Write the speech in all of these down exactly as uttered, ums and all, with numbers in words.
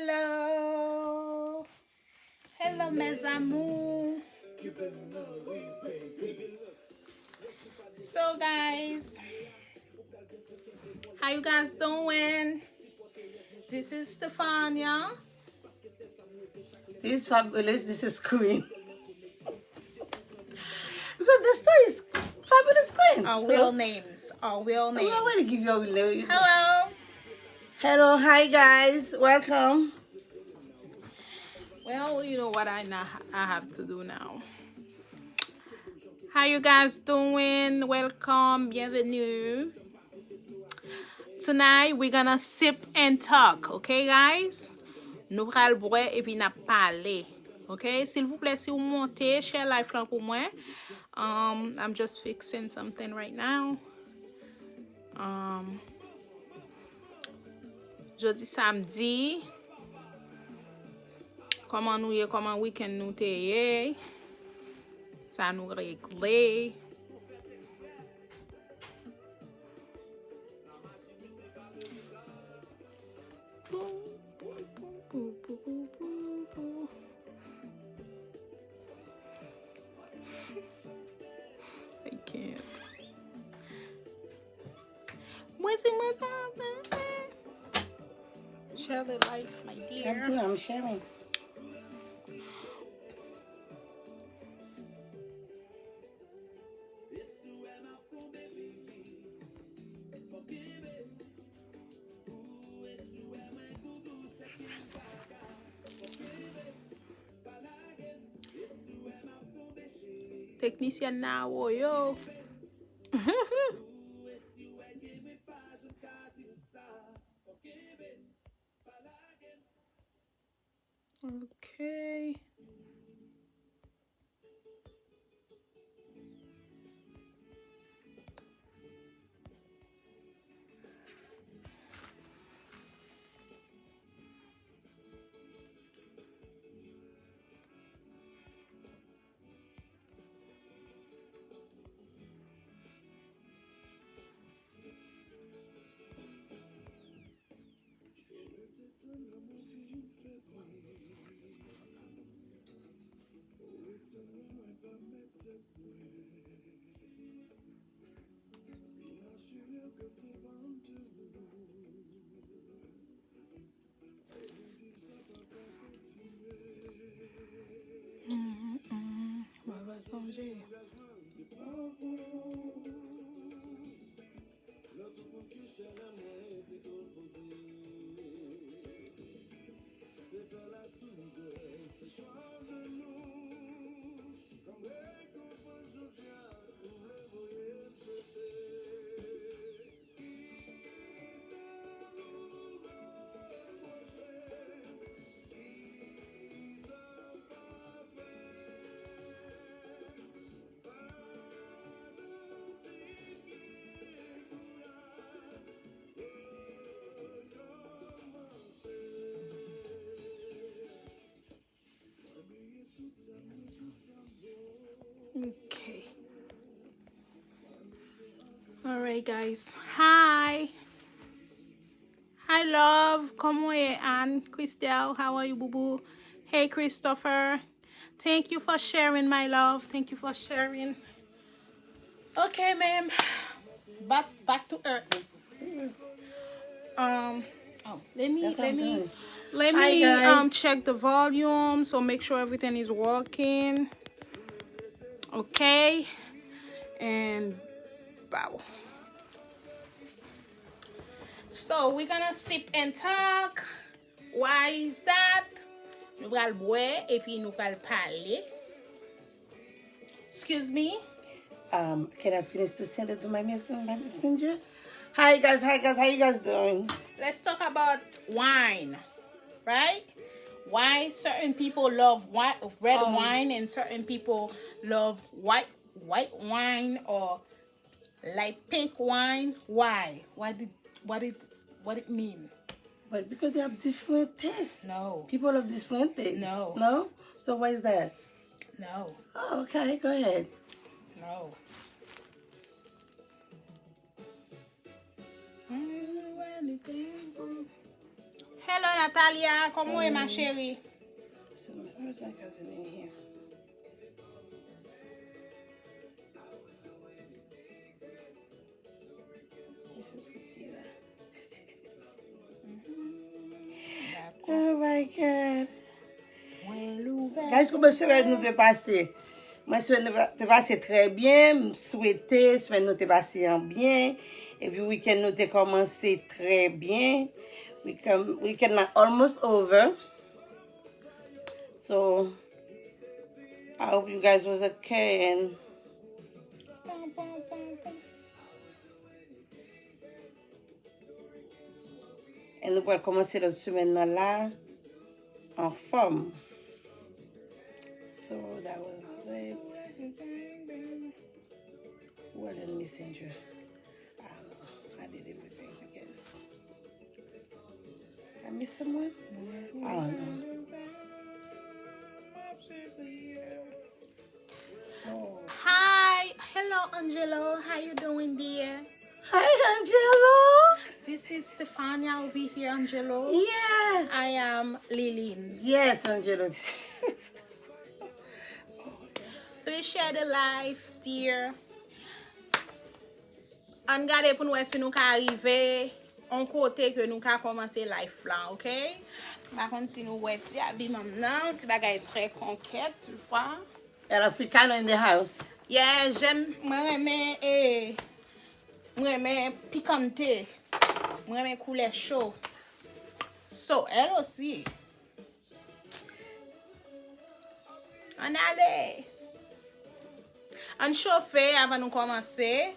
Hello. Hello, mes amours. So, guys, how you guys doing? This is Stefania. This is Fabulous. This is Queen. Because the story is Fabulous Queen. Our real names. Our real names. We already give you a real name. Hello. Hello, hi guys. Welcome. Well, you know what I, now, I have to do now. How you guys doing? Welcome, bienvenue. Tonight we gonna sip and talk, okay guys? Nou pral bwè epi n ap pale. Okay? Silvouplè, si w monte, share live lan pou mwen. Um, I'm just fixing something right now. Um, jodi samdi, kòman nou ye? Kòman weekend nou te ye? Sa nou regle? I can't. Mwen se mwen pa. Share the life, my dear. I'm good, I'm sharing. Teknisyèn nan a woyo. Okay. Mm, mm, mwen pa sonje. Okay. All right, guys. Hi. Hi, love. Kòman w ye, Anne? Christelle, how are you, boo boo? Hey, Christopher. Thank you for sharing, my love. Thank you for sharing. Okay, ma'am. Back, back to earth. Um, oh, let me, let me, let me, um, check the volume. So make sure everything is working. Okay. And bow. So we're gonna sip and talk. Why is that? Nou pral bwè epi nou pral pale. Excuse me. Um, can I finish to send it to my mes- my messenger? Hi guys, hi guys, how you guys doing? Let's talk about wine, right? Why certain people love white, red um, wine and certain people love white white wine or like pink wine. Why? What did what it what it mean? But because they have different tastes. No. People have different tastes. No. No? So why is that? No. Oh, okay, go ahead. No. I don't know anything. Hello, Natalia. Kòman w ye, ma chérie? So, where's my cousin in here? This is for Kira. Oh my God. Guys, kòman semèn nou te pase? Mwen, semèn nou te pase trè byen. M swete semèn nou te pase an byen. Epi wikenn nou te kòmanse trè byen. Weekend, weekend lan almost over. So, I hope you guys was okay and And nou pral kòmanse lòt semèn nan la anfòm. So that was it. Well done, Messenger. I don't know. I did everything, I guess. I miss someone? I don't know. Oh. Hi, hello Angelo, how you doing, dear? Hi Angelo. This is Stefania over here, Angelo. Yeah. I am Lilin. Yes, Angelo. Please share the live, dear. Ann gade pou n wè si nou ka rive yon kote ke nou ka kòmanse life la, ok? M pa konn si nou wè ti abiman m nan, ti bagay trè konkèt, tu vois. El Africano in the house. Yeah, j'aime, mwen renmen, eh, mwen renmen pikante. Mwen renmen koulè cho. So, elle aussi. Ann ale! Ann chofe avan nou kòmanse.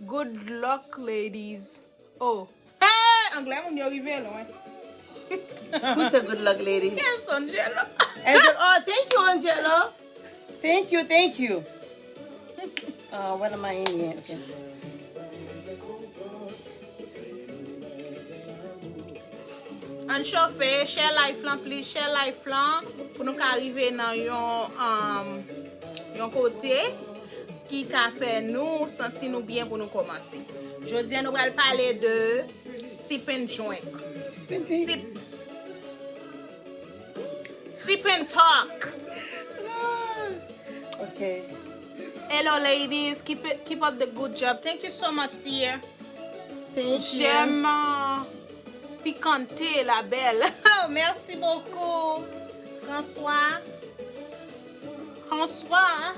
Good luck, ladies. Oh. Hey! Anglè moun yo rive lwen. Who said good luck, ladies? Yes, Angelo. Angelo. Oh, thank you, Angelo. Thank you, thank you. Uh, what am I in here? Okay. Ann chofe, share life lan, please, share life lan, pou nou ka rive nan yon, um, yon kote ki ka fè nou santi nou byen pou nou kòmanse. Jodi a, nou pral pale de sip and drink. Sip. Sip and talk. Okay. Hello, ladies. Keep it, keep up the good job. Thank you so much, dear. Thank you. J'aime, euh, picante, la belle. Merci beaucoup, François. François.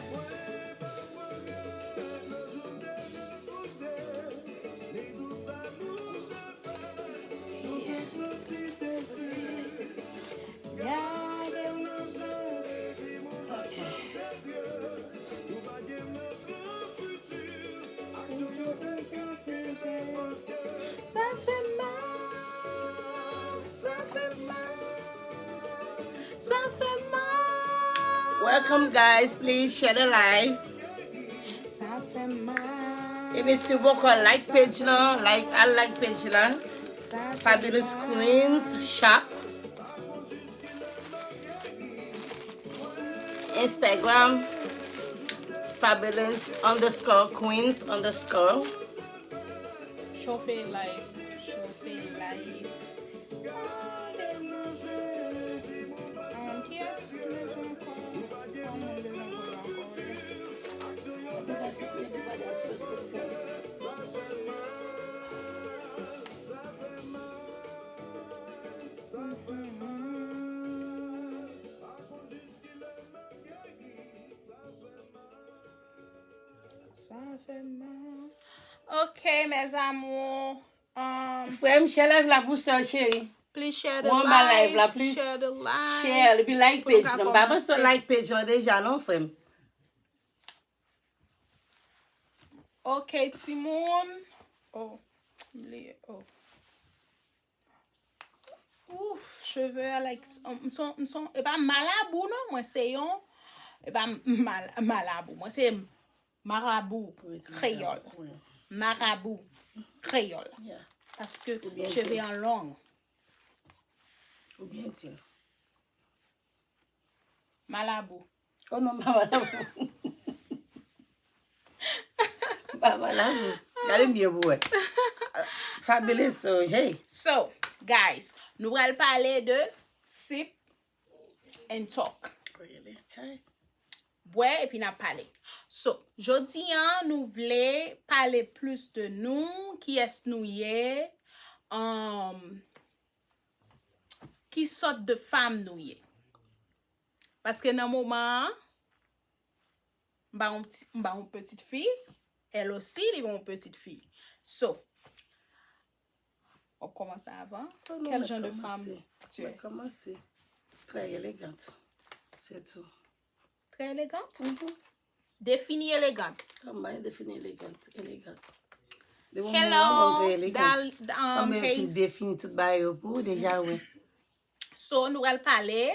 Sa fè mal, sa fè mal, sa fè mal. Welcome, guys. Please share the live. Sa fè mal. Epi si w poko like page lan, like, al like page lan. Fabulous Queens Shop. Instagram, fabulous underscore queens underscore. Chofe live, chofe live. Um, kiyès ki mete ankò? Yon moun devan mwen ankò, wi. Because everybody is supposed to see it. Sa fè mal. Ok, mes amours. Um, Frè m, share live la pou sè w, cheri. Please share the live. Ou anba live la, please share the live. Share, epi like page lan. M pa panse w like page lan deja, non, frè m. Ok, timoun. Oh, m bliye. Oh. Ouf, cheve a, like, m son, m son, e pa malabou, non, mwen se yon, e pa mal-, malabou, mwen se marabou kreyòl. Marabou kreyòl. Paske cheve an long. Ou byen di l. Malabou. Oh non, m pa malabou. M pa malabou. Gade m byen pou wè. Fabulous, so, hey. So, guys, nou pral pale de sip and talk. Really? Okay. Bwè epi n ap pale. So, jodi an, nou vle pale plis de nou, kiyès nou ye, um, ki sòt de fanm nou ye. Paske nan moman an, m ba yon ti- m ba yon pitit fi, elle aussi, li ba yon pitit fi. So, w ap kòmanse avan. Quel genre de femme tu es? Kòmanse. Très élégante. C'est tout. Très élégante? Définis élégante. Kòman e defini élégante? Élégante. Hello, dal, um, Kòman fi defini tout bagay yo pou ou deja, wi. So, nou pral pale,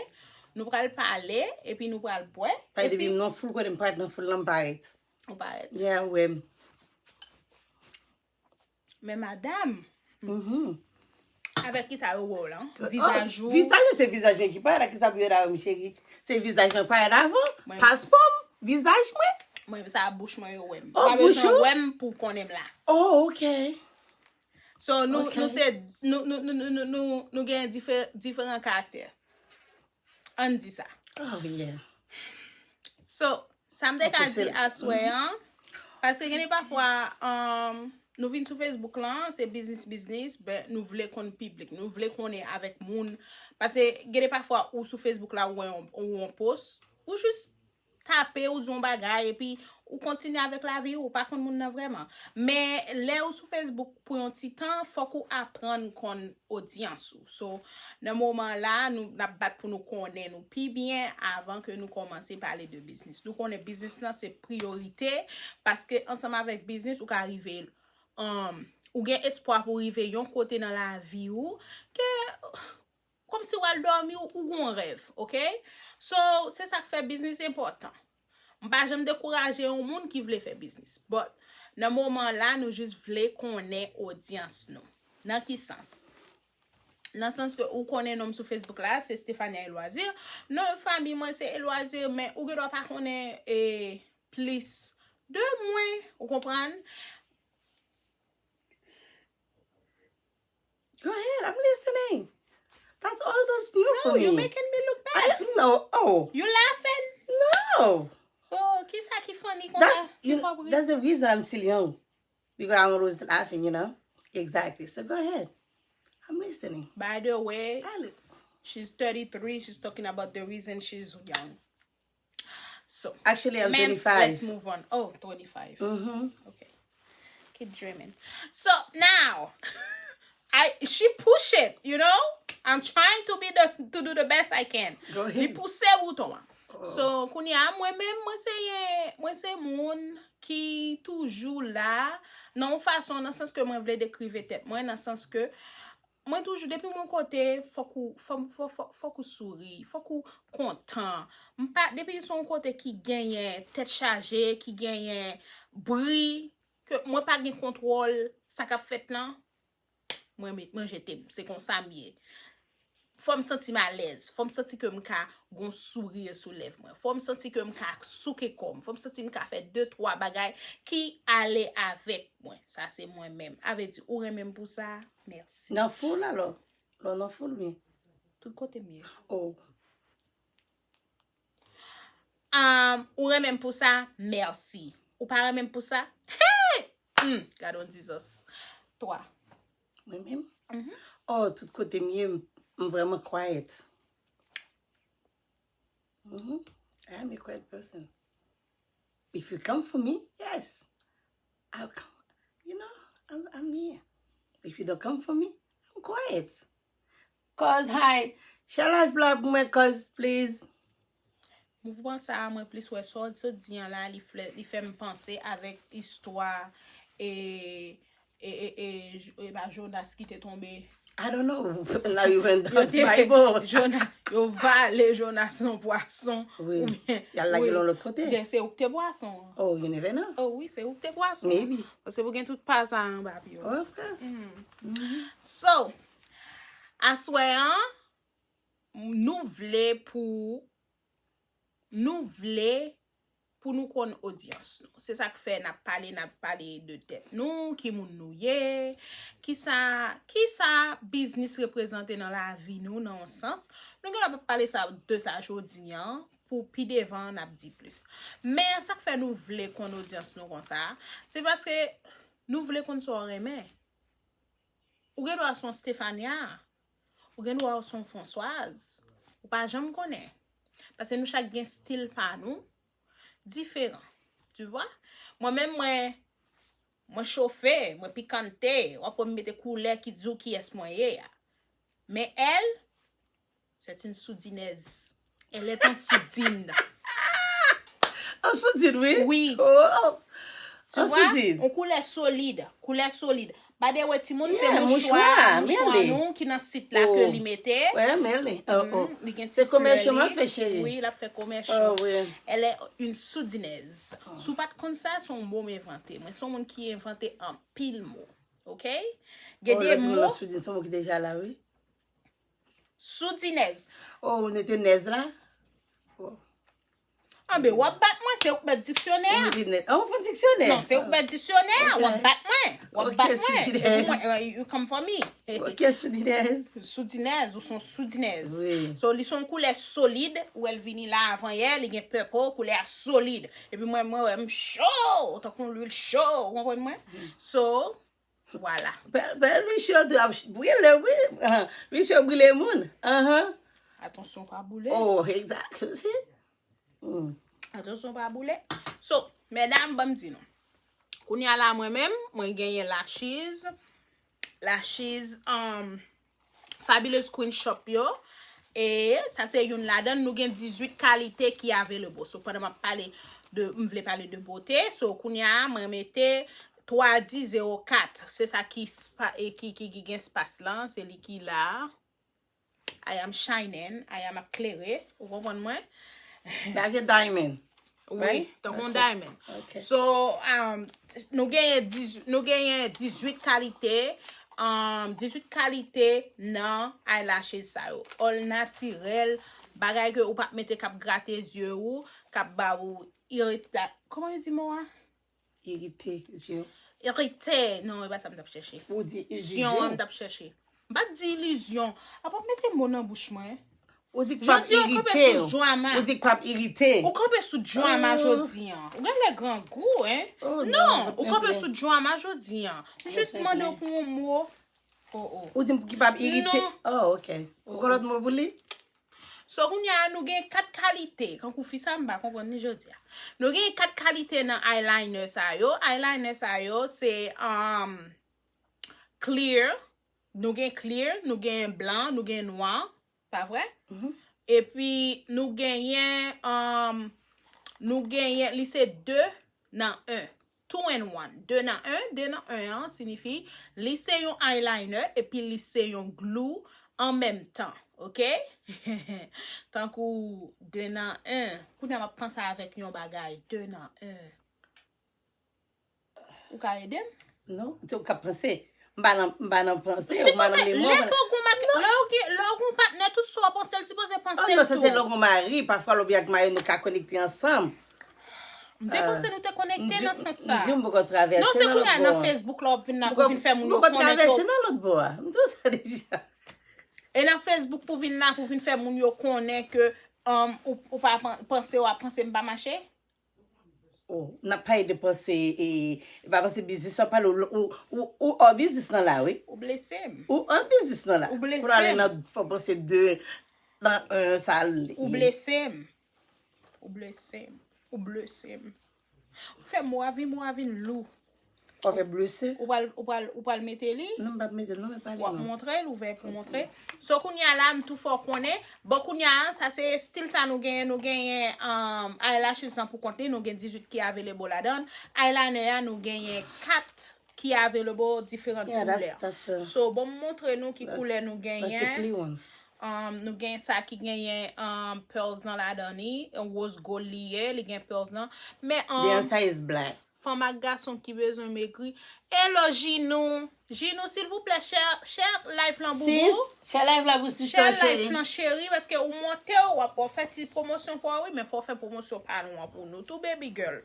nou pral pale, epi nou pral bwè. Pale depi non full kote m parèt nan full lan m parèt. Ou parèt. Yeah, wè. Men madam, Mhm. Avèk ki sa yo wè w lan? Vizaj ou? Vizaj ou se vizaj mwen ki parèt, ak ki sa pou yo da m cheri? Se vizaj mwen parèt avan. Paspò m, vizaj mwen. Mwen, sa bouch mwen yo wè m. Oh, bouch ou? Wè m pou konnen m la. Oh, ok. So, nou, nou se, nou, nou, nou, nou, nou, nou gen dife, diferan karaktè. Ann di sa. Oh, yeah. So, sa m te ka di aswè an, paske gen de pafwa, um, nou vin sou Facebook lan, se biznis, biznis, but nou vle konn piblik, nou vle konnen avèk moun. Paske gen de pafwa ou sou Facebook la, ou wè yon, ou yon post, ou jis tape, ou di yon bagay, epi ou kontinye avèk lavi, ou pa konn moun nan vrèman. Men lè ou sou Facebook pou yon ti tan, fòk ou aprann konn odyans ou. So, nan moman la, nou n ap bat pou nou konnen nou pi byen avan ke nou kòmanse pale de biznis. Nou konnen biznis lan se priyorite, paske ansanm avèk biznis, ou ka rive, um, ou gen espwa pou rive yon kote nan lavi ou, ke kòmsi w al dòmi, ou, ou gon rèv, ok? So, se sa k fè biznis enpòtan. M pa janm dekouraje yon moun ki vle fè biznis. But, nan moman la, nou jis vle konnen odyans nou. Nan ki sans? Nan sans ke ou konnen non m sou Facebook la, se Stephania Eloisir. Non fanmi mwen se Eloisir, men ou gen dwa pa konnen, e, plis de mwen, ou konprann? Go ahead, I'm listening. That's all those new for me. No, you're making me look bad. I, no, oh. You laughing? No. So, kisa ki funny konsa? That's, you know, that's the reason I'm still young. Because I'm always laughing, you know? Exactly. So go ahead. I'm listening. By the way, she's thirty-three. She's talking about the reason she's young. So, actually, I'm twenty-five. Let's move on. Oh, twenty-five. Mm-hmm. Okay. Keep dreaming. So now, I she push it, you know? I'm trying to be the to do the best I can. Go ahead. Li pouse bouton an. So, kounye a, mwen menm, mwen se, mwen se moun ki toujou la, nan yon fason, nan sans ke mwen vle dekrive tèt mwen, nan sans ke mwen toujou, depi mwen kote, fòk ou, fòk, fòk, fòk, fòk ou souri, fòk ou kontan. M pa, depi se yon kote ki genyen tèt chaje, ki genyen bri, ke mwen pa gen kontwòl sa k ap fèt lan, mwen met, mwen jete m. Se konsa m ye. Fò m santi m alèz. Fò m santi ke m ka gon souri sou lèv mwen. Fò m santi ke m ka souke kò m. Fò m santi m ka fè de, twa bagay ki ale avèk mwen. Sa se mwen menm. A vle di, ou renmen m pou sa? Mèsi. Nan full alò? Lò nan full, men. Tout kote m ye. Oh. Um, ou renmen m pou sa? Mèsi. Ou pa renmen m pou sa? Hey! Hmm, gade yon dizòs. Twa. Mwen menm? Mhm. Oh, tout kote m ye, m, m vrèman quiet. Mhm. I am a quiet person. If you come for me, yes. I'll come. You know, I'm, I'm here. If you don't come for me, I'm quiet. Cause hi, share life vlog pou mwen, cause please. Mouvman sa a, mwen plis wè sa w sot di an la, li fè, li fè m panse avèk istwa, e, e, e, e, e pa Jonas ki te tonbe. I don't know. Now you went down to Bible. Jonas, yo vale Jonas nan pwason. Wi. Y al lage l yon lòt kote. Gen, se ou k te pwason an. Oh, you never know. Oh wi, se ou k te pwason an. Maybe. Paske pou gen tout pa sa anba pye w. Oh, of course. So, aswè an, nou vle pou, nou vle pou nou konn odyans nou. Se sa k fè n ap pale, n ap pale de tèt nou, ki moun nou ye, kisa, kisa biznis reprezante nan lavi nou, nan yon sans. Nou gen dwa p ap pale sa, de sa jodi an, pou pi devan, n ap di plis. Men sa k fè nou vle konn odyans nou konsa, se paske nou vle konn sa w renmen. Ou gen dwa se yon Stefania, ou gen dwa se yon Françoise, ou pa janm konnen. Paske nou chak gen stil pa nou, diferan. Tu vois? Mwen menm, mwen, mwen chofe, mwen pikante, w ap wè m mete koulè ki di w kiyès mwen ye a. Men elle, c'est une soudinèse. Elle est en soudine. An soudin, wi. Oui. Oh. Tu vois? Yon koulè solid. Koulè solid. By the way, timoun, se Yeah, mouchwa, mouchwa, mouchwa men li. Nou ki nan sit la ke Oh. li mete. Wè, men li. Oh, oh. Li gen ti Se commercial flè mwen li. Fè, cheri. Oui, l ap fè commercial. Oh, oui. Elle est une soudinèse. Si w pa t konn sa, se yon mo m envante. Mwen, se yon moun ki envante anpil mo. Ok? Gen Oh, de lè di moun mo. Nan soudin, se yon mo ki deja la, wi. Soudinèse. Oh, ou nete nèz la? Anben, w ap bat mwen, se ou k mèt diksyonè. Ou nete nèz. Oh, ou fè diksyonè? Non, se ou k mèt diksyonè. W ap bat mwen. W ap Ok, bat mwen. soudinèse. E pou mwen, uh, you come for me. Ok, soudinèse. Soudinèse, ou se yon soudinèse. Oui. So, li se yon koulè solid, ou wè l vini la avan yè, li gen purple, koulè a solid. Epi mwen, mwen, wè, m cho, tankou yon lwil cho, ou konprann mwen? So, vwala. Bèl, bèl, lwil cho tou ap brile, wi. Ah, lwil cho brile moun. Ahan. Atansyon pa boule. Oh, exact. Hmm. Atansyon pa boule. So, medam, ban m di nou. Kounye a la, mwen menm, mwen genyen lashes. Lashes, um, Fabulous Queen Shop yo. E sa se youn ladan, nou gen dizuit kalite ki available. So, pandan m ap pale de, m vle pale de bote. So, kounye a, mwen mete twa di zewo kat. Se sa ki, spa, e ki, ki, ki gen spas lan. Se li ki la. I am shining. I am ap klere. Ou konprann mwen? Like a diamond. Wi, Right? Tankou yon Ok. Diamond. Ok. So, um, nou genyen diz, nou genyen dizuit kalite, um, dizuit kalite nan eyelashes sa yo. All natirèl, bagay ke ou p ap mete k ap grate zye ou, k ap ba ou irita-, kòman yo di mo a? Irite, zye. Irite. Non, e pa sa m t ap chèche. Ou di Syon an m ilizyon. t ap chèche. M pa t di ilizyon. Apa w mete mo nan bouch mwen. Ou di k p ap Jodi an, w kanpe irite. Sou drama. Ou di k p ap irite. Ou kanpe sou drama Oh. Jodi an. Ou gen lè grangou, hein? Oh, Non, non, ou kanpe plè. Sou drama Jodi an. M jis mande w pou yon mo. Oh, oh. Ou di m ki p ap irite. Non. Oh, ok. Ou gen lòt mo pou li? So, kounye a, nou gen kat kalite. Kankou fi sa, m pa konprann ni jodi a. Nou gen kat kalite nan eyeliner sa yo. Eyeliner sa yo, se, um, clear. Nou gen clear, nou gen blan, nou gen nwa. Pa vre? Mhm. Epi, nou genyen, um, nou genyen, li se de nan en. Two in one. De nan en, de nan en an siyifi, li se yon eyeliner, epi li se yon glue an menm tan. Ok? Tankou de nan en. Kounye a m ap panse avèk yon bagay. De nan en. Ou ka ede m? Non, se ou k ap panse. M pa nan, m pa nan panse, Se ou pa konsa, nan lè memwa. ke w gon mak-, lè w gen, lè w gon patnè, tout sa w panse, l sipoze panse Oh, l non, sa se tou. Lè w gon mari, pafwa lè w byen ak mari, nou ka konekte ansanm. M te panse nou te konekte nan sans sa. M di w m poko travèse. Non, se nan kounye a lòt nan bò. Facebook la w ap vin la M pou poko, vin fè moun m yo poko konnen travèse ke nan lòt bò a. M di w sa deja. E nan Facebook pou vin la pou vin fè moun yo konnen ke, um, ou, ou pa pan-, panse w ap panse m pa mache. Oh, n ap pale de panse, e, e pa panse biznis, w ap pale ou, ou, ou, ou hors biznis nan la, wi. Ou blese m. Ou hors biznis nan la. Ou blese Pou n ale m. Nan fò panse de, nan en, sa l ye. Ou blese m. Ou blese m. Ou blese m. Ou fè mo a vin, mo a vin lou. Ou fè blese. Ou pral, ou pral, ou pral mete li. Non, m p ap mete l, non, men pale W ap non. montre l, ouvè pou montre. So, kounye a la, m tou fè w konnen. Bon, kounye a, sa se stil sa nou genyen. Nou genyen, um, eyelashes lan pou kont li. Nou gen dizuit ki available ladan. Eyeliner a, nou genyen kat ki available diferan Yeah, koulè. that's, that's, uh, So, bon, m montre nou ki that's, koulè nou that's the genyen. clear one. Um, nou gen sa ki genyen, um, pearls nan ladan li, rose gold li ye, li gen pearls nan. Men, The um, inside is black. Fanm ak gason ki bezwen megri. Hello, Jinou. Jinou, silvouplè, share, share live lan, boubou. Sis, share live la pou sis lan, cheri. Share live lan, cheri, paske ou monte, w ap, w ap fè ti pwomosyon pou ou, wi, men fò w fè pwomosyon pa nou an pou nou tou, baby girl.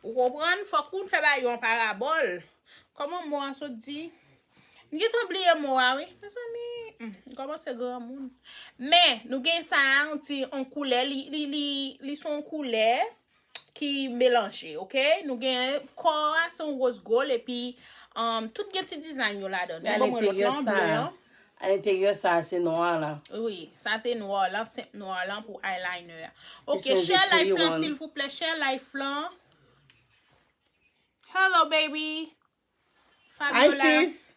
Ou konprann? Fòk ou fè bagay yo an parabòl. Kòman mo a sot di? M gentan bliye mo a, wi. Mezanmi, hmm, m kòmanse granmoun. Men, nou gen sa a, yon ti, yon koulè, li, li, li, li se yon koulè ki melanje, oke? Nou gen kò a, se yon woz gold, epi, um, tout gen ti dizayn yo ladan. Men ban mwen lòt lan, ble an. A lenteryè sa a, se nwa la. Wi, sa se nwa lan, senp nwa lan pou eyeliner a. Oke, share live lan, silvouplè, share live lan. Hello, baby. Hi, Fabiola. Sis.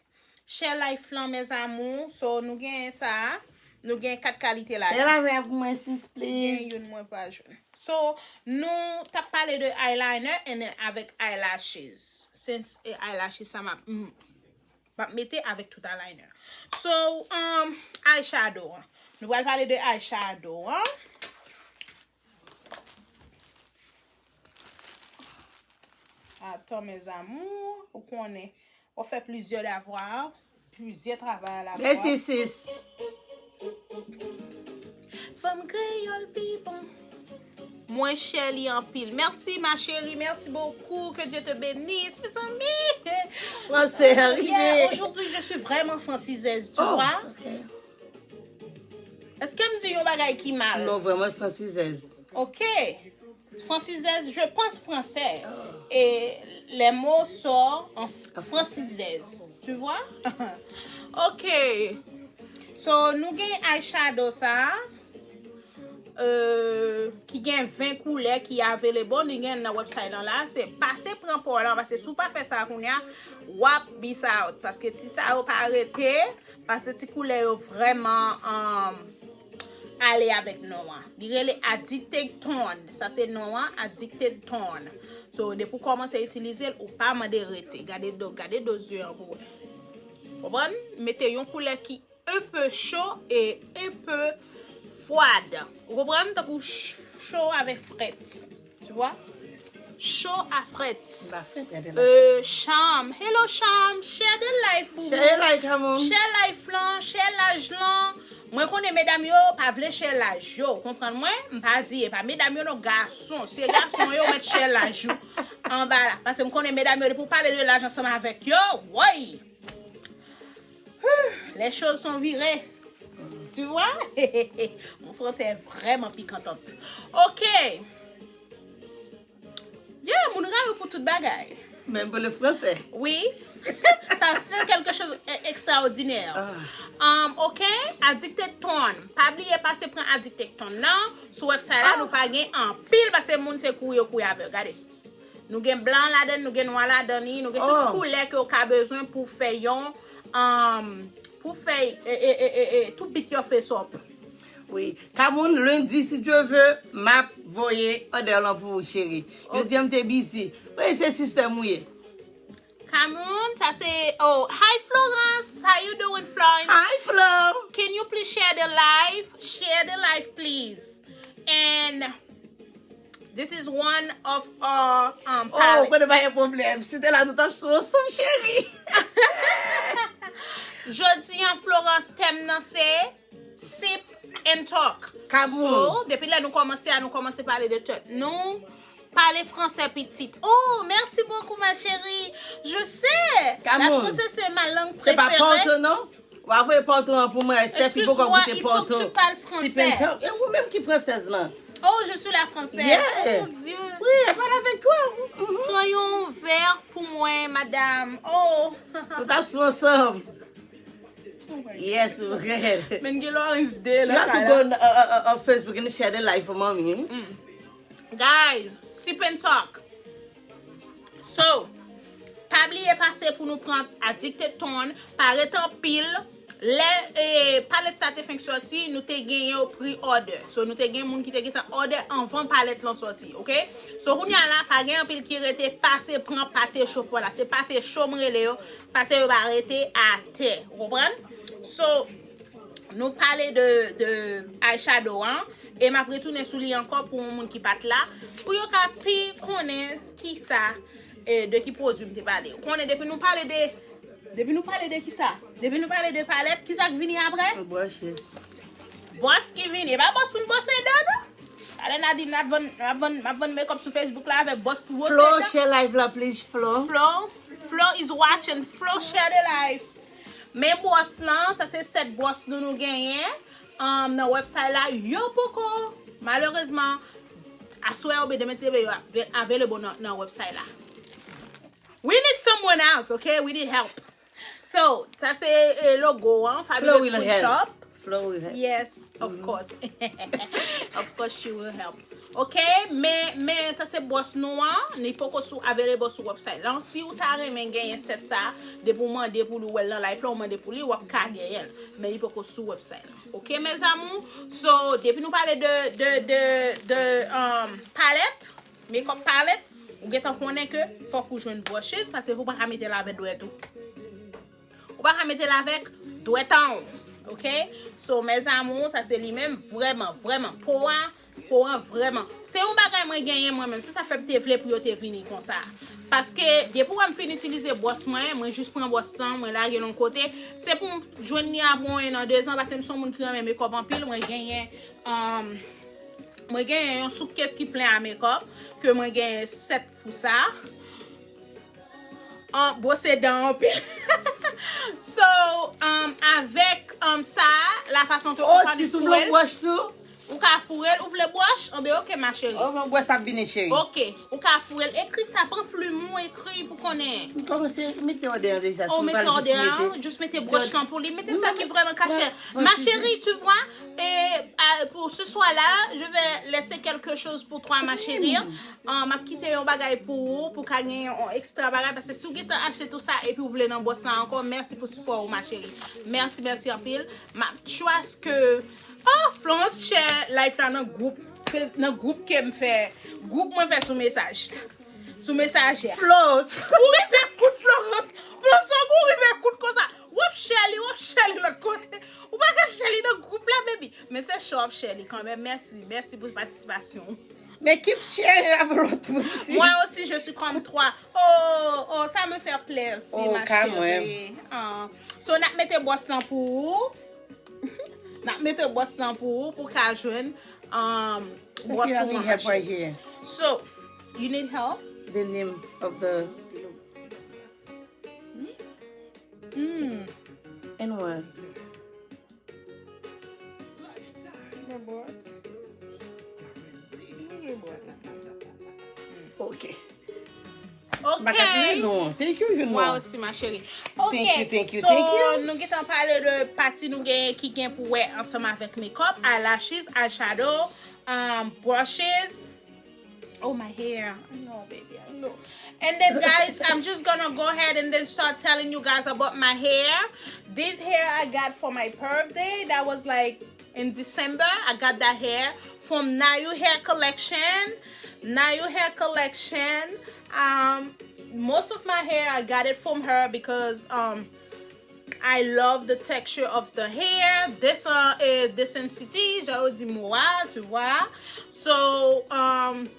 Share live lan, mes amours. So, nou gen sa. Nou gen kat kalite la. Share live la pou mwen, sis, please. Gen youn mwen pa jwenn. So, nou t ap pale de eyeliner and then avèk eyelashes. Since e eyelashes sa m ap, m, m ap mete avèk tout eyeliner. So, um, eyeshadow an. Nou pral pale de eyeshadow an. Atann, mes amours, ou konnen, w ap fè plizyè devwa, plizyè travay a la fwa. Mèsi, sis. Fanm kreyòl pi bon. Mwen chè li anpil. Merci, ma chérie. Merci beaucoup. Que Dieu te bénisse, mes amis. Français, arrivé. Yeah, aujourd'hui, je suis vraiment franchisée, tu vois? Oh, ok. Èske m di yon bagay ki mal? Non, vraiment, franchisée. Ok. Franchisée, je pense français. Et les mots sortent en franchisée. Tu vois? Ok. So, nou gen eyeshadow sa a, euh, ki gen ven koulè ki available, li gen nan website lan la. Se pase pran pa w lan, paske si w pa fè sa kounye a, w ap miss out. Paske ti sa yo pa rete, paske ti koulè yo vrèman, um, ale avèk non an. Li rele Addicted Tone. Sa se non an, Addicted Tone. So, depi w kòmanse itilize l, ou pa mande rete. Gade do, gade do zye an pou wè. Konprann? Mete yon koulè ki un peu chaud et un peu froide. Ou konprann? Tankou ch-, cho avèk frèt. Tu vois? Cho a frèt. Ba frèt, gade la. Euh, Cham. Hello, Cham. Share the live, boubou. Share like, come on. Share live lan, share laj lan. Mwen konnen medam yo pa vle share laj yo. Ou konprann mwen? M pa di e pa medam yo non, gason. Si e gason yo, mèt share laj yo anba la. Paske m konnen medam yo, depi w pale de laj ansanm avèk yo, woy! Les choses sont virées. Tu vois? Mon français est vraiment pikantant. Ok. Yeah, moun rayi w pou tout bagay. Menm pou le français. Oui. Ça, c'est quelque chose d'extraordinaire. Ah. Um, ok, Addicted Tone. Pa bliye pase pran Addicted Tone nan. Sou website la, nou pa gen anpil, paske moun se kouri yo kouri avè l. Gade. Nou gen blan ladan, nou gen nwa ladan li, nou gen tout koulè ke w ka bezwen pou fè yon, um, pou fè, e, e, e, e, e, to beat your face up. Wi. Kamoun, lendi, si Dye vle, m ap voye order lan pou ou, cheri. Jodi a m te busy. Wi, se sistèm ou ye. Kamoun, sa se, oh, hi Florence, how you doing, Florence? Hi, Flo. Can you please share the live? Share the live, please. And this is one of our, um, palettes. Oh, konnen pa gen pwoblèm. Si te la, nou t ap sou ansanm, cheri. Jodi an, Florence, tèm nan se Sip and Talk. Kamoun. So, depi lè nou kòmanse a, nou kòmanse pale de tèt nou. Pale fransè, pitit. Oh, merci beaucoup, ma chérie. Je sais. Kamoun. La français, c'est ma langue préférée. Se pa Porto, non? W a voye Porto an pou mwen. Steph, li poko goute Porto. Excuse-moi, il faut que tu parles français. Sip and Talk. E ou menm ki fransèz lan? Oh, je suis la française. Yeah. Oh, mon Dieu. Wi, e pale avèk twa. Mhm. Pran yon vè pou mwen, madam. Oh. Nou t ap sou ansanm. Yes, we can. Men gen Lawrence de la. You have to go on, uh, uh, uh, Facebook and share the live for mommy. Mm. Guys, Sip and Talk. So, pa bliye pase pou nou pran Addicted Tone, pa ret anpil. Lè, eh, palèt sa te fenk sòti, nou te genyen yo pre-order. So, nou te gen moun ki te gentan order anvan palèt lan sòti, ok? So, kounye a la, pa gen anpil ki rete, pase pran pate cho pa w la. Se pate cho m rele yo, pase yo pa rete atè. Ou konprann? So, nou pale de, de eyeshadow an, e m ap retounen sou li ankò pou yon moun ki pa t la, pou yo ka pi konnen kisa, E de ki pwodui m te pale? Ou konnen depi nou pale de, depi nou pale de kisa? Depi nou pale de palèt, kisa k vini apre? Brushes. Bwòs ki vini. E pa bwòs pou n bwose dan, non. Talè n a di m ap vann, m ap vann, m ap vann makeup sou Facebook la avèk bwòs pou bwose dan. Flo, share live la, please, Flo. Flo, Flo is watching. Flo, share the live. Men bwòs lan, sa se sèt bwòs nou nou genyen, um, nan website la, yo poko, malerezman, aswè oubyen demen si Dye vle, yo ap available nan, nan website la. We need someone else, okay? We need help. So, sa se, eh, logo an, Fabulous Queen Shop. Flo will help. Yes, of course. Of course she will help. Ok, men, men sa se bwòs nou an, li poko sou available sou website lan. Si ou ta renmen genyen sèt sa, depi ou mande pou li, ou wè l nan live la, ou mande pou li, w ap ka genyen l. Men li poko sou website lan. Ok, mes amours? So, depi nou pale de, de, de, de, um, palèt, makeup palette, ou gentan konnen ke fòk ou jwenn brushes, paske ou pa ka mete l avèk dwèt ou. Ou pa ka mete l avèk dwèt an ou. Ok? So, mes amours, sa se li menm, vrèman, vrèman, po a, po a, vrèman. Se yon bagay mwen genyen mwen menm, se sa fè m te vle pou yo te vini konsa. Paske, depi w wè m fin itilize bwòs mwen, mwen jis pran bwòs lan, mwen lage l yon kote, se pou m jwenn li apre yon en an, de zan, paske m se yon moun ki renmen makeup anpil, mwen genyen, um, mwen genyen yon soukès ki plen a makeup, ke mwen genyen sèt pou sa. An, bwose dan anpil. So, um, avèk, um, sa, la fason ke ou ka foure l. Ou ka foure l, ou vle bwòch? Anben, ok, ma chérie. Oh, mon bwòch ap vini, cheri. Ok, ou ka foure l. Ekri sa, pran plim ou, ekri pou konnen. M kòmanse mete òdè an deja. Oh, mete òdè an, jis mete bwòch lan pou li. Mete sa ki vrèman kache. Ma chérie, tu vois, et, euh, pour ce soir-là, je vais laisser quelque chose pour toi, ma chérie. Ah, m ap kite yon bagay pou ou, pou ka gen yon ekstra bagay, paske si w gentan achte tout sa epi w vle nan bwòs la ankò, mèsi pou sipò ou, ma chérie. Mèsi, mèsi anpil. M ap trust ke, oh, Florence share live la nan gwoup, nan gwoup ke m fè, gwoup mwen fè sou mesaj. Sou mesajè. Florence. Ou rive kout Florence. Florence, ou rive kout konsa. W ap share li, w ap share li lòt kote. Ou pa ka share li nan gwoup la, baby. Men se show ap share li kanmenm. Mèsi, mèsi pou patisipasyon ou. Men keep share avèk lòt moun si. Moi aussi, je suis comme toi. Oh, oh, ça me fait plaisir, ma chérie. Ah. So, n ap mete bwòs lan pou ou. N ap mete bwòs lan pou ou, pou ka jwenn, um, bwòs ou an, ma chérie. So, you need help? The name of the... Mm. And what? Ok. Ok. Thank you, Junwa. Mwen osi, ma chérie. Ok. Thank you, thank you, thank you. So, nou gentan pale de pati nou gen, ki gen pou wè ansanm avèk makeup, eyelashes, eyeshadow, um, brushes. Oh, my hair. I know, baby, I know. And then, guys, I'm just gonna go ahead and then start telling you guys about my hair. This hair I got for my birthday. That was, like, in December. I got that hair from Nayu Hair Collection. Nayu Hair Collection. Um, most of my hair, I got it from her because, um, I love the texture of the hair. Desan, eh, Desan City, jan yo di mo a, tu vois. So, um,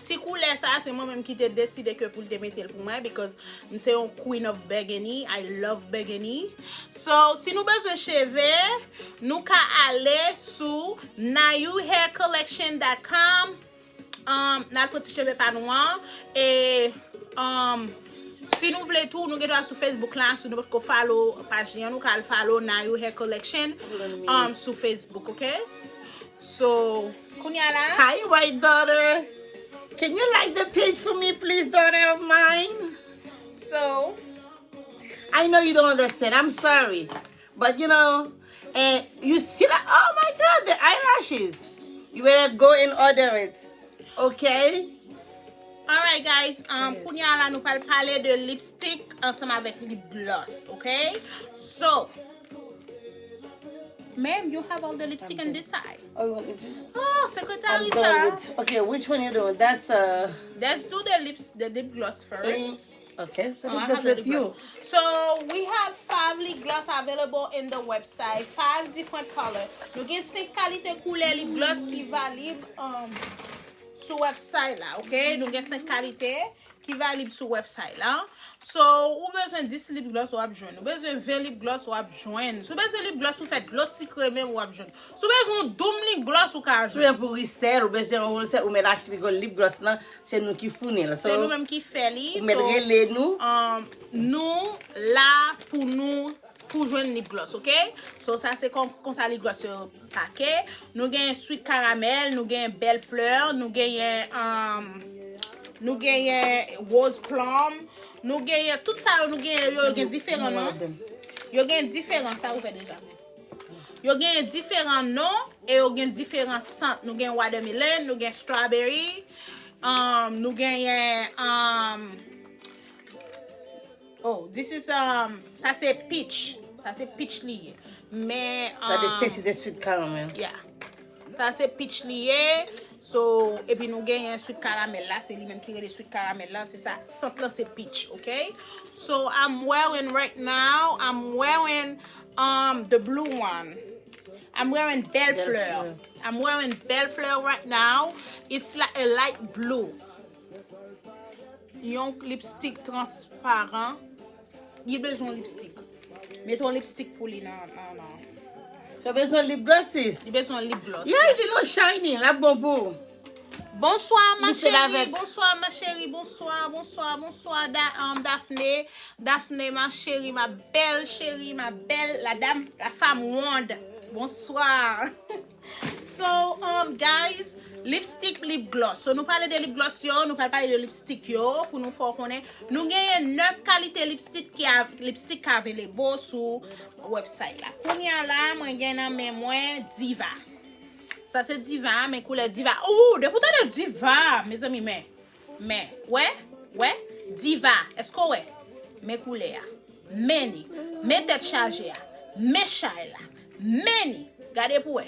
ti koulè sa, se mwen menm ki te deside ke pou l te mete l pou mwen, because m se yon queen of burgundy. I love burgundy. So, si nou bezwen cheve, nou ka ale sou nayu hair collection dot com. Um, n al pran ti cheve pa nou an. E, um, si nou vle tou, nou gen dwa sou Facebook la. Si nou potko follow paj li an, nou ka al follow Nayu Hair Collection, um, sou Facebook, ok? So, kounye a la. Hi, white daughter. Can you like the page for me, please, daughter of mine? So, I know you don't understand. I'm sorry. But, you know, and you see that, oh my God, the eyelashes. You better go and order it. Okay? Alright, guys, um, kounye a la, nou pral pale de lipstick ansanm avèk lip gloss, okay? So, ma'am, you have all the lipstick on this side. Oh, you want me to? Oh, secretary, sir. Okay, which one you doing? That's, uh, let's do the lips, the lip gloss first. Okay, so lip gloss with you. So we have five lip gloss available in the website, five different color. Nou gen senk kalite koulè lip gloss ki valib, um, sou website la, ok? Nou gen senk kalite ki valib sou website la. So, ou bezwen dis lip gloss, w ap jwenn. Ou bezwen ven lip gloss, w ap jwenn. Si w bezwen lip gloss pou fè dlo sikre menm, w ap jwenn. Si w bezwen yon doum lip gloss, ou ka jwenn. Si w bezwen pou ristèl, ou bezwen yon ristèl, ou mèt achte lip gloss nan, se nou ki founi l. So, se nou menm ki fè li. Ou mèt rele nou. Um, nou la pou nou pou jwenn lip gloss, ok? So, sa se kon, konsa lip gloss yo pake. Nou gen sweet caramel, nou gen belle fleur, nou genyen, um, nou genyen rose plum, nou genyen, tout sa yo, nou genyen yo, yo gen diferan non. Yo gen diferan, sa ou fè deja. Yo genyen diferan non, e yo gen diferan sant. Nou gen watermelon, nou gen strawberry, um, nou genyen, um, Oh, this is, um, sa se peach. Sa se peach li ye. Men, gade, um, taste the sweet caramel. Yeah. Sa se peach li ye. So, epi nou genyen sweet caramel la. Se li menm ki rele sweet caramel la. Se sa, sant lan se peach, ok? So, I'm wearing right now, I'm wearing, um, the blue one. I'm wearing Belle Fleur. I'm wearing Belle Fleur right now. It's like a light blue. Yon lipstick transparan. Li bezwen yon lipstick. Mete yon lipstick pou li nan, nan, nan. So bezwen lip gloss, sis? Li bezwen lip gloss. Yeah, li lo shiny, l ap bon pou ou. Bonsoir, ma chérie. Bonsoir, ma chérie. Bonsoir, bonsoir, bonsoir, Da-, um, Daphné. Daphné, ma chérie, ma belle chérie, ma belle, la dame, la femme ronde. Bonsoir. So, um, guys, lipstick, lip gloss. So, nou pale de lip gloss yo, nou pral pale de lipstick yo, pou nou fè w konnen. Nou genyen nèf kalite lipstick ki a, lipstick ki available sou website la. Kounye a la, mwen gen nan men mwen Diva. Sa se Diva, men koulè Diva. Ooh, depi w tande Diva, mezanmi, men. Men, wè, wè, Diva, èske w wè? Men koulè a. Men li. Men tèt chaje a. Men chay la. Men li. Gade pou wè.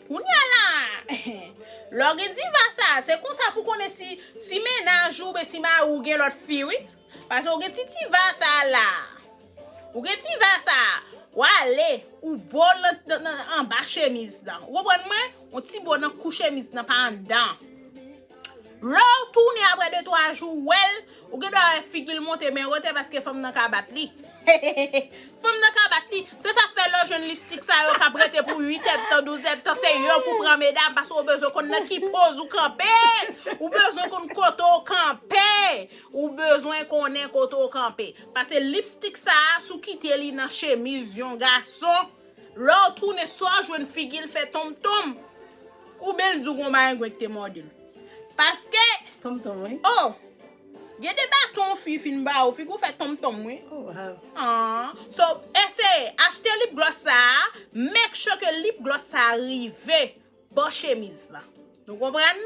Kounye a la, lè w gen Diva sa, se konsa pou konnen si, si mennaj ou, oubyen si mari w gen lòt fi, wi. Paske w gen ti Diva sa la. Ou gen Diva sa, w ale, ou bo l nan, nan, nan anba chemiz lan. Ou konprann mwen? Yon ti bo nan kou chemiz lan pa anndan. Lè w tounen apre de twa jou, w wè l, ou gen dwa wè figi l monte men wotè paske fanm nan ka bat li. Fanm nan ka bat li. Se sa k fè lè w jwenn lipstik sa yo k ap rete pou uit èdtan, douz èdtan, se yo pou pran medam, paske w bezwen konn nan ki poz ou kanpe. Ou bezwen konn kote w kanpe. Ou bezwen konnen kote w kanpe. Paske lipstik sa a, si w kite li nan chemiz yon gason, lè w tounen, swa w jwenn figi l fè tonmtonm, oubyen l di w gon bagay te mòde l. Paske, tonmtonm, wi. Oh! Gen de baton fi fin ba ou, figi w fè tonmtonm, wi. Oh, wow. Ah. So, eseye, achte lip gloss sa a, make sure ke lip gloss sa a rive bò chemiz lan. Nou konprann?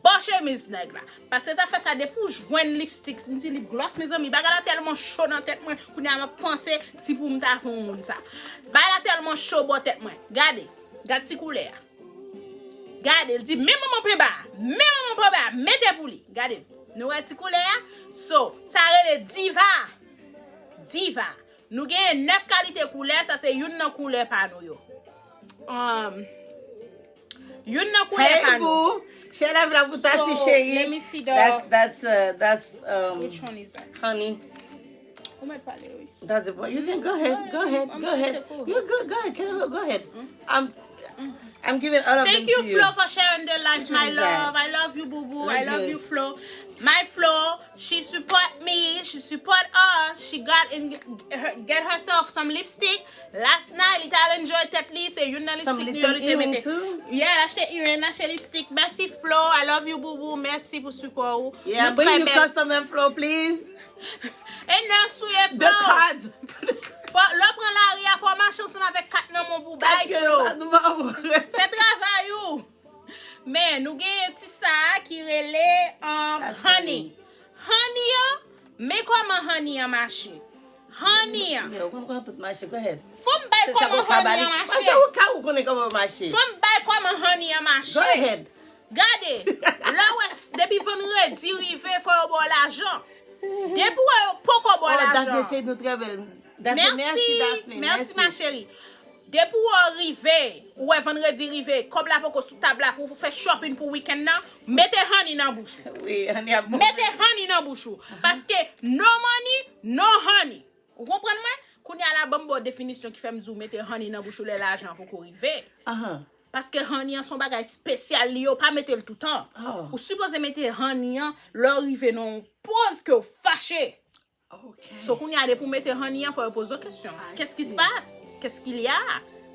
Bò chemiz nèg la. Paske sa fè sa depi w jwenn lipstik, m di lip gloss, mezanmi, bagay la tèlman cho nan tèt mwen, kounye a m ap panse si pou m ta fè yon moun sa. Bagay la tèlman cho bò tèt mwen. Gade. Gad ti koulè a. Gade, l di, men manman penba, men manman penba, mete pou li. Gade. Nou wè ti koulè a? So, sa rele Diva. Diva. Nou genyen nèf kalite koulè, sa se youn nan koulè pa nou yo. Um, youn nan koulè pa nou. Hey, boo. Share la vlog pou Tati, chérie. Let me see the, that's, that's, uh, that's, um, which one is that? Honey. Ou mèt pale, wi. That's the boy. You can go ahead. Go ahead. Go ahead. You're good. Go ahead. Go ahead. I'm, I'm giving all of them to you. Thank you, Flo, for sharing the life, my love. I love you, boo boo. I love you, Flo. My Flo, she support me. She support us. She got and get herself some lipstick. Last night, li t al enjoy tèt li. Se youn nan lipstik li yo li te mete. Yeah, l achte earring, l achte lipstik. Mèsi, Flo. I love you, boo boo. Mèsi pou sipò ou. Yeah, bring your custom and Flo, please. E nèf sou ye, Flo. The cards. Fò, lè w pran lari a, fò w mache ansanm avèk kat nan men w pou bay, Flo. Fè travay ou. Men, nou genyen ti sa a ki rele, um, honey. Honey an, men kòman honey an mache. Honey an. Fò m bay kòman honey an mache. Fò m bay kòman honey an mache. Gade, lè w wè s-, depi vandredi rive, fò yo ba w lajan. Depi w wè yo poko ba w lajan. Mèsi, mèsi, ma chérie. Depi w rive, ou wè vandredi rive, kòb la poko sou tab la pou w fè shopping pou weekend nan, mete honey nan bouch ou. Wi, honey ap bon. Mete honey nan bouch ou. Paske no money, no honey. Ou konprann mwen? Kounye a la, ban m ba w definisyon ki fè m di w mete honey nan bouch ou lè lajan an poko rive. Ahan. Paske honey an se yon bagay espesyal, li yo pa mete l toutan. Oh. Ou sipoze mete honey an lè w rive nan yon poz ke w fache. Ok. So kounye a depi w mete honey an, fò yo poze w kesyon. I Qu'est-ce qui se see. Passe? Qu'est-ce qu'il y a?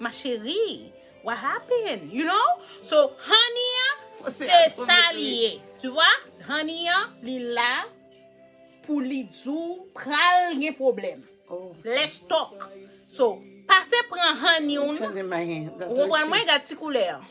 Ma chérie, what happened? You know? So honey an, Fò se se apwouve sa tou. Li ye. Tu vois? Honey an, li la pou li di w pral gen pwoblèm. Oh. Let's talk. So, pase pran honey ou nan. Chanje my hand. That Ou konprann looks mwen? Gad ti koulè an.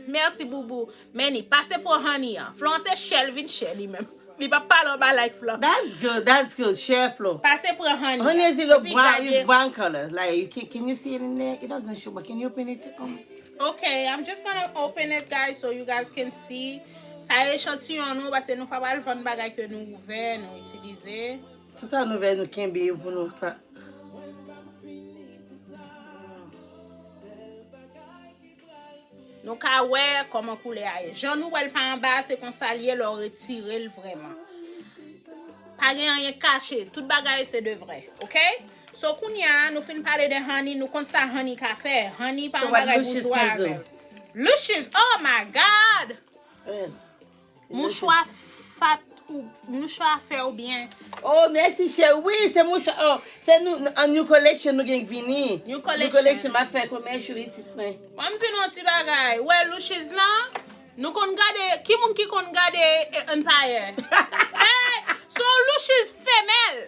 Mèsi boubou. Meni, pase pran honey an. Florence chè l vin chè li menm. Li pa pale anba live la. That's good. That's good. Share, Flo. Pase pran honey an. Honey is little Epi brown. gade- It's brown color. Like, you can, can you see it in there? It doesn't show, but can you open it? Um, Okay, I'm just gonna open it, guys, so you guys can see. Sa e echantiyon nou, paske nou pa pral vann bagay ke nou ouvè, nou itilize. Tout sa nou vè nou kenbe yo pou nou fa. Nou ka wè kòman koulè a ye. Jan nou wè l pa anba, se konsa l ye lè w retire l vrèman. Pa gen anyen kache, tout bagay se de vrè, ok? So kounye a, nou fin pale de honey, nou konn sa honey ka fè. Honey pa So yon what bagay Lucius boujwa can do? Avè l. Lucius, oh my God! Eh, Mouchwa fat ou mouchwa fè ou byen. Oh, mèsi cheri. Wi, se mouchwa. Oh, se nou, an new collection nou gen vini. New collection. New collection, m ap fè komèch ou isit mwen. Mwen m di nou yon ti bagay. Wè Lucius lan, nou konn gade, ki moun ki konn gade eh, Empire? Hey, se yon Lucius femèl.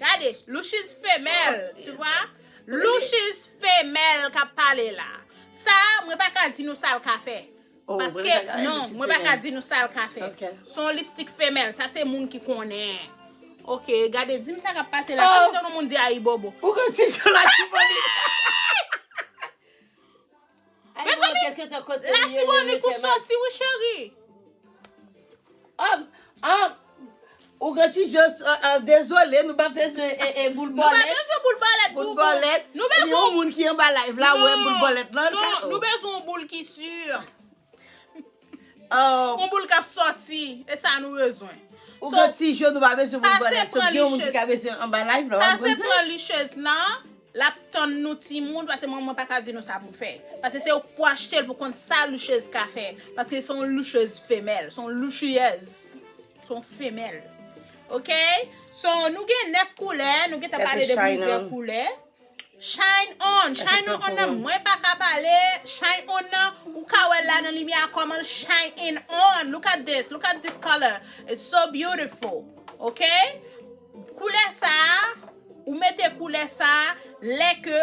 Gade, Lucius femèl, tu vois? Lucius femèl k ap pale la. Sa, mwen pa ka di nou sa l ka fè. Oh, Paske, mwen pa ka non, lipstick mwen pa ka femèl. Di nou sa l ka fè. Ok. Se yon lipstick femèl, sa se moun ki konnen. Ok, gade, di m sa k ap pase la. Oh. Pa m tann yon moun di ayibobo. Ou konn ti jan la ti boni. Mezanmi, Latibonit ou soti, wi, cheri. Um, um, ou gen ti jòs, uh, uh, dezole, nou pa bezwen e, e boul Nou pa bòlèt. Bezwen boul bòlèt, Boul boubou. Bòlèt. Nou bezwen Yon moun ki anba live la, wè boul bòlèt lan. Non, ka- nou bezwen yon boul ki si. Oh, Yon boul k ap sòti. E sa nou bezwen. ou So, gen ti jòs, nou pa bezwen boul Pase bòlèt. So, pran gen yon moun ki lichèz. ka bezwen anba live la, w ap Pase konn sa? Pran lichèz lan. L ap tann nou timoun, paske mwen, mwen pa ka di nou sa pou fè. Paske se ou k pou achte l pou konn sa lichèz ka fè. Paske se yon lichèz femèl, se yon lichèz. Se yon femèl. Ok? So, nou gen nèf koulè, nou gentan That pale is de shine plizyè on. Koulè. Shine on, shine on nan, mwen pa ka pale, shine on nan, ou ka wè la nan limyè a kòman l shine on. Look at this, look at this color. It's so beautiful. Ok? Koulè sa a, ou mete koulè sa a, lè ke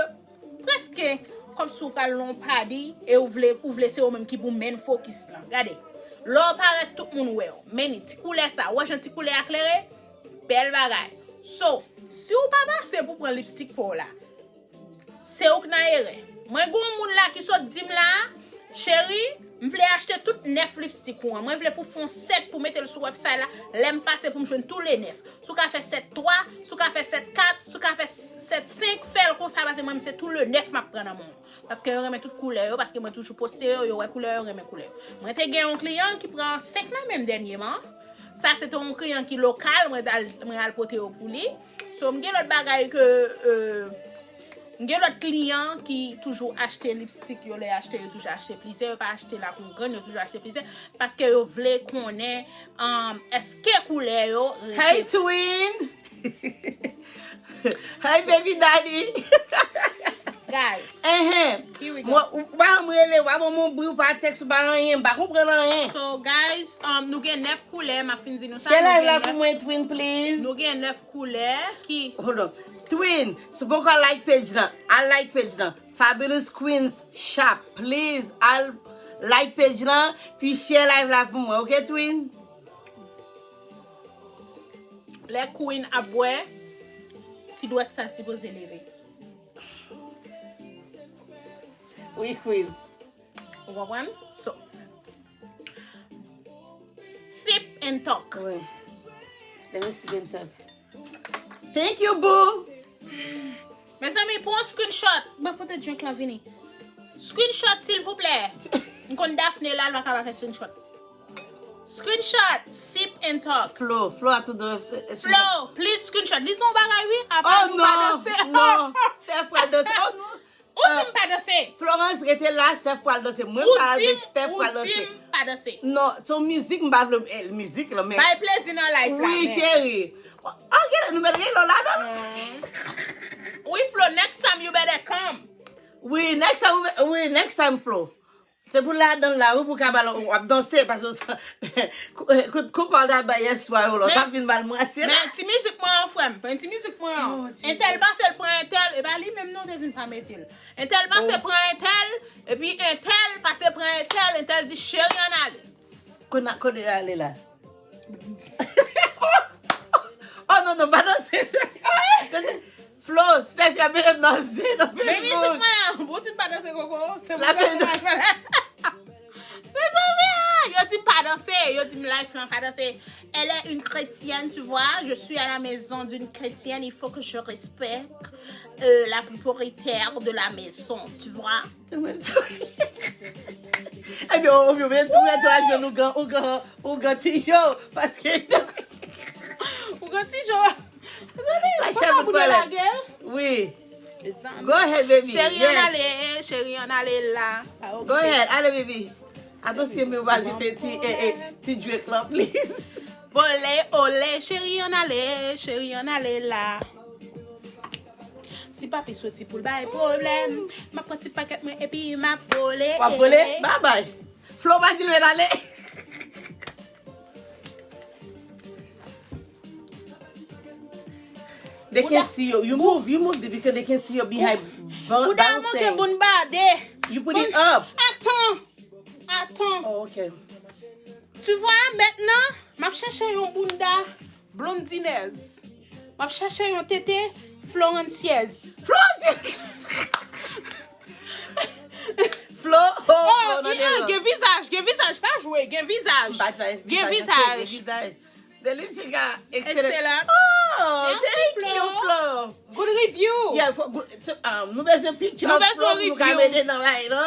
prèske kòmsi ou pral nan yon padi e ou vle, ou vle se ou menm ki pou main focus lan. Gade. Lè w parèt, tout moun wè w. Men ni ti koulè sa, ou wè jan ti koulè a klere? Bèl bagay. So, si ou pa pase pou pran lipstick pa w la, se ou k nan erè. Mwen gen yon moun la ki sot di m la, cheri, m vle achte tout nèf lipstick ou an. Mwen vle pou fè yon sèt pou mete l sou website la. Lè m pase pou m jwenn tou le nèf. Si w ka fè sèt twa, si w ka fè sèt kat, si w ka fè sèt senk, fè l konsa, paske mwen, se tou le nèf m ap pran nan men w. Paske yo renmen tout koulè yo, paske mwen toujou poste yo, yo wè koulè yo, renmen koulè yo. Mwen te gen yon kliyan ki pran senk nan men m dènyèman. Sa se te yon kliyan ki lokal, mwen al, mwen al pote yo pou li. So, m gen lòt bagay ke, euh, m gen lòt kliyan ki toujou achte lipstick yo, lè achte, yo toujou achte plizyè, yo pa achte la pou grenn, yo toujou achte plizyè, paske yo vle konnen, um, èske koulè yo rete. Hey, twin! Hey, baby daddy! Guys, Ehe. Here we go. Mwen, ou pa janm rele, ou pa ban mwen bri, ou pa tèks, ou pa anyen, m pa konprann anyen. So, guys, um, nou gen nèf koulè, m ap fin di nou sa. Share Nou live gen la nèf- pou mwen, twin, please. Nou gen nèf koulè ki Hold on. Twin, si w poko like page lan, al like page lan. Fabulous Queens Shop, please, al like page lan, pi share live la pou mwen, ok, twin? Lè Queen ap bwè, ti dwèt sa sipoze leve. Wi, Queen. Ou konprann? So, sip and talk. Wi. Let me sip and talk. Thank you, boo. Mezanmi, pran yon screenshot. Mwen pote drink la vini. Screenshot, silvouplè. M konn Daphne la, l pa ka pa fè screenshot. Screenshot, sip and talk. Flo, Flo a tou dwe. Flo, please screenshot. Li di yon bagay, wi. Apa nou pa danse. Oh non, non. Steph pral danse. Oh non. Ou di m pa danse. Florence, rete la, Steph pral danse. Mwen m pa al, men Steph pral danse. Ou di m pa danse. Non, se yon mizik, m pa vle, eh, mizik lan, men. Bay plezi nan live la, men. Wi, cheri. Ok, nou mèt rele w ladan. Wi, Flo, next time you better come. Wi, next time, wi, next time, Flo. Se pou ladan la, wi, pou ka ba l, w ap danse, paske w sa, kout, kout pa w ta bay yèswa yo la, w ta vin ba l mwatye la. Men ti mizik mwen an, frè m, men ti mizik mwen an. Entèl pase l pran entèl, e pa li menm non te di n pa mete l. Entèl pase pran entèl, epi entèl pase pran entèl, entèl di cheri ann ale. Kote, kote y ale la? Oh non, non, pa danse. Flo, Steph, y ap mete m nan zen nan Facebook. Men mizik mwen an, bon, ti pa danse koko. Se mwen ki ap fè. Mezanmi, yo di m pa danse, yo di m live lan pa danse. Elle est une chrétienne, tu vois. Je suis à la maison d'une chrétienne, il faut que je respecte euh, la propriétaire de la maison, tu vois. Ebyen, ou byen tou, ou byen tou, ou gan, ou gan, ou gan ti jo, paske. Ou gan ti jo. Mezanmi, konsa pou nou lage l? Wi. Mezanmi. Go ahead, baby. Cheri, ann ale, cheri, ann ale la. Go ahead, ale, baby. Atansyon, men ou pa jete ti, eh, eh, ti drink lan, please. Vole, ole, cheri, ann ale, cheri, ann ale la. Si papi soti pou l bay pwoblèm, m ap pran ti pakèt mwen epi m ap vole. W ap vole? Bye bye. Flo pa di l mèt ale. They can see you. You move, you move because they can see your behind bou-, bouncing. Bouda manke boun bade. You put it up. Atan. Atan. Oh, ok. Tu vois, maintenant, m ap chèche yon bounda blondinèz. M ap chèche yon tete floransyèz. Floransyèz! Flo, oh, Flo, nan gen vizaj, gen vizaj, pa jwe, gen vizaj. Gen vizaj. Delicious, excellent. Oh, merci, thank you, Flo. Good review. Yeah, for good, so, um, nou bezwen picture. Nou bezwen review. Nou ka mete nan bay, non?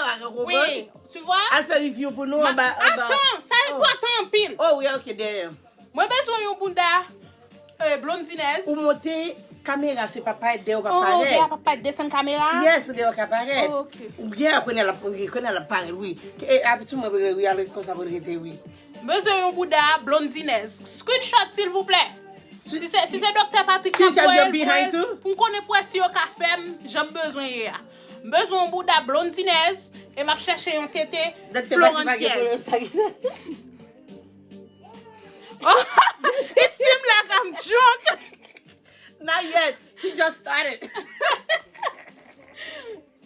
Wi, tu vois? Al fè review pou nou anba, anba. Atan, sa enpòtan anpil. Oh, wi, ok, damn. Mwen bezwen yon bounda, eh, blondinèz. Ou monte kamera, se pa parèt, dèyè w pa parèt. Oh, dèyè pa parèt, desann kamera? Yes, pou dèyè w ka parèt. Oh, ok. Ou byen, kounye a l ap, kounye a l ap parèt, wi. E, abitid mwen, wi, al konsa pou l rete, wi. M bezwen yon bouda blondinèz. Screenshot, silvouplè. Si se, si se Doktè Patrick k ap voye l, voye l pou m konnen pou wè si yo ka fè m jan m bezwen ye a. M bezwen yon bouda blondinèz e m ap chèche yon tete floransyèz. Oh, it seem like I'm drunk. Not yet. She just started.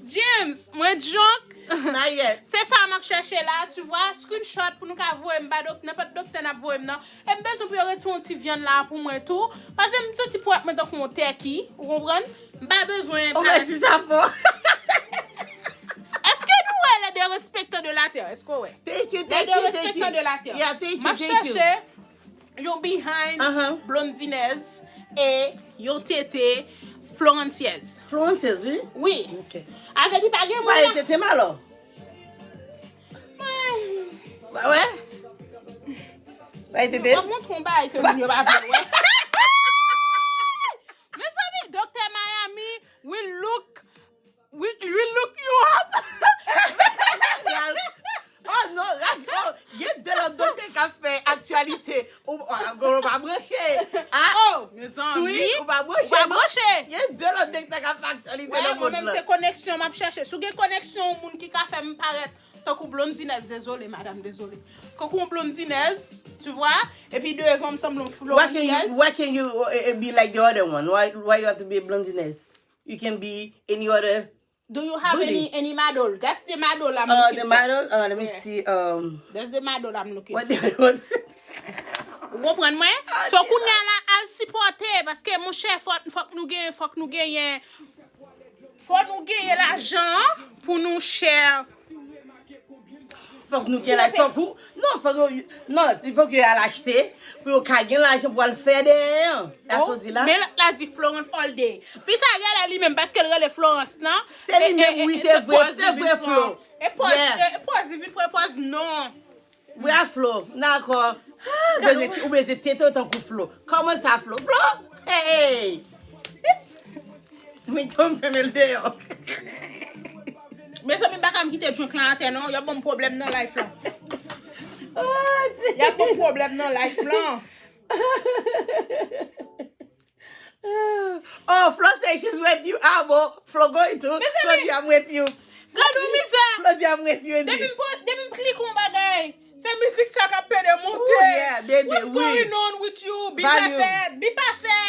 James, mwen drunk. Not yet. Se sa m ap chèche la, tu vois, screenshot pou nou ka voye m ba dok-, nenpòt doktè n ap voye m nan. E m bezwen pou yo retire yon ti vyann la pou mwen tou. Paske m santi pwèt mwen tankou yon tèki, ou konprann? M pa bezwen. Ou mèt di sa fò. Èske nou wè les déréspectants de la terre? Èske w wè? Thank you, thank you, thank you. Les déréspectants de la terre. Yeah, thank you, thank you. M ap chèche yon behind blondinèz e yon tete floransyèz. Floransyèz, wi? Wi. Ok. Avè di pa gen moun la. Pa tete m alò. Ba wè? Pa tete. W ap montre yon bagay ke moun yo pa vle wè. Mezanmi, Doktè Miami will look We, we look you up. Oh non, Rafi, oh, gen de lòt doktè k ap fè aktyalite. Ou, ah, ou pa branche. Ah, oh, mezanmi, wi, ou pa branche, non. Ou pa branche. Gen de lòt doktè k ap fè aktyalite nan mond lan. Mwen menm se koneksyon m ap chèche. Si w gen koneksyon, yon moun ki ka fè m parèt tankou blondinèz, dezole, madam, dezole. Tankou yon blondinèz, tu vois, epi devan m sanble yon floransyèz. Why can you, why can you, uh, uh, be like the other one? Why, why you have to be a blondinèz? You can be any other. Do you have any, any model? That's the model I'm looking for. Uh, the model? Uh, let me see. Um, that's the model I'm looking for. What the model? Ou konprann mwen? So, kounye a la, al sipòte, paske, monchè, fòk, fòk nou gen, fòk nou genyen, fòk nou genyen lajan pou nou share. Fòk nou gen laj, fòk ou, non, fòk yo, non, fòk yo al achte, pou yo ka gen lajan pou al fè dèyè an. Sa sa w di la? Men lòt la di Florence all day. Fi sa rele li menm, paske l rele Florence, non? Se li menm, wi, se vre, se vre, Flo. E pòz, e pòz li vin pran pòz non. Wi, a Flo, dakò. Ah, ou bezwen, ou bezwen tete w tankou Flo. Kòman sa, Flo? Flo? Hey! Mwen tou m fèmen l deyò. Mezanmi, m pa ka m kite drink lan atè non. Y ap ban m pwoblèm nan life lan. Y ap ban m pwoblèm nan life lan. Oh, Flo say she's with you. Ah bon, Flo going to. Flo di I'm with you. Gad yon mizè. Flo di I'm with you in this. Depi m po- depi m klike yon bagay, se mizik sa k ap pede monte. Oh, yeah, baby, wi. What's going on with you, Bi Pafè? Bi Pafè.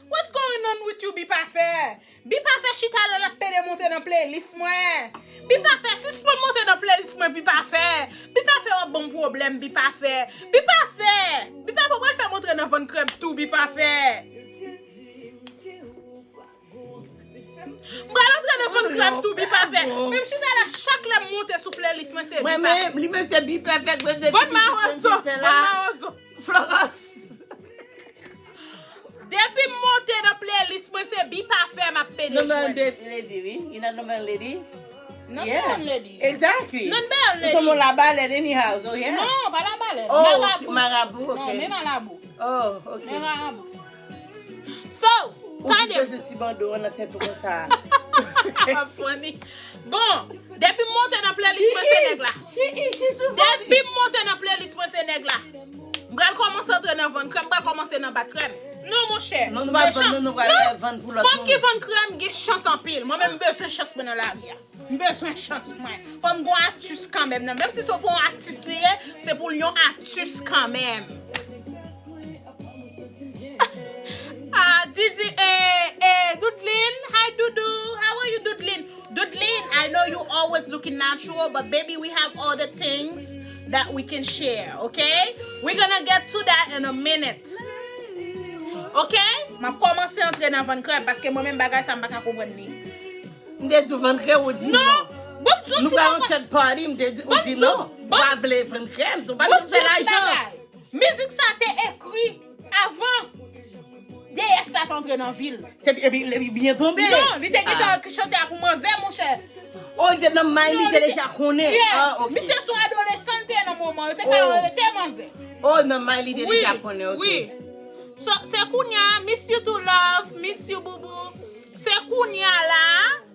What's going on with you, Bi Pafè? Bi Pafè chita la, l ap pede monte nan playlist mwen. Bi Pafè, sispann monte nan playlist mwen, Bi Pafè. Bi Pafè w ap ban m pwoblèm, Bi Pafè. Bi Pafè. Bi Pafè w pral fè m antre nan vann krèb tou, Bi Pafè. M pral antre nan vann krèb tou, Bi Pafè. Menm chita la, chak lè m monte sou playlist mwen, se Bi Pafè. Mwen menm, li menm se Bi Pafè, mwen se Vann mawozo, vann mawozo. Florence. Depi m monte nan playlist mwen, se Bi Pafè m ap pede jwenn. Number one lady, wi. You know number one lady? Number one lady. Exactly. Number one lady. Ou se yon labalèn anyhow, so yeah. Non, pa labalèn. Oh, marabou. Marabou, ok. Non, men marabou. Oh, ok. Men marabou. So, tande. Ou di bezwen ti bando nan tèt ou konsa. Funny. Bon, depi m monte nan playlist mwen se nèg la. Depi m monte nan playlist mwen se nèg la. M pral kòmanse antre nan vann krèm, m pral kòmanse nan bat krèm. Non, monchè. Non, nou pral vann, nou pral vann pou lòt moun. Fanm ki vann krèm gen chans anpil. Mwen menm m bezwen chans mwen nan lari a. M bezwen chans mwen. Fò m gon atis kanmenm nan. Menm si se pou yon atis li ye, se pou l yon atis kanmenm. Ah, Didi, eh, eh, Doudline. Hi, Doudou. How are you, Doudline? Doudline, I know you always looking natural, but baby, we have other things that we can share, okay? We're gonna get to that in a minute. Okay? M ap kòmanse antre nan vann krèb, paske mwen menm bagay sa m pa ka konprann li. M te di w vann krèb, ou di non. Bon, m di w ti bagay. Nou pa yon third party, m te di, ou di non. Ou pa vle vann krèb, ou pa vle fè lajan. Mizik sa te ekri avan deyès la t antre nan vi l. Se epi, epi byen tonbe. Non, li te gentan chante a pou manzè, monchè. Oh, li te nan may li te deja konnen. Yeah. Ah, ok. Misye se yon adolesan l te ye nan moman, yo te ka rete manzè. Oh, nan may li te deja konnen, ok. Wi, wi. So, se kounye a, miss you too, love, miss you, boubou. Se kounye a la,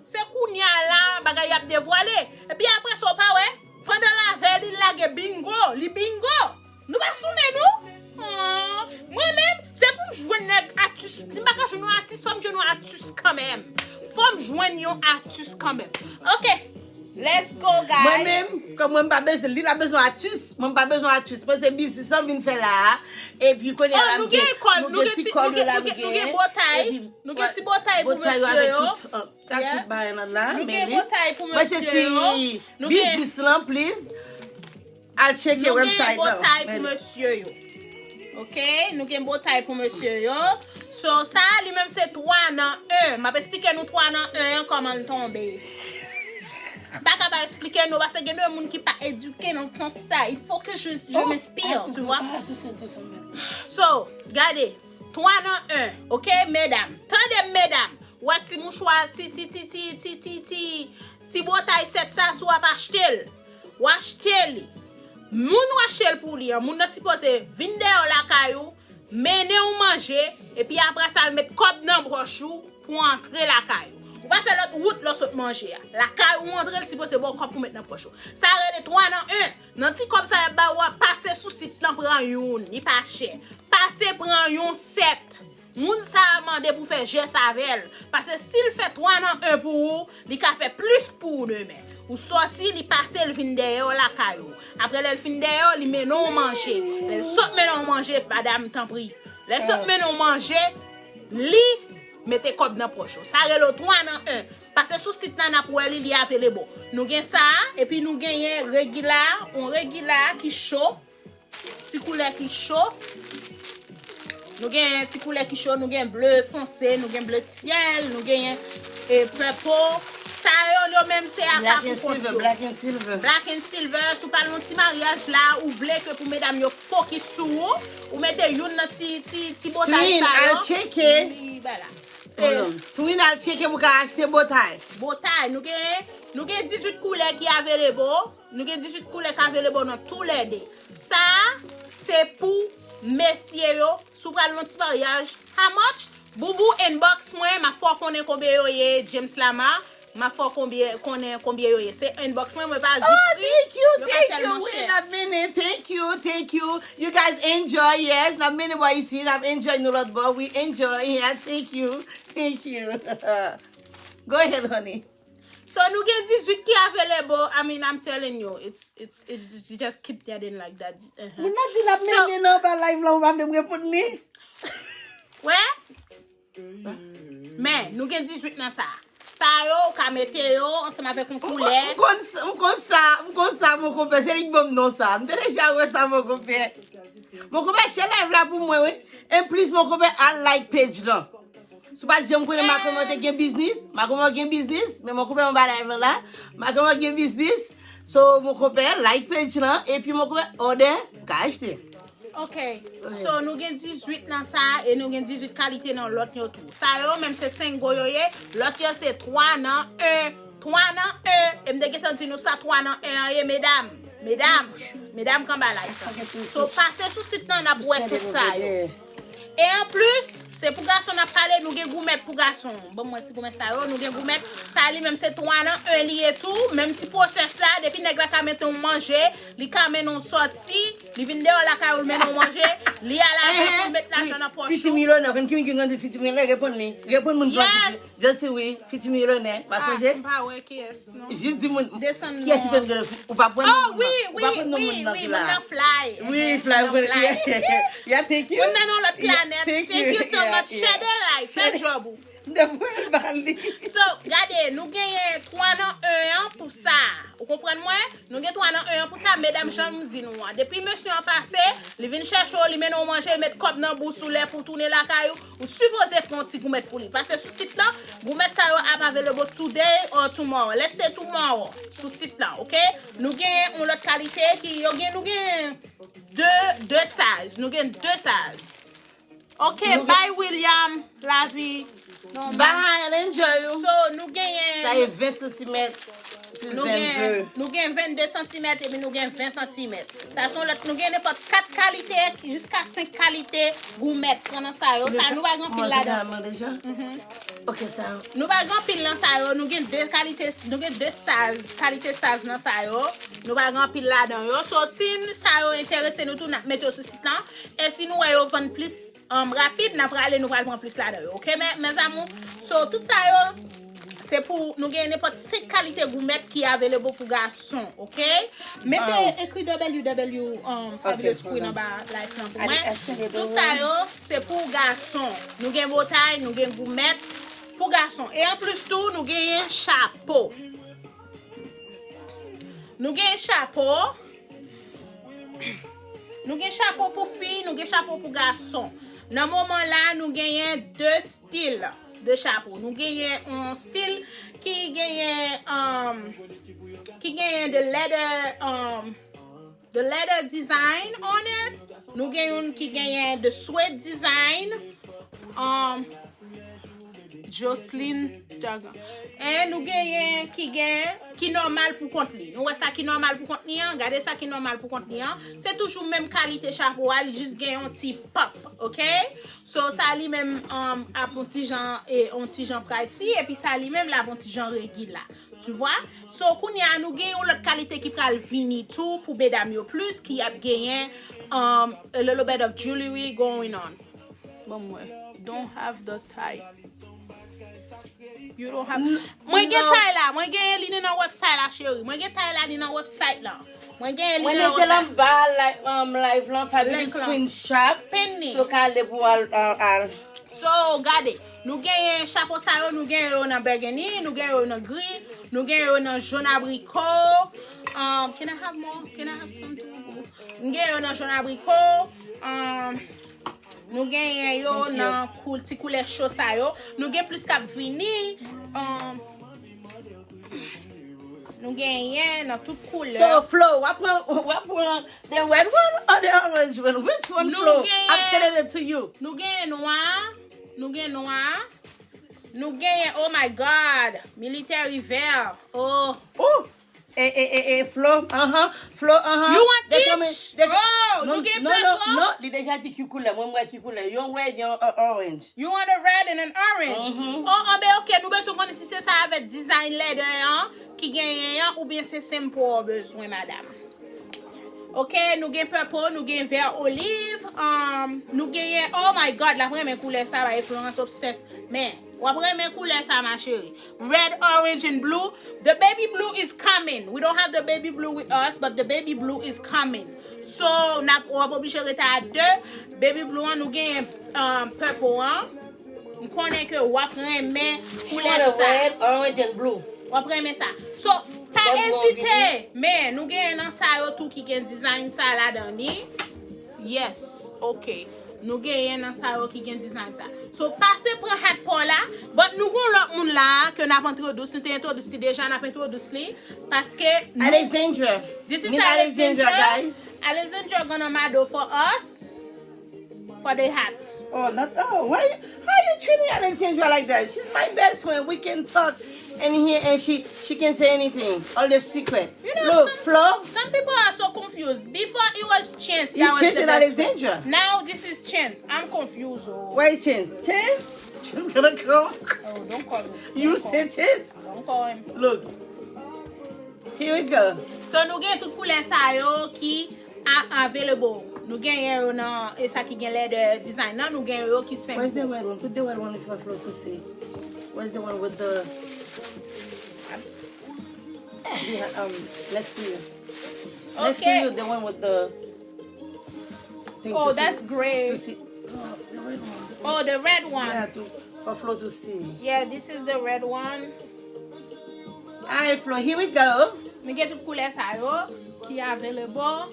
se kounye a la, bagay y ap devwale. Epi apre sa, w pa wè, pandan l avè li, l lage bingo, li bingo. Nou pa sou men nou? Ah, mwen menm, se pou m jwenn nèg atis. Si m pa ka jwenn yon atis, fò m jwenn yon atis kanmenm. Fò m jwenn yon atis kanmenm. Ok, let's go, guys. Mwen menm, kòm mwen m pa bezwen, li la bezwen atis. Mwen m pa bezwen atis. Mwen se biznis lan vin fè la a. Epi kounye a la, m gen, nou gen ti kòd yo la, nou gen, nou gen bòtay. Nou gen ti bòtay pou mesye yo. Ak tout bagay nan la, nou gen bòtay pou mesye yo. Mwen se ti biznis lan, please. Al tcheke website lan. Nou gen bòtay pou mesye yo. Ok, nou gen bòtay pou mesye yo. So, sa a li menm se twa nan en. M ap esplike nou twa nan en an kòman l tonbe. M pa ka pa esplike nou, paske gen de moun ki pa edike nan sans sa. Il faut que je, je m'inspire, tu vois. So, gade, twa nan en, ok, medam. Tande m, medam. Wè ti mouchwa, ti, ti, ti, ti, ti, ti, ti, ti bòtay sèt sa, si w ap achte l, w achte li. Moun w achte l pou li an, moun nan sipoze vin dèyè w lakay ou, mennen w manje, epi apre sa, l met kòb nan pòch ou pou antre lakay ou. Ou pa fè lòt wout lè w sot manje a. Lakay ou antre, l sipoze ba w kòb pou met nan pòch ou. Sa rele twa nan en. Nan ti kòb sa y ap ba ou a, pase sou sit lan pran youn, li pa chè. Pase pran yon sèt. Moun sa a mande pou fè jès avè l. Paske si l fè twa nan en pou ou, li ka fè plis pou ou demen. Ou sòti, li pase, l vin dèyè w lakay ou. Apre lè l fin dèyè w, li mennen w manje. Lè l sot mennen w manje, madam, tanpri. Lè l sot mennen w manje, li mete kòb nan pòch ou. Sa rele w twa nan en. Pase sou sit lan, n ap wè li, li available. Nou gen sa a, epi nou genyen regila, yon regila ki cho. Ti koulè ki cho. Nou gen ti koulè ki cho, nou gen ble fonse, nou gen ble syèl, nou gen, e, purple. Sa yo, yo menm se aka pou kont yo. Black and silver, black and silver. Black and silver, si w pral yon ti maryaj la, ou vle ke pou medam yo fokis sou ou, ou mete youn nan ti, ti, ti botay sa yo. Twin, al tcheke. Wi, bala. Hold on. Twin, al tcheke pou ka achte botay. Botay, nou gen, nou gen dizuit koulè ki available. Nou gen dizuit koulè ki available nan toulède. Sa a, se pou mesye yo. Si w pral yon ti maryaj, how much? Boubou, inbox mwen, m ap fè w konnen konbyen yo ye, James Lama. M ap fè w konbyen, konnen konbyen yo ye. Se inbox mwen, mwen pa di pri. Oh, thank you, thank you. Wait a minute, thank you, thank you. You guys enjoy, yes. N ap mennen bò isi, n ap enjoy nou lòt bò. We enjoy, yeah, thank you, thank you. Go ahead, honey. So, nou gen dizuit ki available. I mean, I'm telling you, it's, it's, it's, you just keep getting like that. Uh-huh. Moun nan di l ap mennen nan anba live la, ou pa vle m reponn li. Wè? Men, nou gen dizuit nan sa. Sa yo, ou ka mete yo ansanm avèk yon koulè. M konn sa, m konn sa, m konn sa, mon konpè. Se li k ban m non sa. M te deja wè sa, mon konpè. Mon konpè, share live la pou mwen, wi. Anplis, mon konpè, al like page lan. Si w pa t janm konnen Makomè te gen biznis, Makomè gen biznis, men mon konpè anba live lan la, Makomè gen biznis. So, mon konpè, like page lan, epi mon konpè, order, ka achte. Ok. So, nou gen dizuit nan sa, e nou gen dizuit kalite nan lòt yo tou. Sa yo, menm se sengo yo ye, lòt yo se twa nan en. Twa nan en. E m te gentan di nou sa twa nan en an ye, medam. Medam. Medam k anba live la. So, pase sou sit lan, n ap wè tout sa yo. E anplis, se pou gason n ap pale, nou gen goumèt pou gason. Ban m wè ti goumèt sa yo, nou gen goumèt. Sa li menm se twa nan en li ye tou. Menm ti pwosès la, depi nèg la ka mete yon manje, li ka mennen yon sòti, li vin deyò lakay ou, l mennen yon manje, li al avè l pou l met lajan nan pòch ou. Fiti milyonè, konn ki moun ki grandi fiti milyonè, reponn li. Reponn moun ki grandi fiti. Just wi, fiti milyonè, pa sonje? M pa wè kiyès. Jis di moun, kiyès ki konn gade, ou pa pran non moun nan. Oh, wi, wi, wi, wi, moun nan Fly. Wi, Fly, wi. Yeah, thank you. Moun nan yon lòt planèt. Thank you so much. Share the live, fè djòb ou. M te voye l ba li. So, gade, nou genyen twa nan en an pou sa. Ou konprann mwen? Nou gen twa nan en an pou sa, medam, jan m di nou an. Depi mesye an pase, li vin chèche w, li mennen w manje, li met kòb nan bous ou, lè pou w tounen lakay ou, ou sipoze pran yon ti goumèt pou li. Pase sou sit lan, goumèt sa yo ap available today or tomorrow. Let's say tomorrow, sou sit lan, ok? Nou gen yon lòt kalite ki, yo gen, nou gen de, de size. Nou gen de size. Ok, bye William, lavi. Bye, and enjoy you. So, nou genyen. Sa e ven santimèt plis vennde. Nou gen vennde santimèt epi nou gen ven santimèt. Sa se yon lòt, nou gen nenpòt kat kalite, jiska senk kalite goumèt. Pran nan sa yo. Sa nou pa gen anpil ladan. Kòmanse deja? Mhm. Ok, sa yo. Nou pa gen anpil nan sa yo. Nou gen de kalite, nou gen de size, kalite size nan sa yo. Nou pa gen anpil ladan yo. So, si sa yo enterese nou tou, n ap mete yo sou sit lan. E si nou wè yo vann plis, um, rapid, n ap rale, nou pral pran plis ladan yo. Ok, mes, mes amours? So, tout sa yo, se pou nou gen nenpòt senk kalite goumèt ki available pou gason, ok? Mete, ekri W W W, um, Fabulous Queen anba live lan pou mwen. Tout sa yo, se pou gason. Nou gen botay, nou gen goumèt pou gason. E anplis tou, nou genyen chapo. Nou gen chapo. Nou gen chapo pou fi, nou gen chapo pou gason. Nan moman la, nou genyen de stil de chapo. Nou genyen yon stil ki genyen, um, ki genyen the leather, um, the leather design on it. Nou gen youn ki genyen the suede design. Um, Jocelyn Jagan. E nou genyen ki gen, ki nòmal pou kont li. Nou wè sa ki nòmal pou kont li an? Gade sa ki nòmal pou kont li an. Se toujou menm kalite chapo a, li jis gen yon ti pop, ok? So, sa li menm, um, ap yon ti jan, e, yon ti jan pricey, epi sa li menm l ap yon ti jan regila. Tu vois? So, kounye a, nou gen yon lòt kalite ki pral vini tou pou medam yo plis, ki ap genyen, um, a little bit of jewelry going on. Ban m wè. Don't have the type. You don't have. Mwen gen tay la. Mwen genyen li nan website la, cheri. Mwen gen tay la, li nan website la. Mwen genyen li nan website. Mwen mete l anba live, um, live lan, Fabulous Queen Shop. Pen ni. So, ka ale pou al, al, al. So, gade. Nou genyen chapo sa yo, nou genyen yo nan burgundy, nou genyen yo nan gri, nou genyen yo nan jòn abriko. Um, can I have more? Can I have some too? Nou genyen yo nan jòn abriko. Um, Nou genyen yo nan kou-, ti koulè cho sa yo. Nou gen plis k ap vini. Um, Nou genyen nan tout koulè. So, Flo, w ap pran, w ap pran the red one or the orange one? Which one, Nou Flo? genyen- I'm sending it to you. Nou genyen nwa, nou gen nwa, nou genyen, oh my God, military vert. Oh. Oh, e, e, e, e, Flo, uh-huh, Flo, uh-huh. You want They peach? coming- they- Oh, no, nou gen no, purple? No, no, li deja di ki koulè. Mwen, mwen ki koulè. Yon red, yon uh, orange. You want a red and an orange? Mhm. Oh, anben, ok, nou bezwen konnen si se sa avèk design leather an ki genyen an oubyen se simple ou bezwen, madam. Ok, nou gen purple, nou gen vert olive, um, nou genyen, oh my God, la renmen koulè sa, ba e Florence obsessed. Men, w ap renmen koulè sa, ma chérie. Red, orange and blue. The baby blue is coming. We don't have the baby blue with us, but the baby blue is coming. So, n ap, w ap oblije rete a de. Baby blue an, nou genyen um, purple an. M konnen ke w ap renmen She koulè want a sa. Red, orange and blue. W ap renmen sa. So, pa Bon, bon, ezite. Men, nou genyen nan sa yo tou ki gen design sa ladan li. Yes, ok. Nou genyen nan sa yo ki gen design sa. So, pase pran hat pa w la. But nou gon lòt moun la ke n ap entwodis. Nou te entwodis li deja, n ap entwodis li. Paske nou- Alexandra. This is Meet Alexandra, Alexandra. Guys. Alexandra gonna model for us for the hat. Oh, not oh. Why? How you treating Alexandra like that? She's my best friend. We can talk and here, and she she can say anything. All the secret. You know, Look, some, Flo. Some people are so confused. Before it was Chance. You That was Chance the and best friend. Alexandra. Now this is Chance. I'm confused. Oh. Why Chance? Chance? She's gonna come. Oh, don't call him. You Don't call say him. Chance. Don't call him. Look. Here we go. So nou gen tout koulè sa yo ki a- available. Nou genyen yo nan e sa ki gen leather design nan, nou genyen yo ki Where's the simple. Red one? Put the Red one for Flo to see. Where's the one with the behind, um, next to you? Next to Okay. You, the one with the thing Oh, to see. That's great. To see. Oh, the red one. Oh, the red one. Yeah, to, for Flo to see. Yeah, this is the red one. Alright, Flo, here we go. Nou gen tout koulè sa yo ki available.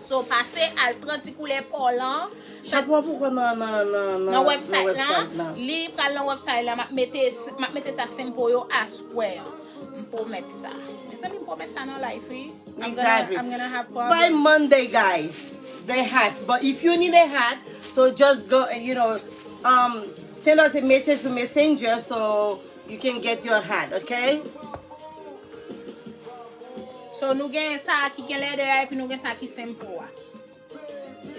So, pase al pran ti koulè pa w lan. Chak mwa pou kon nan nan nan Nan website la, website la. Li pral nan website la, m ap mete, m ap mete sa simple yo a square. M pwomèt sa. Mezanmi, m pwomèt sa nan life, wi. I'm gonna, Exactly. I'm gonna have By problems. Monday, guys, the hat. But if you need a hat, so just go and, you know, um, send us a message to Messenger so you can get your hat, okay? So, nou gen sa ki gen leather a, epi nou gen sa ki simple a.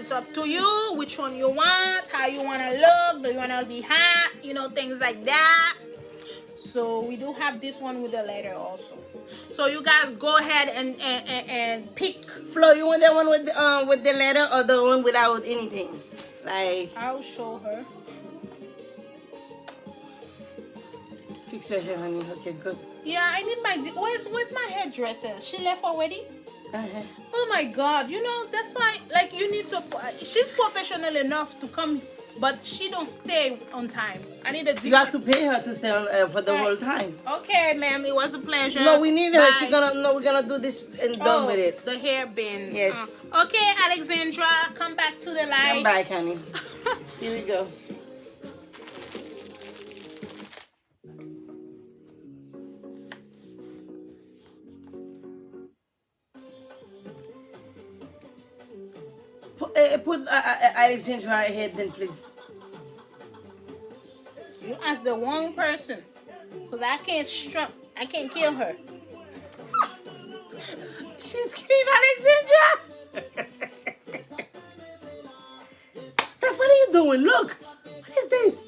It's up to you which one you want, how you wanna look, do you wanna be hot, you know, things like that. So we do have this one with the leather also. So you guys go ahead and and, and, and pick. Flo, you want the one with the, um, with the leather or the one without anything? Like, I'll show her. Fix your hair, honey. Okay, good. Yeah, I need my. De- where's where's my hairdresser? She left already. Uh-huh. Oh my God! You know that's why, like, you need to. She's professional enough to come, but she don't stay on time. I need a different. You have to pay her to stay on, uh, for the Right. Whole time. Okay, ma'am. It was a pleasure. No, we need her. She's Bye. Gonna no, we're gonna do this and done Oh, with it. The hairband. Yes. Uh, okay, Alexandra, come back to the life. Come back, honey. Here we go. Put, eh, put uh, uh, Alexandra ahead then, please. You ask the wrong person. Because I can't str- I can't kill her. She's scared, Alexandra. Steph, what are you doing? Look. What is this?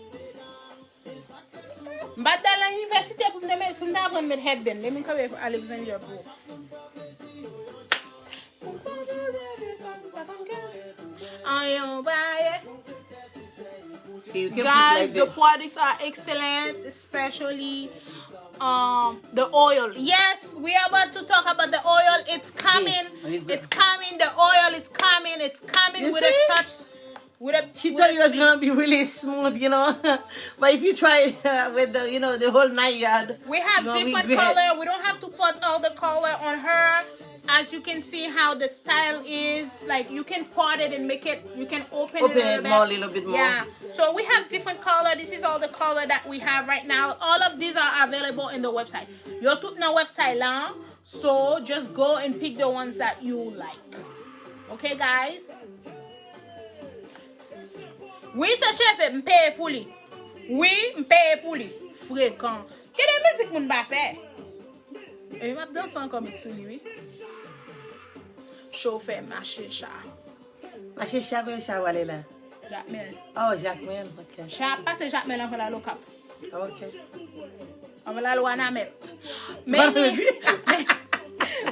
M pa t al nan inivèsite pou m te met- pou m te aprann met headband. Demen kanpe Alexandra pou. Anyen pa ye. Okay, you can Guys, put the like this. Products are excellent, especially um the oil. Yes, we are about to talk about the oil. It's coming. Yeah, It's coming. The oil is coming. It's coming You with see? A such with a. She With told a you it's sweet- gonna be really smooth, you know. But if you try it uh, with the, you know, the whole nine yard, We have you won't different regret. Color. We don't have to put all the color on her. As you can see how the style is, like, you can part it and make it, you can open it a little bit more. Yeah. So we have different color. This is all the color that we have right now. All of these are available in the website. Yo tout nan website la. So just go and pick the ones that you like. Okay, guys? Wi, se cheve, m peye pou li. Wi, m peye pou li. Frekan. Gade mizik moun pa fè. E m ap danse ankò met sou li, wi. Chofè mache cha. Mache cha, kote cha w ale la? Jakmèl. Oh, Jakmèl, ok. Cha ap pase Jakmèl anvan l al Okap. Ok. Anvan l al Wanament. Meni.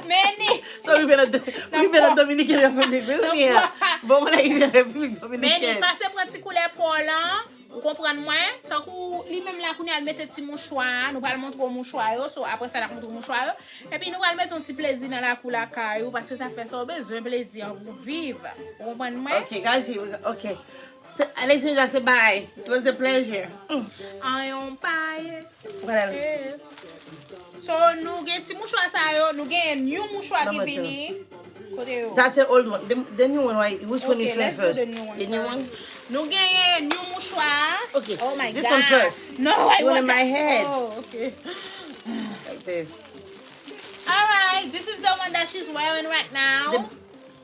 Meni. So, rive nan, rive nan Dominiken Repiblik, wi, kounye a. Bon, mwen rive nan Repiblik Dominiken. Meni, pase pran ti koulè pa w lan. Ou konprann mwen? Tankou li menm la kounye a, l mete ti mouchwa a. Nou pral montre w mouchwa yo. So, apre sa, n ap montre w mouchwa yo. Epi nou pral mete yon ti plezi nan lakou lakay ou, paske sa fè sa w bezwen plezi an pou viv. Ou konprann mwen? Ok, guys, ok. Se, Alexandra se bay. It was a pleasure. Mm. An yon paye. What else? So, nou gen ti mouchwa sa yo, nou gen new mouchwa ki vini. Kote yo? That's the old one. The, the new one, right? Which one you showing first? Okay, let's do the new one first. The new one? Nou genyen new mouchwa. Okay. Oh my God. This one first. No, I want that. You want in my head. Oh, okay. Like this. All right, this is the one that she's wearing right now. The,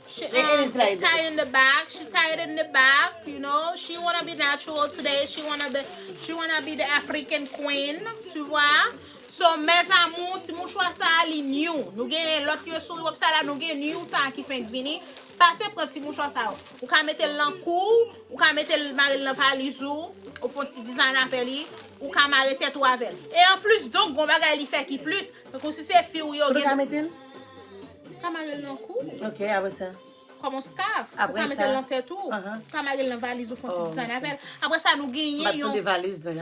she, um, it is like this. Tie in the back. She tied in the back, you know. She wanna be natural today. She wanna be, she wanna be the African queen, tu vois. So, mes amours, ti mouchwa sa a, li new. Nou gen lòt yo sou website la, nou gen new sa a ki fenk vini. Pase pran ti mouchwa sa yo. Ou ka mete l nan kou w, ou ka mete l, mare l nan valiz ou, ou fè yon ti dizayn avè li, ou ka mare tèt ou avè l. E anplis, donk, gon bagay li fè ki plis. Tankou si se fi w yo gen. Kote w ka mete l? Ou ka mare l nan kou w. Ok, apre sa? Kòm yon scarf. Ou ka mete l nan tèt ou. Ou ka mare l nan valiz ou, fè yon ti dizayn avè l. Apre sa, nou genyen yon,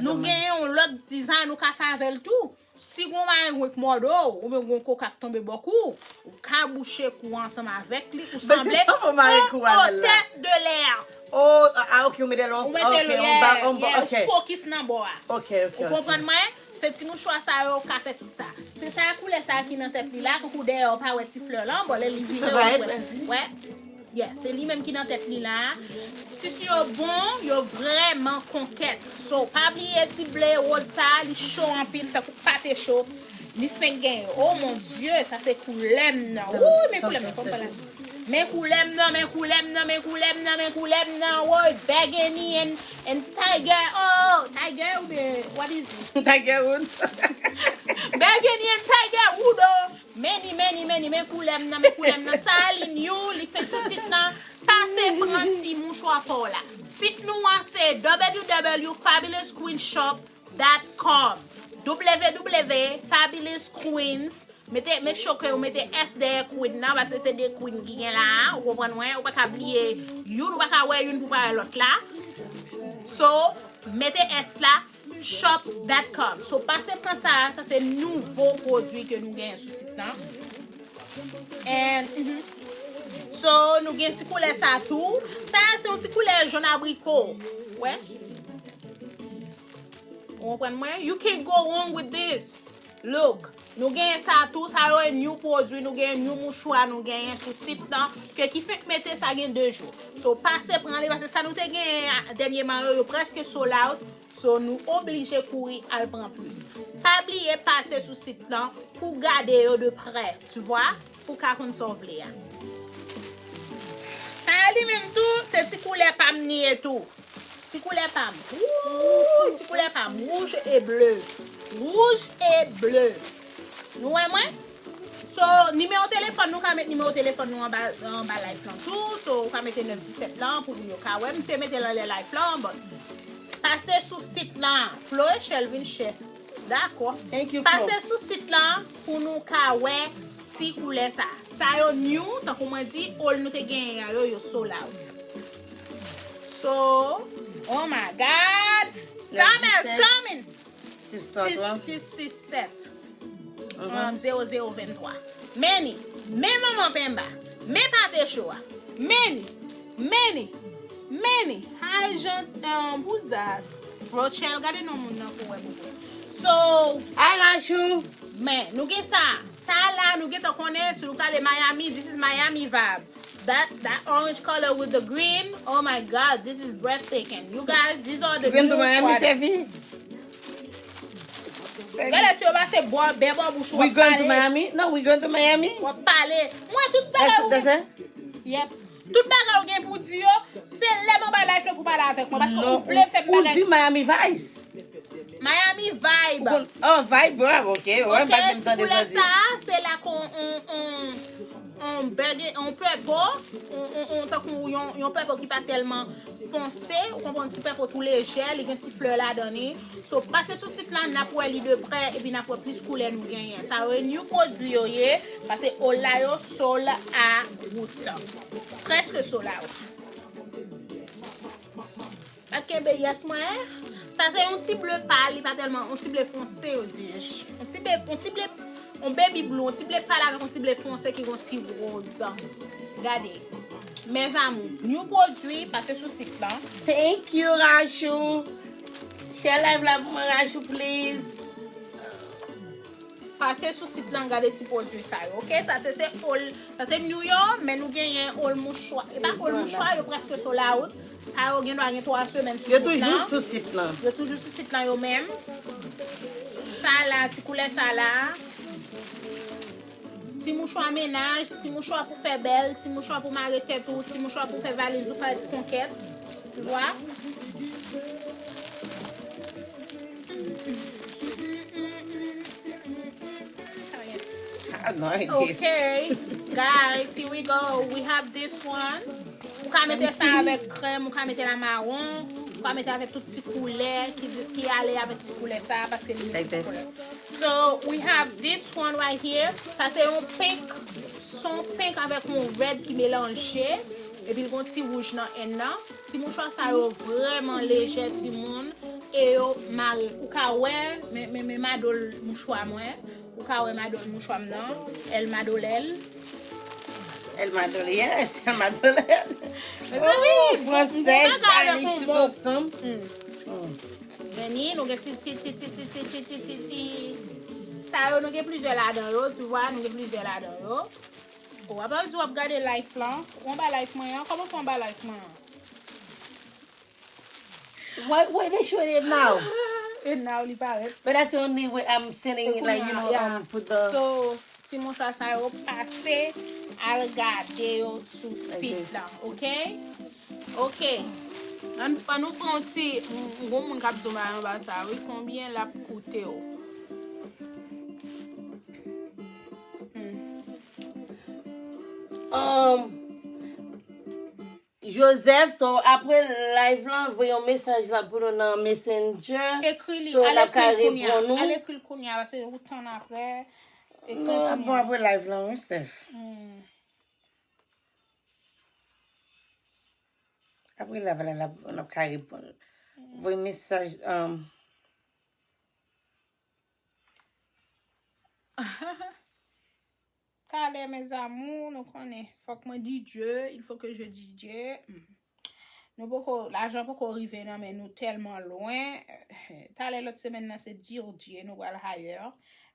nou genyen yon lòt dizayn ou ka fè avè l tou. Si gon marengon k mòde w, oubyen gon koka k tonbe bò kou w, ou ka bouche kou w ansanm avèk li, ou sanble yon otès de lè. Oh, ah, ok, ou mete l, ou mete l, yeah, yeah, ou fokis nan bò a. Ok, ok, ok. Ou konprann mwen? Se ti mouchwa sa yo ka fè tout sa. Se sa koulè sa ki nan tèt li la, tankou dèyè w pa wè ti flè lan, bon, lè li vire, ou wè. Yes, se li menm ki nan tèt li la. Tisi yo bon, yo vrèman konkèt. So, pa bliye ti ble woz sa, li cho anpil, tankou pate cho. Li fenk genyen. Oh mon Dieu, sa se koulè m nan. Wouy, men koulè m nan, fò m pale. Men koulè m nan, men koulè m nan, men koulè m nan, men koulè m nan. Woy, burgundy and, and tiger. Oh, tiger oubyen, what is it? Tiger wood. Burgundy and tiger wood, oh. Meni, meni, meni, men koulè m nan, men koulè m nan. Sa a li new, li fenk sou sit nan. Pase pran ti mouchwa pa w la. Sit nou an se w w w fabulous queen shop dot com. W W W fabulous queens. Mete, make sure ke ou mete S dèyè queen nan, paske se de queen ki gen la a. Ou konprann mwen? Ou pa ka bliye youn, ou pa ka wè youn pou pa wè lòt la. So, mete S la. Shop dot com. So, pase pran sa a, sa se nouvo pwodui ke nou genyen sou sit lan. And, mhm. So, nou gen ti koulè sa tou. Sa a se yon ti koulè jòn abriko. Wè? Ou konprann mwen? You can't go wrong with this. Look. Nou genyen sa tou, sa yo e new pwodui, nou genyen new mouchwa, nou genyen sou sit lan, ke ki fenk mete sa gen de jou. So, pase pran li, paske sa nou te genyen dènyèman yo, yo prèske sold out. So, nou oblije kouri al pran plis. Pa bliye pase sou sit lan pou gade yo de prè, tu vois, pou ka konn sa w vle a. Sa a li menm tou, se ti koulè pa m li ye tou. Ti koulè pa m. Wouy, ti koulè pa m. Wouj e ble. Wouj e ble. Nou wè mwen? So, nimewo telefòn, nou ka met nimewo telefòn nou anba, anba live lan tou. So, ou ka mete nèf disèt lan pou moun yo ka wè. M te mete l anlè live lan, but pase sou sit lan. Flo e Shelvin chè. Dakò. Thank you, Flo. Pase sou sit lan pou nou ka wè ti koulè sa. Sa yo new, tankou mwen di, old nou te genyen an yo, yo sold out. So, oh my God! Summer is coming! Sis sis sis sis sèt. Mhm. Um, zewo zewo venntwa. Meni, men manman penba, men pate cho a. Meni, meni, meni. Hi, Jean, um, who's that? Rochelle, gade non moun nan pou wè bobo. So, hi, Rachou. Men, nou gen sa. Sa la, nou gentan konnen, si nou prale Miami, this is Miami vibe. That, that orange color with the green, oh my God, this is breathtaking. You guys, these are the Going to new Miami, products. Tevi? Gade si yo pase bò, bè bò bouch ou We ap going to pale. Miami? No, we going to Miami? W ap pale. Mwen, tout bagay That's, ou that's gen. it? Yep. Tout bagay ou gen pou di yo, se lè m anba live la pou pale avèk mwen. Paske Non, ou vle fè m ou bagay. Di Miami Vice. Miami vibe. Oh, vibe, bravo, ok. Wè, m Ok, pa t menm ti tande koulè sa di. Sa a, se la kon on, on, on bège, on pèpo, on, on, on, tankou yon, yon pèpo ki pa tèlman fonse, ou konprann, ti pèpo tou lejè, li gen ti flè ladan li. So, pase sou sit la, n ap wè li de prè, epi n ap wè plis koulè nou genyen. Sa yo, new pwodui yo ye, pase all la yo, sold out. Prèske sold out. Ap kenbe yes mwen. Sa se yon ti ble pal, li pa tèlman, yon ti ble fonse yo di. Yon ti ble, yon ti ble, yon baby blue, yon ti ble pal avèk yon ti ble fonse ki gon ti woz. Gade. Mes amours, new pwodui, pase sou sit la. Thank you, Rachou. Share live la pou mwen, Rachou, please. Pase sou sit lan, gade ti pwodui sa yo, ok? Sa se, se all, sa se new yo, men nou genyen all mouchwa. E pa all mouchwa, yo prèske sold out. Sa yo gen dwa gen twa semèn sou Yo sit toujou lan. Sou sit lan. Yo toujou sou sit lan yo menm. Sa la, ti koulè sa la. Ti mouchwa mennaj, ti mouchwa pou fè bèl, ti mouchwa pou mare tèt ou, ti mouchwa pou fè valiz ou fè konkèt. Tu vois? Ah, non, Okay, guys, here we go. We have this one. Ou ka mete sa avèk krèm, ou ka mete la mawon, ou ka mete avèk tout ti koulè ki, ki ale avèk ti koulè sa, paske li gen ti koulè. So, we have this one right here. Sa se yon pink, se yon pink avèk yon red ki melanje. Epi l gon ti wouj nan enn nan. Ti mouchwa sa yo vrèman lejè, timoun. E yo mare. Ou ka wè, men, men, men madol mouchwa mwen. Ou ka wè madol mouchwa m nan. El madolel. El madolel, yes, el madolel. Mezanmi, Oh, fransè, bon bagay, Spanish, bon, tout bon. ansanm. Mm. Vini, nou gen ti, ti, ti, ti, ti, ti, ti, ti, ti. Sa yo, nou gen plizyè ladan yo, tu vois, nou gen plizyè ladan yo. Ou ap di w ap gade live lan. Ou anba live mwen an. Kòman fè anba live mwen an? Why, why they showing it now? E now li parèt. But that's the only way I'm sending it, like, you know, Yeah. um, put the So, ti mouchwa sa yo pase al gade yo sou sit la, ok? Ok. Ann, ann nou pran yon ti, yon moun k ap di yon bagay anba sa, wi, konbyen l ap koute w? Hmm. Um, Joseph, so apre live lan, voye yon mesaj la pou nou nan Messenger. Ekri li, So, al l ap ka ekri l kounye a. reponn nou. Al ekri l kounye a, paske ou tann apre. Ekri l Non, kounye bon, a. Apre live lan, wi, Steph. Hmm. Apre live la, l ap, l ap ka reponn. Voye mesaj, um, Talè, mes amours, nou konnen. Fòk mwen di Dieu, il faut que je dise Dieu. Hmm. Nou poko, lajan poko rive nan men nou tèlman lwen. Talè lòt semèn nan se dire Dieu, nou pral higher.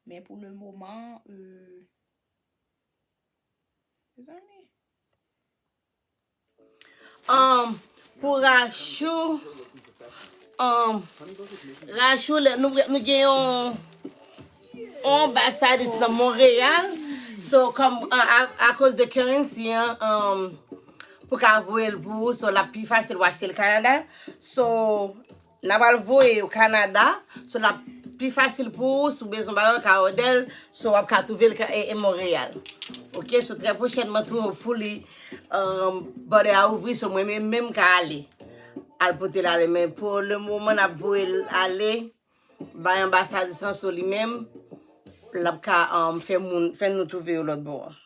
Men pou le moman, euh, mezanmi. Um, pou Rachou, um, Rachou, lè nou, nou gen yon, yon anbasadis nan Montréal. So, kòm, a, a, akoz de currency an, um, pou ka voye l pou ou, so, l ap pi fasil w achte l Kanada. So, n ap al voye yo Kanada, so l ap pi fasil pou ou, si w bezwen bagay, w ka òdè l, so w ap ka twouve l ka, e, e Monreyal. Ok, so trè pwochènman tou, hopefully, um, bòdè a ouvri, so mwen menm, menm ka ale. Al pote l ale, men pou le moman, n ap voye l ale, bay anbasadis lan, so li menm, l ap ka, um, fè moun, fè nou twouve yo lòt bò an.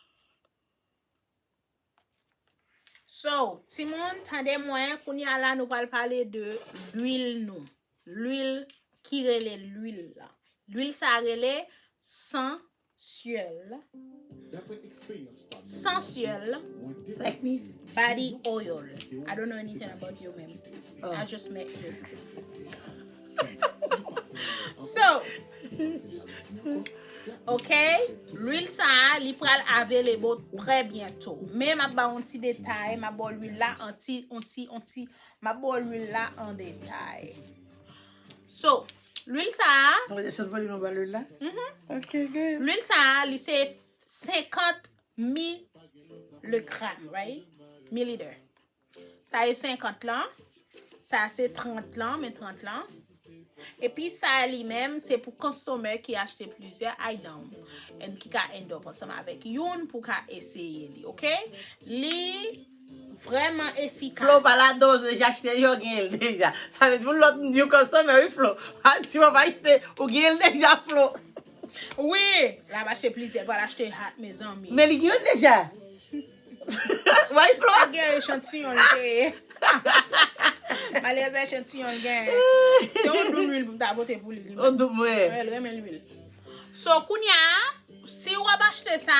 So, timoun, tande mwen, kounye a la, nou pral pale de lwil nou. Lwil ki rele lwil la. Lwil sa rele san syèl. San syèl. Like me? Body oil. I don't know anything about you, ma'am. Oh. I just met you. So, Ok? Lwil sa a, li pral available trè byento. Men m ap ba w yon ti detay, m ap ba w lwil la an ti, an ti, an ti, m ap ba w lwil la an detay. So, lwil sa a, Mwen desant volim nou ba lwil la? Mhm. Ok, good. Lwil sa a, li se senkant miligram, right? Mililitè. Sa e senkant lan. Sa se trant lan, men trant lan. Epi sa li menm, se pou customer ki achte plizyè item and ki ka end up ansanm avèk youn pou ka eseye li, ok? Li vrèman efikas. Flo pa ladan, ou deja achte yo, gen l deja. Sa vle di pou lòt yon customer, wi, Flo. A, ti w ap achte, ou gen l deja, Flo. Wi, l ap achte plizyè, l pral achte hat, mezanmi. Men li gen yon deja. Why, Flo? Gen echantiyon l te ye. Malerezman, echantiyon l gen. Se yon doum lwil pou m ta pote pou li. Li O doum, wi. L renmen lwil. So, kounye a, si w ap achte sa,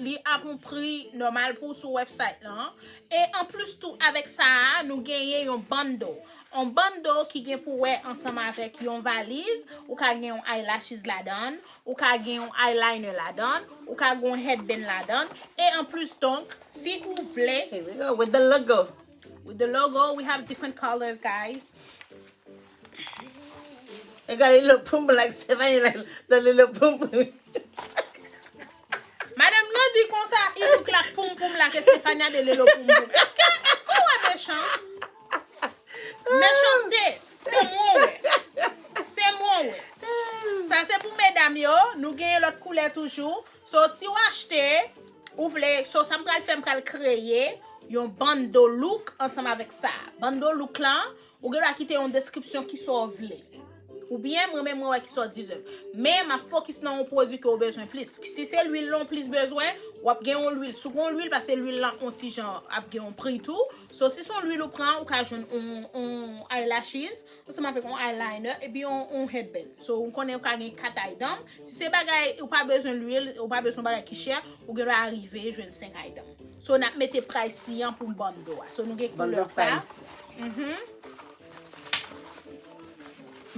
li ap yon pri nòmal pou w sou website lan. E anplis tou, avèk sa, nou genyen yon bundle. Yon bundle ki gen pou wè ansanm avèk yon valiz. Ou ka gen yon eyelashes ladan, ou ka gen yon eyeliner ladan, ou ka gen yon headband ladan. E anplis, donk, si ou vle, Here we go with the logo. With the logo, we have different colors, guys. E gade le pum pum like Stefani, like the little pum pum. Madanm Landy konsa, i look like pum pum like Stefania de Lelo pum pum. Èske, èske w wè mechan? Mechanste, se mwen w wè. Se mwen w wè. Sa se pou medam yo, nou genyen lòt koulè toujou. So, si w achte, ou vle, so, sa m pral fè, m pral kreye yon bundle look ansanm avèk sa. Bundle look lan, ou gen dwa kite yon deskripsyon ki sa w vle. Oubyen, mwen menm, mwen wè ki sa w deserve. Men, m ap fokis nan yon pwodui ke w bezwen plis. Si se lwil lan w plis bezwen, w ap gen yon lwil. Si w gen yon lwil, paske lwil lan, yon ti jan, ap gen yon pri tou. So, si se yon lwil ou pran, ou ka jwenn yon, yon eyelashes, ansanm avèk yon eyeliner, epi yon, yon headband. So, ou konnen ou ka gen kat item. Si se bagay, ou pa bezwen lwil, ou pa bezwen bagay ki chè, ou gen dwa rive jwenn senk item. So, n ap mete price an pou bundle a. So, nou gen Bundle koulè sa. Price. Mhm.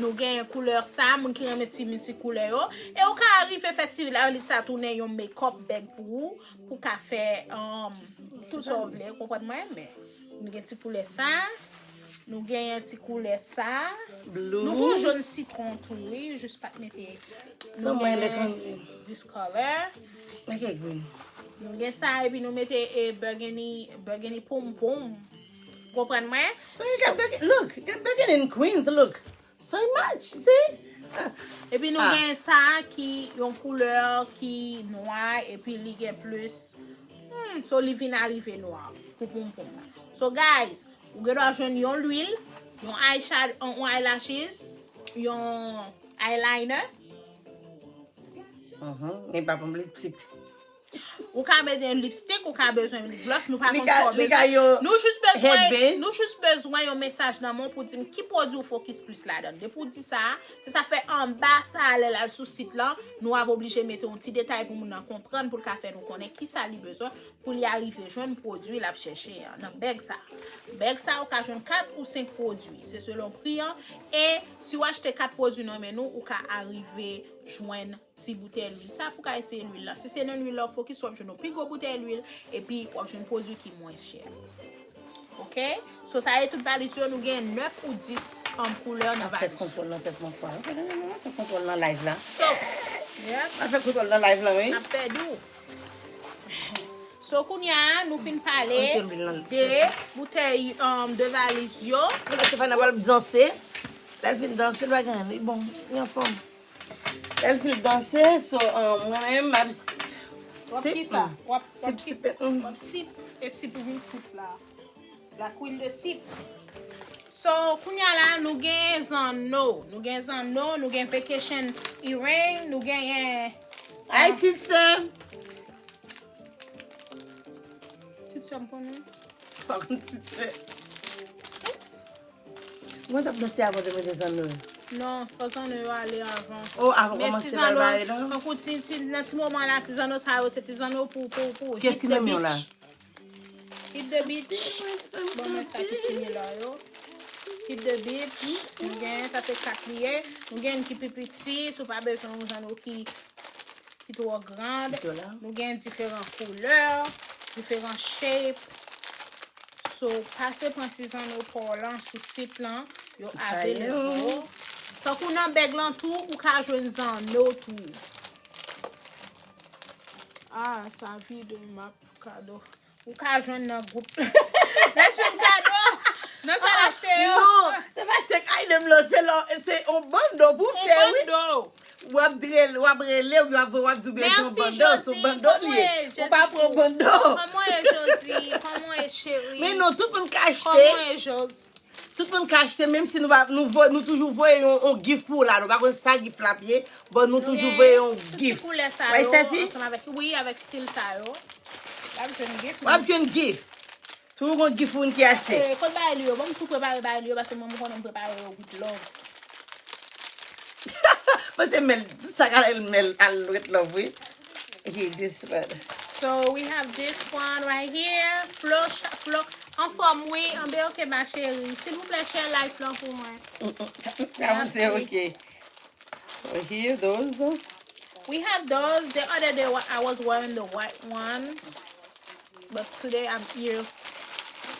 Nou gen koulè sa, moun ki renmen ti milti koulè yo. E ou ka rive fè ti lalis sa tounen yon makeup bag pou ou, pou ka fè um, tout sa w vle, ou konprann mwen? Men, nou gen ti koulè sa. Nou genyen ti koulè sa. Blue. Nou gen jòn sitwon tou, wi. Jis pa t mete. Sa mwen lè kon Discolor. Make it green. Nou gen sa, epi nou mete e burgundy, burgundy pom pom. Konprann mwen? Look, you got burgundy, look, you got burgundy in Queens, look. So much, see? Epi nou gen sa ki yon koulè ki nwa, epi li gen plis. Hmm, so li vin arive nwa pou pom pom. So guys, ou gen dwa jwenn yon lwil, yon eyeshadow, yon eyelashes, yon eyeliner. Mhm. Men pa pou m lipstick. Ou ka mete lipstick, ou ka bezwen lip gloss, nou pa Li konn ka- sa w li ka bezwen. Yon Nou jis bezwen, headband. Nou jis bezwen yon mesaj nan men w pou di m ki pwodui w fokis plis ladan. Depi w di sa, se sa fè anba sa a, lè l al sou sit lan, nou ap oblije mete yon ti detay pou moun nan konprann, pou l ka fè nou konnen ki sa li bezwen, pou li arive jwenn pwodui l ap chèche an nan bag sa. Bag sa, ou ka jwenn kat ou senk pwodui, se selon pri an. E si w achte kat pwodui nan men nou, ou ka arive jwenn ti boutèy lwil sa pou ka eseye lwil la. Si se nan lwil la w fokis, w ap jwenn yon pi gwo boutèy lwil, epi w ap jwenn pwodui ki mwens chè. Ok? So, sa e tout valiz yo, nou gen nèf ou dis um, koulè nan Fè valiz. Kontwòl nan tèt mwen fwa. Fè kontwòl nan live la. So, yep, Fè kontwòl nan live la, wi. N ap pèdi w. So, kounye a, nou fin pale Antre lwil nan de boutèy um, de valiz yo. Stefania pral danse. Lè l fin danse, l va gen li bon, li anfòm. Lè l fin danse, so, um, mwen menm, m ap W ap ki sa? W ap, w ap sip, ki- sip, mm. W ap sip, e sip ou vin sip la. La queen de sip. So, kounye a la, nou gen zanno. Nou gen zanno, nou gen vacation earring, nou genyen Ay, tit sè. Tit sè m konnen. Pa konn tit sè. Mwen t ap danse avan de mete zanno yo. Non, fò zanno yo ale avan. Oh, avan Men kòmanse ti bal zanno, bagay la. Tankou ti, ti, nan ti moman la, ti zanno sa yo, se ti zanno pou, pou, pou Kiyès ki hit the menm yo la? beach. Hit the beach. Bon, men sa ki simila yo. Hit the beach. Nou gen, sa se kat li ye. Nou gen ki pi piti, si w pa bezwen yon zanno ki twò grand. Nou gen diferan koulè, diferan shape. So, pase pran ti zanno pa w lan sou sit lan, yo available. Tankou nan bag lan tou, ou ka jwenn zanno tou. Ah, sa vide, m ap kado. Ou ka jwenn nan gwoup. Nan jwenn kado. Nan sa l achte yo. Non, se pa se kay de m lan, se lò, se on bando pou fè, wi. Bando. W ap dre-, w ap rele, w ap, w ap di w bezwen bando, se on bando li ye. Ou pa pran bando. Kòman ye, Josie? Kòman ye, cheri? Men non, tout moun ka achte. Kòman ye, Jos? Tout moun ka achte, menm si nou pa, nou vo-, nou toujou voye yon, yon gift pou w la. Nou pa konn sa gift la ap ye, but nou toujou voye yon gift. Tout ti koulè sa yo, ansanm avèk, wi, avèk stil sa yo. W ap jwenn gift. W ap jwenn gift. Toujou gon gift pou moun ki achte. Eh, kot bagay li yo? Ban m tou prepare bagay li yo, paske mwen, m konnen m prepare yo with love. Paske men, tout sa k al men al with love, wi. He, this one. So, we have this one right here. Flo, Flo, anfòm, wi. Anben, ok, ma chérie. Silvouplè, share live lan pou mwen. Mm, mm. Avanse, ok. Here, those. We have those. The other day, wa-, I was wearing the white one. But today, I'm here.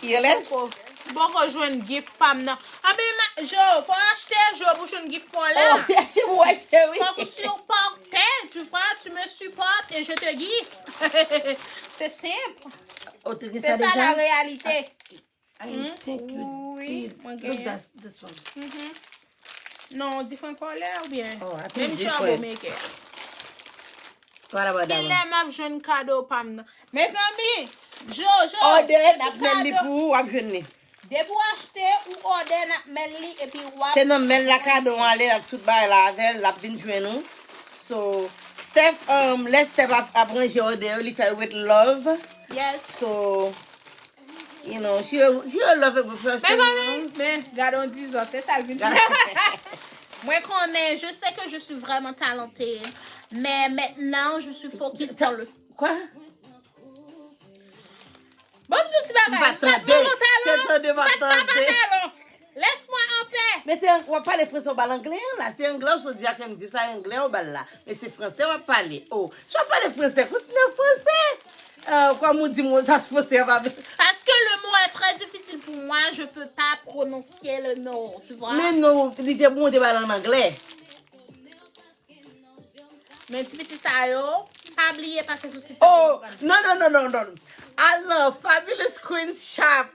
Earless? Poko, poko jwenn gift pa m nan. Anben, ma, Jo, fò achte, Jo, pou jwenn gift pa w la. Oh, achte pou achte, wi. Fòk ou sipòte, tu vois, tu me supportes et je te gift. C'est simple. Oh, te gen sa deja? C'est ça la réalité. I think you did. Look, that's this one. Non, diferan koulè oubyen? Oh, I think different. Menm troublemaker. What about that one? Kilè m ap jwenn kado pa m nan? Mezanmi, Jo, Jo, òdè, n ap mèt li pou ou, w ap jwenn li. Depi w achte, ou òdè, n ap mèt li, epi w ap. Se nan mèt la kado ale, l ap tout bagay la avè l, l ap vin jwenn ou. So, Steph, um, lè Steph ap, ap ranje òdè yo, li fè l with love. Yes. So, you know, she a, she a lovable person, you know. Mezanmi, men, gade yon dizò, se sa l vin fè. Mwen konnen, je sais que je suis vraiment talentée, mais maintenant, je suis focus dans le. Quoi? Bon, m di yon ti bagay. M pa tande. Se tande m ap tande. Laisse-moi en paix. Men se, w ap pale franse, w ba l anglè an la. Se anglè w sot di a ke m di sa, anglè w ba l la. Men se franse w ap pale. Oh, si w ap pale franse, kontinye an franse. Euh, kòm ou di m, sa franse an pa. Parce que le mot est très difficile pour moi, je peux pas prononcer le mot, tu vois. Men non, li te bon, w te ba l an anglè. Men ti pitit sa yo, pa bliye pase sou sit la pou nou pran. Oh, non, non, non, non, non. Alan, Fabulous Queens Shop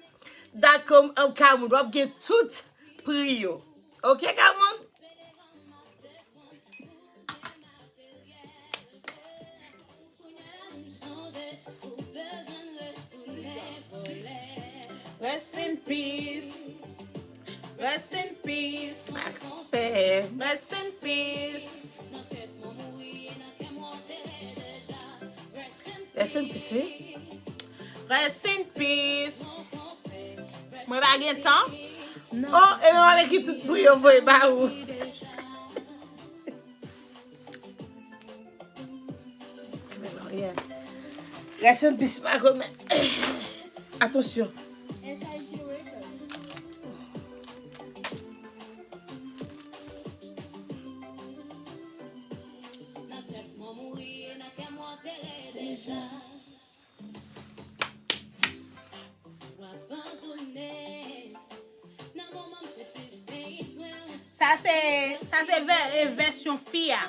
dot com an Kamoun. W ap gen tout pri yo. Ok, Kamoun? Rest in peace. Rest in peace. Rest in peace. Rest in peace, wi. Rest in peace. Mwen pa gen tan. Oh, e mwen ale ki tout bri yo voye ba ou. Yeah. Rest in peace, ma komè. Atansyon. Sa se, sa se vè-, e, vèsyon fi a.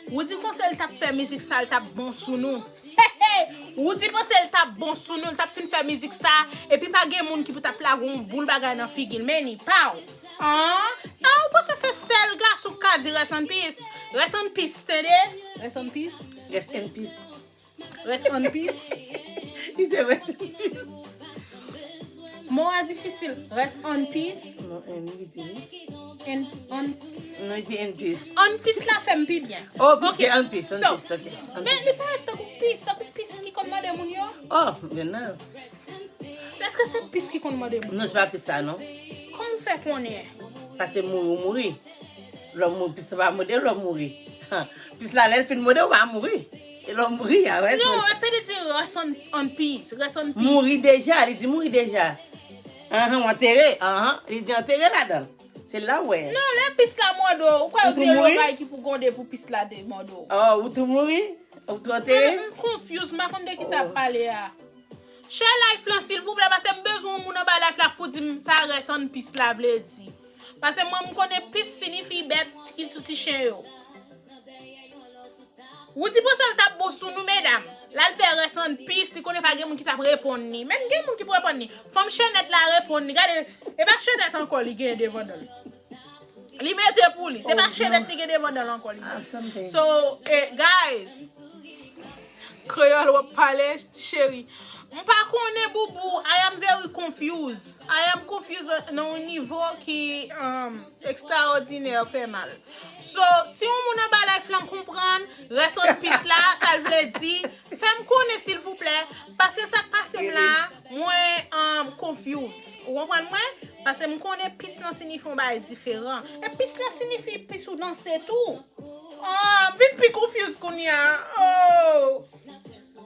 Ou di konsa l t ap fè mizik sa, l t ap bon sou nou. Ou di panse l t ap bon sou nou, l t ap fin fè mizik sa, epi pa gen moun ki pou t ap lage yon boul bagay nan figi l, men ni pa w. An? An, ou panse se sèl gason k ka di rest in peace? Rest in peace, tande? Rest in peace. Rest in peace. Rest in peace. Li te rest in peace. Mo a difisil. Rest in peace. Non, in, li di wi. In, in. Non, li di in peace. In peace la fè m pi byen. Oh, ok, in peace, in peace, ok. Men li parèt tankou peace, tankou peace ki konn mande moun yo. Oh, men non. Se, èske se peace ki konn mande moun? Non, se pa peace sa, non. Kòman w fè konnen? Paske mouri, ou mouri. Lè w mouri, peace la pa mande lè w mouri. Peace la, lè l fin mande, ou pa mouri. E lè w mouri, a, wè, non, epi li di rest in, in peace, rest in peace. Mouri deja, li di mouri deja. Anhan, w antere, anhan, li di antere ladan l. Se la w wè. Non, lè peace la mande w, ou kwè yo di e logay ki pou gwonde pou peace la te mande w? Oh, ou tou mouri? Ou tante? M confuse, m pa konn de ki sa ap pale a. Share live lan, silvouplè, paske m bezwen yon moun anba live la pou di m sa rest in peace la vle di. Paske mwen, m konnen peace siyifi bèt ki sou ti chen yo. Woody panse l t ap bon sou nou, medam. L al fè rest in peace, li konnen pa gen moun ki t ap reponn li. Menm gen moun ki pou reponn li. Fanm Chenèt la reponn li. Gade, e pa Chenèt ankò li gen devan dan l. Li mete pou li. Se pa Chenèt li gen devan dan l ankò li gen. So, eh, guys, kreyòl w ap pale, ti cheri. M pa konnen, boubou. I am very confused. I am confused nan yon nivo ki um, ekstraòdinè, fè mal. So, si yon moun anba live lan konprann rest in peace la, sa l vle di, fè m konnen, silvouplè, paske sa k pase m la, mwen um, confuse. Ou konprann mwen? Paske m konnen peace lan siyifi yon bagay diferan. E peace lan siyifi peace ou danse tou. Ah, m vin pi confuse kounye a. Oh.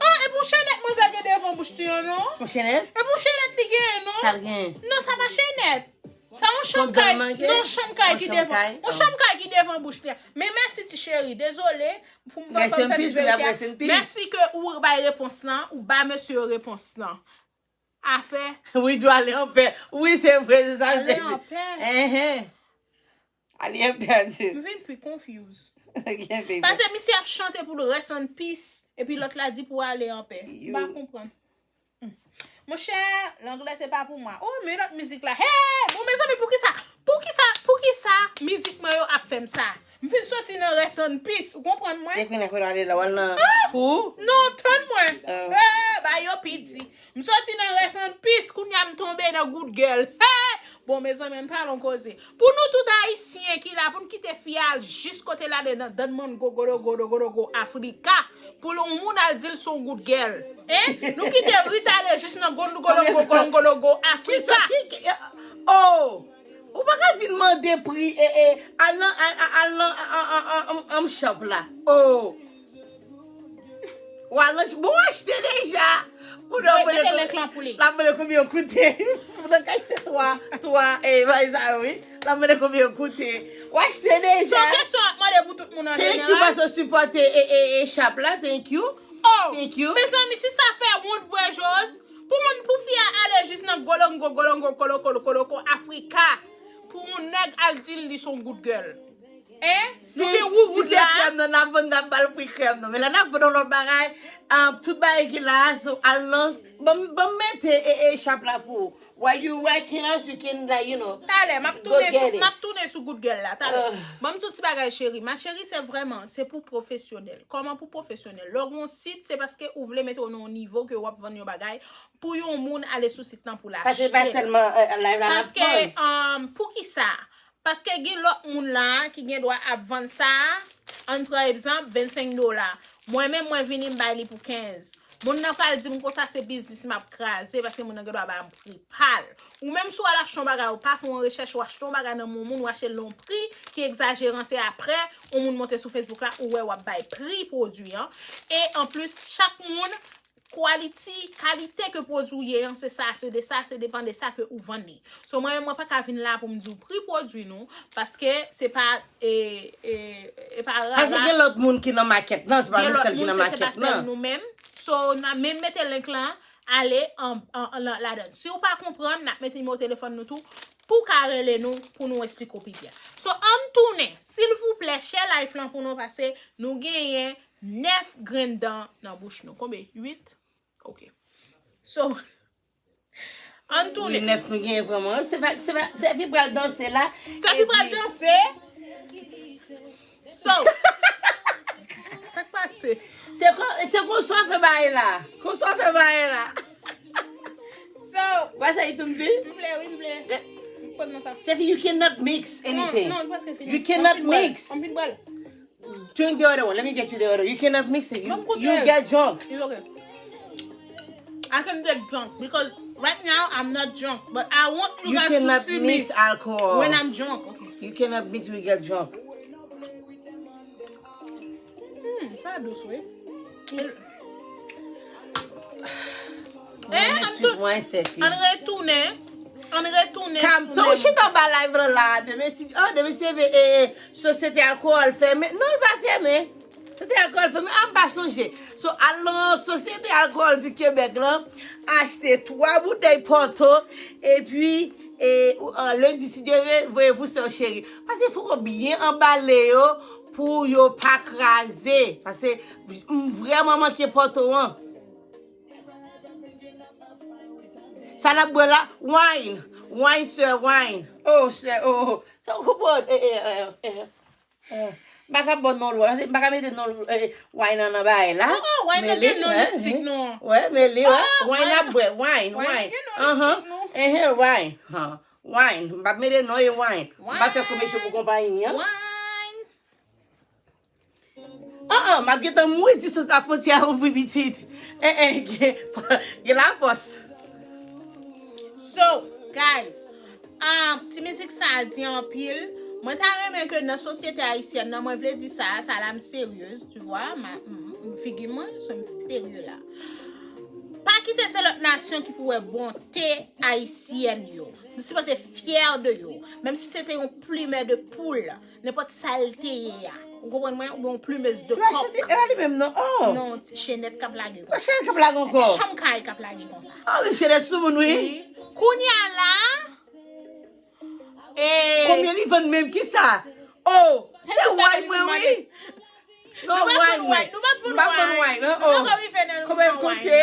Ah, e pou Chenèt manzè gen devan bouch li an, non? Pou Chenèt? E pou Chenèt li gen, non? Sa l gen? Non, sa pa Chenèt. Sa yon chanm kay, non, chanm kay ki devan. Yon chanm kay ki devan bouch li. Men mèsi ti cheri, dezole pou m fè fè ti verite. Mèsi ke ou bay repons lan, ou ba mesye yo repons lan. Afè. Wi, dwe ale anpè. Wi, se vre, se sa l te di. Ale anpè. Enhen. Ale anpè, Dye. M vin pi confuse. Paske misye ap chante pou l rest in peace, epi lòt la di pou ale anpè. M pa konprann. Monchè, langlè se pa pou mwen. Oh, men lòt mizik la. Hey! Bon, mezanmi, poukisa? Poukisa? Poukisa mizik mwen yo ap fè m sa? M fin soti nan rest in peace. Ou konprann mwen? Te fin akwè ale la, w al nan pou? Non, tann mwen. Eh, ba yo piti. M soti nan rest in peace, kounye a m tonbe nan good girl. Hey! Bon, mezanmi, ann pale yon koze. Pou nou tout Ayisyen ki la, pou n kite fi a al jis kote l ale nan dan mòn go golo golo golo go Afrika, pou yon moun al di l se yon good girl. Hein? Nou kite Rita ale jis nan gond golo go golo golo go Afrika. Oh! Ou pa ka vin mande pri e e al nan al nan an shop la. Oh! Ou al nan bon achte deja. Ou nan mande link lan pou li. L ap mande konbyen yo koute. Ou nan ka achte twa twa e bagay sa yo wi. L ap mande konbyen yo koute. Ou achte deja. Se yon kesyon ap mande pou tout moun an jeneral. Thank you paske w sipòte e e e shop la. Thank you. Oh! Thank you. Mezanmi, si sa fè wont vre, Jòz, pou moun, pou fi a ale jis nan golongo, golongo, kolokolo, koloko, Afrika, pou yon nèg al di l li se yon good girl. Hein? Si, nou gen wouwoud la. Si se krèm nan, n ap vann, n ap ba l pri krèm nan. Men la n ap vann yon lòt bagay. Ah, tout bagay ki la a, so, al nan, ban m, ban m mete e, e shop la pou ou. While you watching us, you can, like, you know, talè, m ap tounen sou, m ap tounen sou good girl la, talè. Ban m di w ti bagay, cheri. Ma chérie, se vrèman, se pou pwofesyonèl. Kòman pou pwofesyonèl? Lè w gen yon sit, se paske ou vle mete w nan yon nivo ke w ap vann yon bagay pou yon moun ale sou sit lan pou l achte. Paske pa sèlman, eh, live la n ap vann. Paske, um, poukisa? Paske gen lòt moun la ki gen dwa ap vann sa, ann pran egzanp, vennsenk dola. Mwen menm, mwen vini, m bay li pou kenz. Moun nan pral di m konsa se biznis m ap kraze, paske moun nan gen dwa ba m pri pa l. Ou menm, si w al achte yon bagay, ou pa fè yon rechèch, ou achte yon bagay nan men yon moun, ou achte l nan yon pri ki egzajeran, se aprè yon moun monte sou Facebook la, ou wè w ap bay pri pwodui an. E anplis, chak moun, quality, kalite ke pwodui w ye an, se sa, se de sa, se depann de sa ke ou vann li. So, mwen menm, mwen pa ka vin la pou m di w pri pwodui nou, paske se pa, e, e, e pa rara. Paske gen lòt moun ki nan makèt nan, se pa nou sèl ki nan makèt nan. Gen lòt moun, se, se pa sèl nou menm. So, n a menm mete link lan, ale an, an, an, la, ladan. Si w pa konprann, n ap mete nimewo telefòn nou tou, pou w ka rele nou, pou nou esplike w pi byen. So, ann tounen, silvouplè, share live lan pou nou, paske nou genyen nèf grenn dan nan bouch nou. Konbyen? Uit? Ok. So, ann tounen. Wi, nèf nou genyen vrèman. Se pa, se pa, Sèfi pral danse la. Sèfi pral danse. So, sa k pase? Se kon, se konsa w fè bagay la. Konsa w fè bagay la. So, wè sa Itou m di? M vle, wi, m vle. M konn nan sa. Sèfi, you cannot mix anything. Non, non, li prèske fini. You cannot mix. Anpil bal. Drink the other one. Let me get you the other. You cannot mix it. You, you get drunk. It's okay. I can get drunk because right now I'm not drunk, but I want you guys to see me when I'm drunk. Okay. You cannot mix, we get drunk. Hmm, sa dous, wi. Eh, ann tou-, ann retounen. Ann retounen sou menm. Ou chita anba live lan la. Demen si, oh, demen si e, e, sosyete alkòl fèmen. Non, l pa fèmen. Sosyete alkòl fèmen, a m pa sonje. So, al nan Sosyete Alkòl di Kebèk lan, achte twa boutèy Pòto, epi e, ou, an, lendi, si Dye vle, voye pou sè w cheri. Paske fòk ou byen anbale yo pou yo pa kraze. Paske m vrèman manke Pòto an. Sa n ap bwè la? Wine. Wine, sè, wine. Oh, sè, oh, oh. Sa w konprann? Eh, eh, eh, eh. Eh. M pa ka bwè non lwè. M pa ka mete non, eh, wine nan, nan bagay la. Oh, oh, wine nan gen non lipstick, non. Wè, men li, wè. Wine ap bwè. Wine, wine. Gen non lipstick, non. Ehe, wine. Wine. M pa mete non e wine. M pa fè komesyon pou konpayi an. Wine. An, an, m ap gentan mouri, distance la frontière ouvri pitit. Eh, eh, gen, gen lapòs. So, guys, um, ti mizik sa a di anpil. Mwen ta renmen ke nan sosyete ayisyèn nan, mwen vle di sa, sa la m seryez, tu vois, ma, m, m, figi mwen, so m serye la. Pa kite se lòt nasyon ki pou wè bonte ayisyèn yo. Nou sipoze fyè de yo. Menm si se te yon plimè de poul, nenpòt sa l te ye a. Ou konprann mwen? Oubyen yon plumeuse de coq. Se pa chante, e pa li menm non. Oh! Non, ti chenèt k ap lage konsa. Chenèt k ap lage ankò. Chanm kay k ap lage konsa. Ah wi, chenèt sou moun, wi. Wi. Kounye a la, e konbyen li vann menm? Kisa? Oh, se wine mwen, wi. Non, wine mwen. M pa vann wine, non. Oh. Konbyen l koute?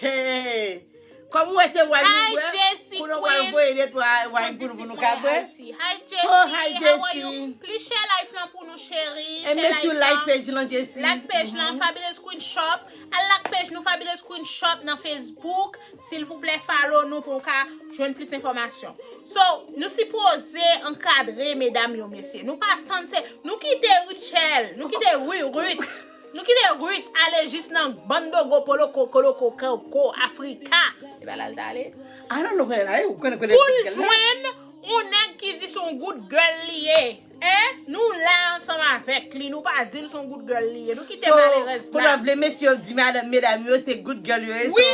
Hey. Kòm ou wè se wine nou bwè, kounye a w pral voye de twa wine pou nou, pou nou ka bwè. Hi, Jessie. Oh, hi, Jessie. Please share live lan pou nou, cheri. And make sure you like page lan, Jessie. Like page lan, Fabulous Queen Shop. Al like page nou, Fabulous Queen Shop, nan Facebook. Silvouplè, follow nou pou nou ka jwenn plis enfòmasyon. So, nou sipoze ankadre medam yo, mesye. Nou pa tann se, nou kite Rutshelle, nou kite Ru-, Ruth. Nou kite Ruth ale jis nan Bandogo, Poloko, Koloko, Koko, Afrika. E pa la l t ale. I don't know where l ale. Ou konnen kote l ale. Pou l jwenn yon nèg ki di se yon good girl li ye. Hein? Nou la ansanm avèk li. Nou pa di l se yon good girl li ye. Nou kite malerèz la. So, pandan vle mesye yo di madanm, medam yo se good girl yo ye. So,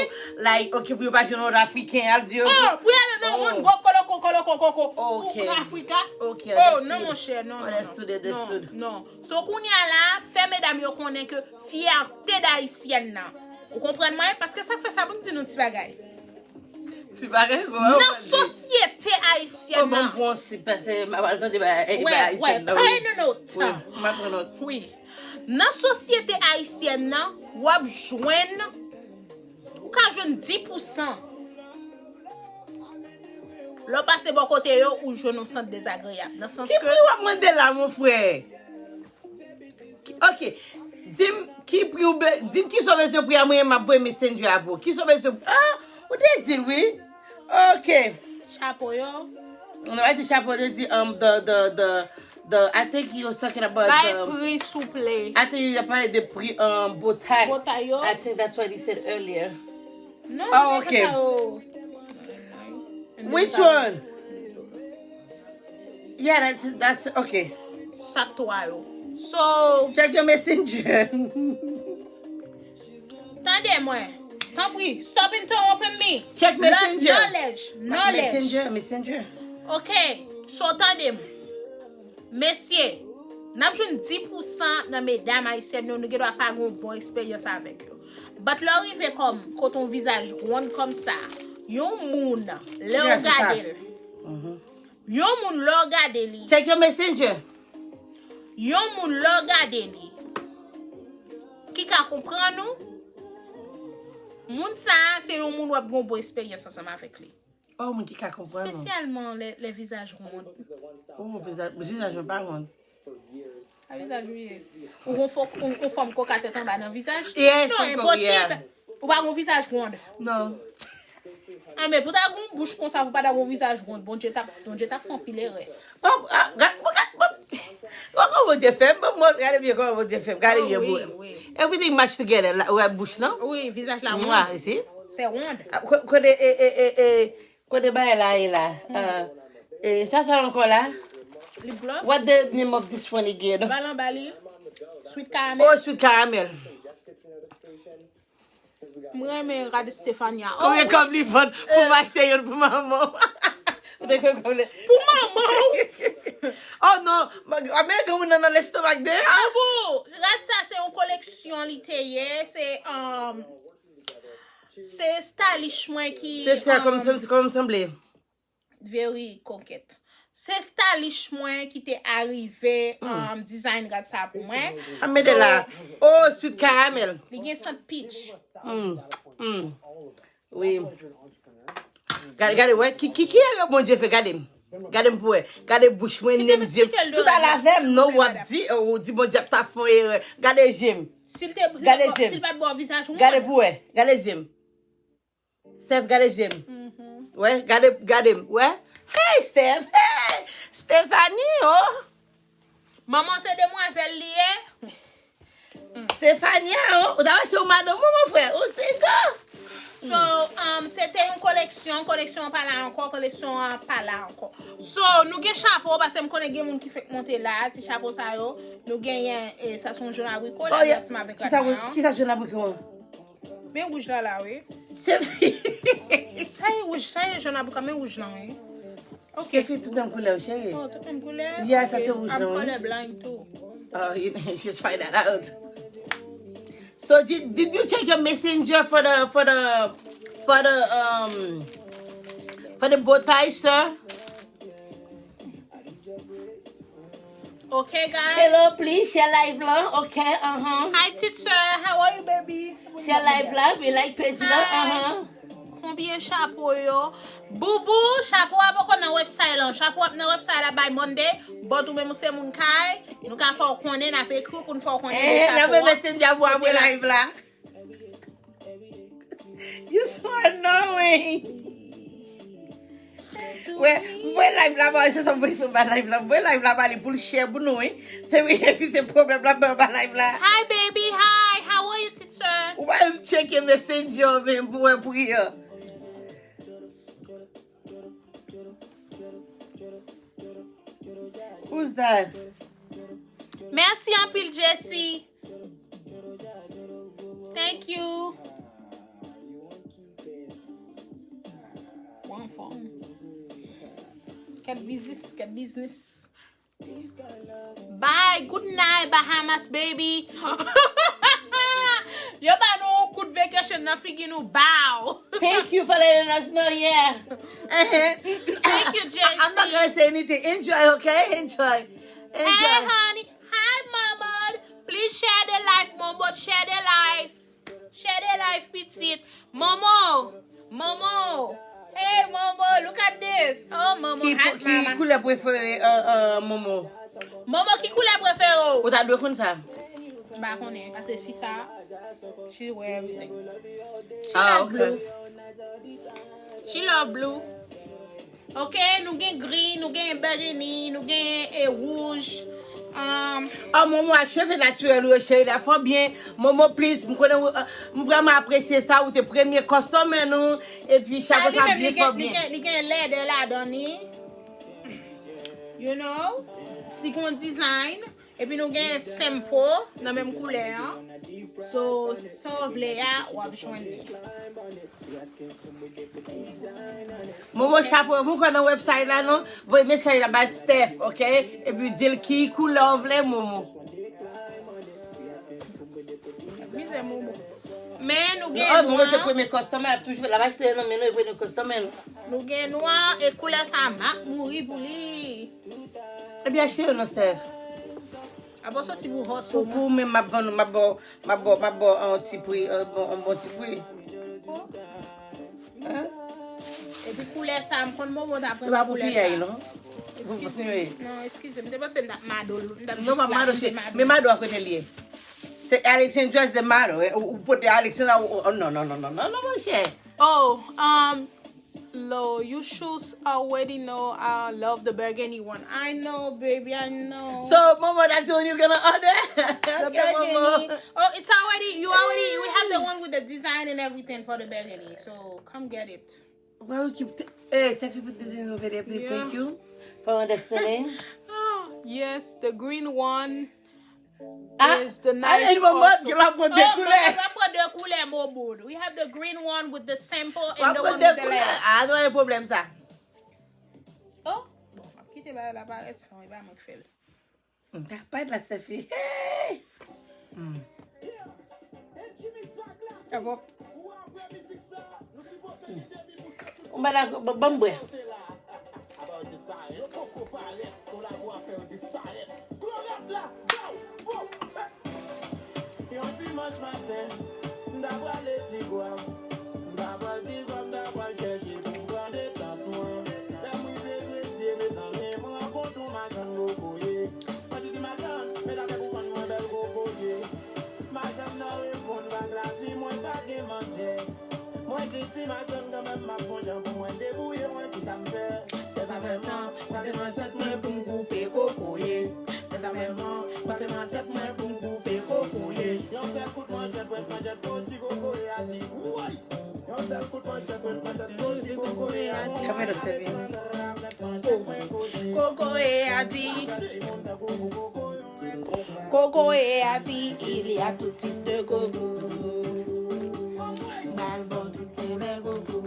like, ok, pou yo pa jwenn lòt Afriken, y ap di yo. Oh, pou y ale nan yon gwo Koloko, Koloko, Koko. Ok. Pou Afrika. Ok, understood. Oh, non, monchè, non, non, non. Understood, understood. Non, non. So, kounye a la, fè medam yo konnen ke fyète dayisyèn nan. Ou konprann mwen? Paske sa k fè sa, ban m di nou ti bagay. Ti bagay, bon. Nan sosyete ayisyèn nan. Oh, ban m pran yon sip, paske m ap al tande bagay, eh, bagay ayisyèn nan, wi. Pran nòt. Wi, m ap pran nòt. Wi. Nan sosyete ayisyèn nan, w ap jwenn, ou ka jwenn dis pousan. Lè w pase bò kote yo, ou jwenn yon sant dezagreyab. Nan sans ke... Ki pri w ap mande la, mon frè? Ki, ok. Di m ki pri ou be-, di m kisa w bezwen pri a, mwen m ap voye Messenger a pou ou. Kisa w bezwen, ah, ou te di l, wi. Ok. Chapo yo. Nou pa di chapo, te di, um, the, the, the, the, I think he was talking about the... Bay pri, souple. I think he pale de pri, um, botay. Botay yo. I think that's what he said earlier. Non, oh, ok. Which one? Yeah, that's, that's, ok. Sa twa yo. So, check your messenger. Tande mwen. Tanpri, stop interrupting me. Check messenger. Knowledge, knowledge. Messenger, messenger. Ok, so tande m. Mesye, n ap jwenn dis pousan nan medam ayisyèn yo, nou gendwa pa gen yon bon eksperyans avèk yo. But lè w rive kòm kote yon vizaj wonn kòmsa, yon moun, lè w gade l, yon moun, lè w gade li, check your messenger. Yon moun, lè w gade li, ki ka konprann ou, moun sa a, se yon moun w ap gen yon bon eksperyans ansanm avèk li. Oh, moun ki ka konprann ou. Espesyalman lè, lè vizaj wonn. Oh, vizaj, vizaj mwen pa wonn. A vizaj ou ye. Ou gon fò, ou, ou fòm koka tèt anba nan vizaj? Yes, non, enposib. Ou pa gon vizaj wonn. Non. Ah, men pou ta gon bouch konsa, pou pa ta gon vizaj wonn, Bondye t ap, Bondye t ap fè anpil erè. Bon, ah, gad, bon, gad, bon. Bon, kòman Bondye fè m? Bon, bon, gade byen kòman Bondye fè m. Gade byen, bro. Everything match together. La, wè bouch lan? Wi, vizaj la wonn. Mwa, isi. Se wonn. Ah, ko-, kote, e, e, e, e, kote bagay la ye la? Ah, e, sa sa ankò la? Lip gloss. What the name of this one again? Ba l anba li. Sweet caramel. Oh, sweet caramel. M renmen rad Stefania. Konbyen kòb li vann pou m achte youn pou manman w? Ou te konn konbyen? Pou manman w? Oh non, men gen moun nan nan lestomak deyò. Boubou, rad sa se yon koleksyon li te ye. Se um, se stylish mwen ki. Se fè kòm um, sanble. Very coquette. Se stylish mwen ki te arive um, design rad sa pou mwen. A mete la. Oh, sweet caramel. Li gen sant peach. Mm. Mm. Wi. Gade, gade, wè, ki, ki, ki erè Bondye fè, gade m. Gade m pou wè. Gade bouch mwen, nen m, zye m. Tout al avè m, non, w ap di, ou di Bondye ap ta fè yon erè. Gade je m. Si l te bril, si l pa t bò vizaj ou. Gade pou wè. Gade je m. Steph, gade je m. Wè, gade, gade m. Wè. Hey, Steph. Hey, Stephanie, oh. Manman se demwazèl li ye. Stefania, oh, ou ta wè se yon madanm ou, mon frè. Ou single. So, um, se te yon koleksyon, koleksyon an pa la ankò, koleksyon an pa la ankò. So, nou gen chapo, paske m konnen gen moun ki fèk monte la, ti chapo sa yo. Nou genyen, e, sa se yon jòn abriko, la, ansanm avèk rad mwen an. Kisa jòn abriko an? Men wouj la la, wi. Se Sa e wouj, sa e jòn abriko, men wouj lan, wi. Ok. Se fi tout menm koulè, cheri. Oh, tout menm koulè? Yeah, sa se wouj lan, wi. I'm colorblind too. Oh, you just find that out. So did, did you check your messenger for the for the for the um for the bow tie, sir? Okay, guys. Hello, please share live lan. Okay, uh-huh. Hi, teacher. How are you, baby? Share live lan, we like page lan, uh-huh. Konbyen chapo yo? Boubou, chapo a poko nan website lan. Chapo ap nan website la by Monday. But ou menm ou se moun kay. Nou ka fè w konnen, n ap ekri w pou n fè w konnen de chapo a. Nan messenger pou apre live la. You so annoying. Wè, m voye live la ba, se sa m voye fè ba live la. M voye live la ba li pou l share pou nou, wi. Se wi, epi se pwoblèm la ba ba live la. Hi baby, hi. How are you, teacher? Ou pa menm tcheke messenger men pou wè priye. Who's that? Mèsi anpil, Jessie. Thank you. One phone. Kèt biznis, kèt biznis. Bye, good night, Bahamas, baby. Yo ba nou yon kout vacation nan figi nou, bow. Thank you for letting us know, yeah. Thank you, Jessie. I'm not gonna say anything. Enjoy, okay? Enjoy. Enjoy. Hey, honey. Hi, Mama. Please share the life, Momo. Share the life. Share the life, pitit. Momo. Momo. Hey, Momo, look at this. Oh, Momo, ki, hot ki mama. Koulè prefere uh, uh, Momo? Momo, ki koulè prefere w? Ou ta dwe konn sa. M pa konnen, paske fi sa, she wear everything. Ah, ok. She love blue. Ok, nou gen gri, nou gen burgundy, nou gen e wouj. Um, Oh, Momo ak cheve natirèl ou yo, cheri, la fò byen. Momo, please, m konnen ou, uh, m vrèman apresye sa, ou te premye customer nou, epi chapo sa byen fò byen. Li gen lèdè ladan li. You know? Li gen yon design. Epi nou gen simple nan menm koulè an. So, sa w vle a, w ap jwenn li. Momo chapo, mwen kwè nan website la non, voye mesaj la bay Steph, ok? Epi di l ki koulè w vle, Momo. Mizè Momo. Men nou gen nwa. Momo se premye customer, l ap toujou, l ap achte nan men nou, e premye customer nou. Nou gen nwa, e koulè sa m ap mouri pou li. Epi achte yo non, Steph. Apa w soti pou hustle. Pou, pou mwen, m ap vann ou, m ap ba w, m ap ba w, m ap ba w yon ti pri, yon bon, yon bon ti pri. Epi koulè sa, m konn Momo ta pran koulè sa. E pa pou piyay non. Eskize m. Non, eskize m. M te panse m t ap mado l. M t ap jis lage mado. Men mado a kote l ye? Se Alexandra is the model. Ou pote Alexandra, non, non, non, non, non, non, monchè. Oh, um, Lo, you should already know I love the burgundy one. I know, baby, I know. So, Momo, that's the one you're gonna order? The burgundy. Oh, it's already, you already, we have the one with the design and everything for the burgundy. So, come get it. Why you keep, eh, Steph, you put the things over there, please. Thank you for understanding. Yes, the green one. Ah, is the nice also. L ap pran de koulè. Oh, w ap pran de koulè, Momo. We have the green one with the simple and the one with the lens. Ah, nou gen pwoblèm sa. Oh, bon, m ap kite. Ke bagay la parèt san, e pa mwen ki fè l. M ta parèt la, Steffi. Hey! Hmm. Abo. Ou ba la, ba, ban m bwè. Yon dimanch maten, m ta prale Tigwav. M ta pral Tigwav, m ta pral chèche pou m pran detant mwen. Lè m rive Gresye, mezanmi, m rankontre yon machann kokoye. Mwen di, di machann, met afè pou vann mwen bèl kokoye. Machann nan reponn, vag lavi mwen pa gen manzè. Mwen di, di machann kanmenm, m ap gon jan pou mwen debouye, mwen di sa m fè. Fè sa fè man, frape manchèt mwen pou m koupe kokoye. Fè sa fè man, frape manchèt mwen pou m koupe kokoye. Yon sèl kout manchèt, wèt manchèt, poti kokoye a di, woy! Yon sèl kout manchèt, wèt manchèt, poti kokoye a di. Kamera sèvi. Kokoye a di. Kokoye a di, il y a tout type de koko. Bal bò tout tèlè koko.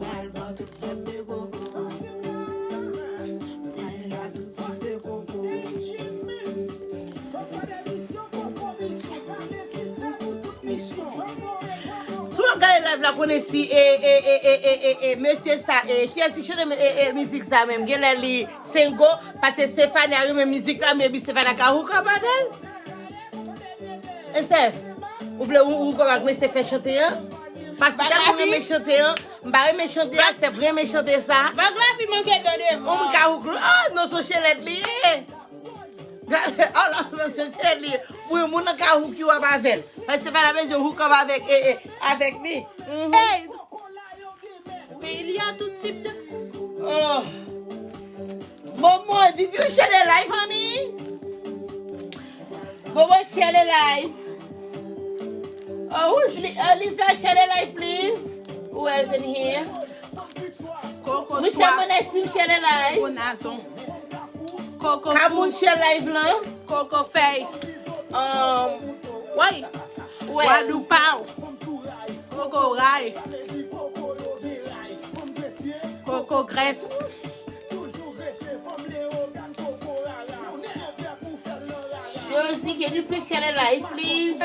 Bal bò tout type de koko. Il y a tout type de koko. Sou w ap gade live la, konnen si e, e, e, mesye sa, e, kiyès ki chante, e, e, mizik sa menm? Genlè li Sengo, paske Stefania renmen mizik la, men epi Stefania ka hook up avè l. E Steph, ou vle ou, ou hook up ak mesye fè chante an? Paske tèlman renmen chante an, m pa renmen chante a, Steph renmen chante sa. Vag lavi manke dan devan. Ou ka hook up, ah, non, se yon chelèt li ye. Oh la, se yon chelèt li ye. Wi, moun nan ka hook you up avè l. Paske Stefania bezwen hook up avèk, e, e, avèk li. Mhm. Hey! Il y a tout type de... Oh. Momo, did you share the live, honey? Momo, share the live. Oh, who's Li- uh, Lisa, share the live, please? Who else in here? Koko Michelle Swa. Monestim, share the live. Koko Nazon. Koko Kamoun, share live lan. Koko Fèy. Um, Woy. Who else? Wadou Paw. Koko Ray. Koko Grès. Josie, can you please share the live, please?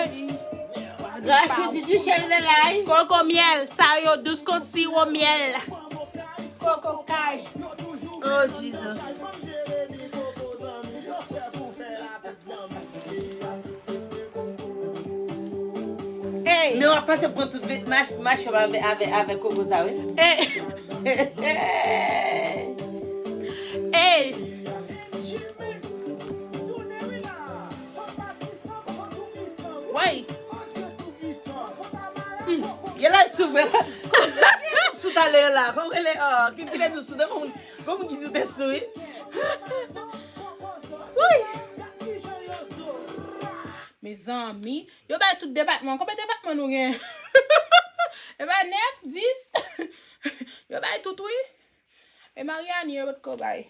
Rachel, did you share the live? Koko Myèl, sa yo dous kon siwo myèl. Koko Kay. Oh, Jesus. Hey. Men w ap pase pran tout vit mach, mach yo avè, avè, avè koko sa, wi. Hey. Hey. Woy. Hmm. Gen la sou, men. Sou talè la. Kòm rele, oh, ki kile nou sou de moun. Kòm ki di te sou, wi. Woy. Mezanmi, yo bay tout depatman. Konbyen depatman nou gen? E bay nèf, dis. Yo bay tout, wi. E Mariani, yo potko bay.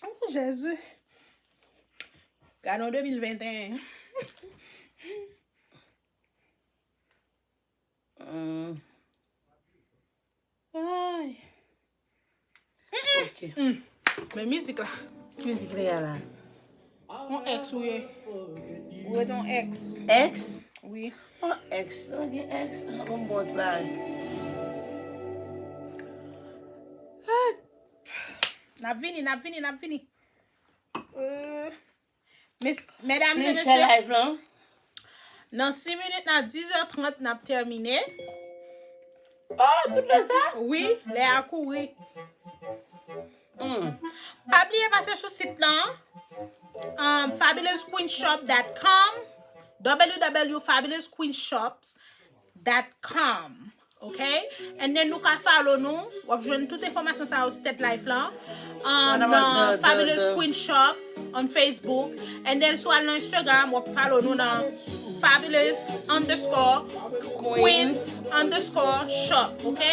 Oh, Jezi. Gade yon de mil venteyen. Hmm. Ay. Ok. Hmm. Men mizik la. Ki mizik li a la? Yon ex ou ye. Ou ret yon ex. Ex? Wi. Yon ex. Ok, ex. Yon bon bagay. Ah. N ap vini, n ap vini, n ap vini. Euh, Mes, medam e mesye, live lan. Nan sis minit, nan dis è trant, n ap tèmine. Oh, tout lè sa? Wi, lè a kouri. Hmm. Pa bliye pase sou sit lan, um, fabulous queen shop dot com, w w w fabulous queen shops dot com. Ok? And then nou ka follow nou. W ap jwenn tout enfòmasyon sa yo sou tèt live lan. Um, nan Fabulous Queen Shop on Facebook. And then si w al nan Instagram, w ap follow nou nan fabulous underscore queens underscore shop. Ok?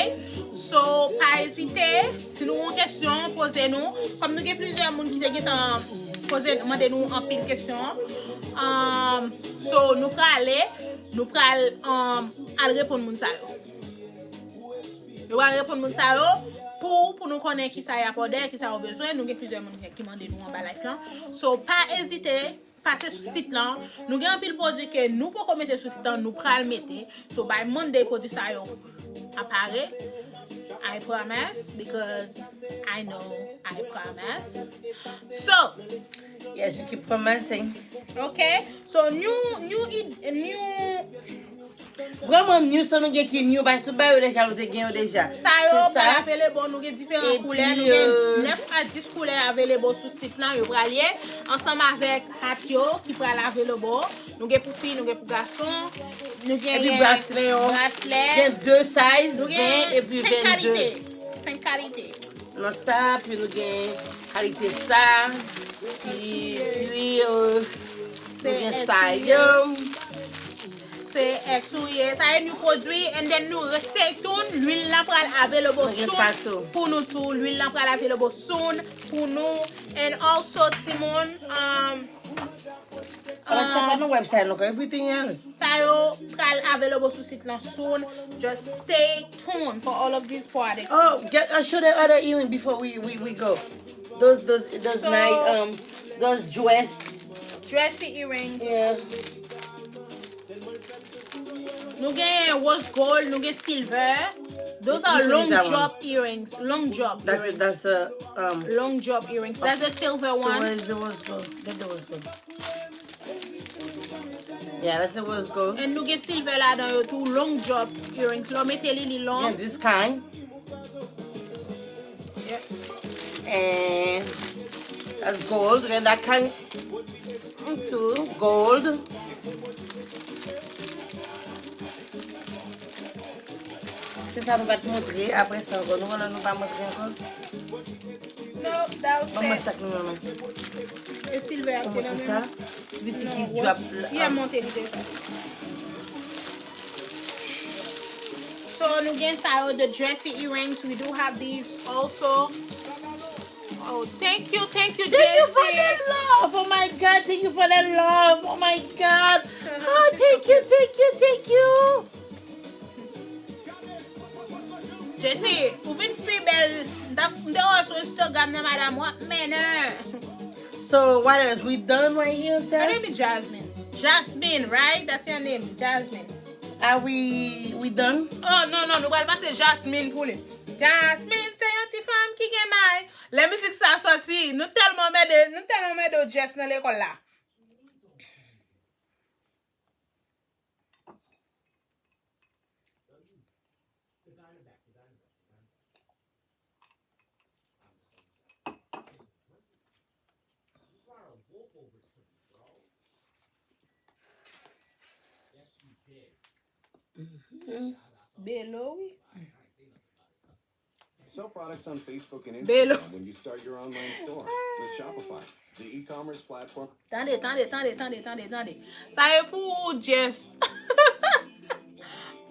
So, pa ezite. Si nou gen kesyon, poze nou. Kòm nou gen plizyè moun ki te gentan poze, mande nou anpil kesyon. Um, so, nou prale, nou pral, um, al reponn moun sa yo. Yo pral reponn moun sa yo pou, pou nou konnen kisa y ap òdè, kisa yo bezwen. Nou gen plizyè moun ki mande nou anba live lan. So, pa ezite, pase sou sit lan. Nou gen anpil pwodui ke nou poko mete sou sit lan, nou pral mete. So, by Monday, pwodui sa yo ap pare. I promise, because I know I promise. So, Yes, you keep promising. Ok. So, new, new, id- new Vrèman, new sa nou gen ki new, paske tout bagay yo deja, nou te gen yo deja. Sa yo pral available, nou gen diferan koulè, nou gen nèf a dis koulè available sou sit lan, yo pral ye, ansanm avèk hat yo ki pral available. Nou gen pou fi, nou gen pou gason, nou gen Epi braslè yo, braslè, gen de size, nou ven gen epi senk kalite. vennde. Senk kalite. Nan sa, epi nou gen kalite sa, epi, epi, euh, nou gen sa yo. Se X ou ye, sa e new pwodui, and then nou stay tuned, lwil la pral available Nou gen soon sa tou. Pou nou tou, lwil la pral available soon pou nou, and also timoun, um, Alò, sa pa nan website nou, everything else. Sa yo pral available sou sit lan soon. Just stay tuned for all of these products. Oh, get uh, show the other earring before we, we, we go. Those those those So- night um those dress. Dressy earrings. Yeah. Nou gen rose gold, nou gen silver. Those are Which one is long that one? Drop earrings. Long drop That's a, earrings. That's a um. Long drop earrings. That's the silver So one. Where's the rose gold? Get the rose gold. Yeah, that's a rose gold. And nou gen silver ladan yo tou, long drop earrings. Lè w mete li, li long. Yeah, this kind. Yeah. And that's gold. And that kind too. Gold. Se sa nou pa t montre. Apre sa ankò. Nou konnen nou pa montre ankò. No, that was Ban mwen it. Sa k nou nan men. E silver a ki nan Sa? men. Ti piti ki Non, drop was- la. Yeah, monte li deja. So, nou gen sa yo, the dressy earrings. We do have these also. Oh, thank you, thank you, Thank you for J C. That love. Oh my God, thank you for that love. Oh my God. Oh, thank you, thank you, thank you. J C, ou vin pi bèl. M ta- m te wè sou Instagram nan, madam, w ap mennen. So what else? We done right here, Her sir? name is Jasmine. Jasmine, right? That's your name, Jasmine. Are we we done? Oh, non, non, nou pral pase Jasmine pou li. Jasmine se yon ti fanm ki gen may. Lè mizik sa soti, nou tèlman mède, nou tèlman mède Jess nan lekòl la. Belo, wi. Sell products on Facebook and Belo. Instagram when you start your online store with Shopify, the e-commerce platform. Tande, tande, tande, tande, tande, tande. Sa e pou ou, Jess.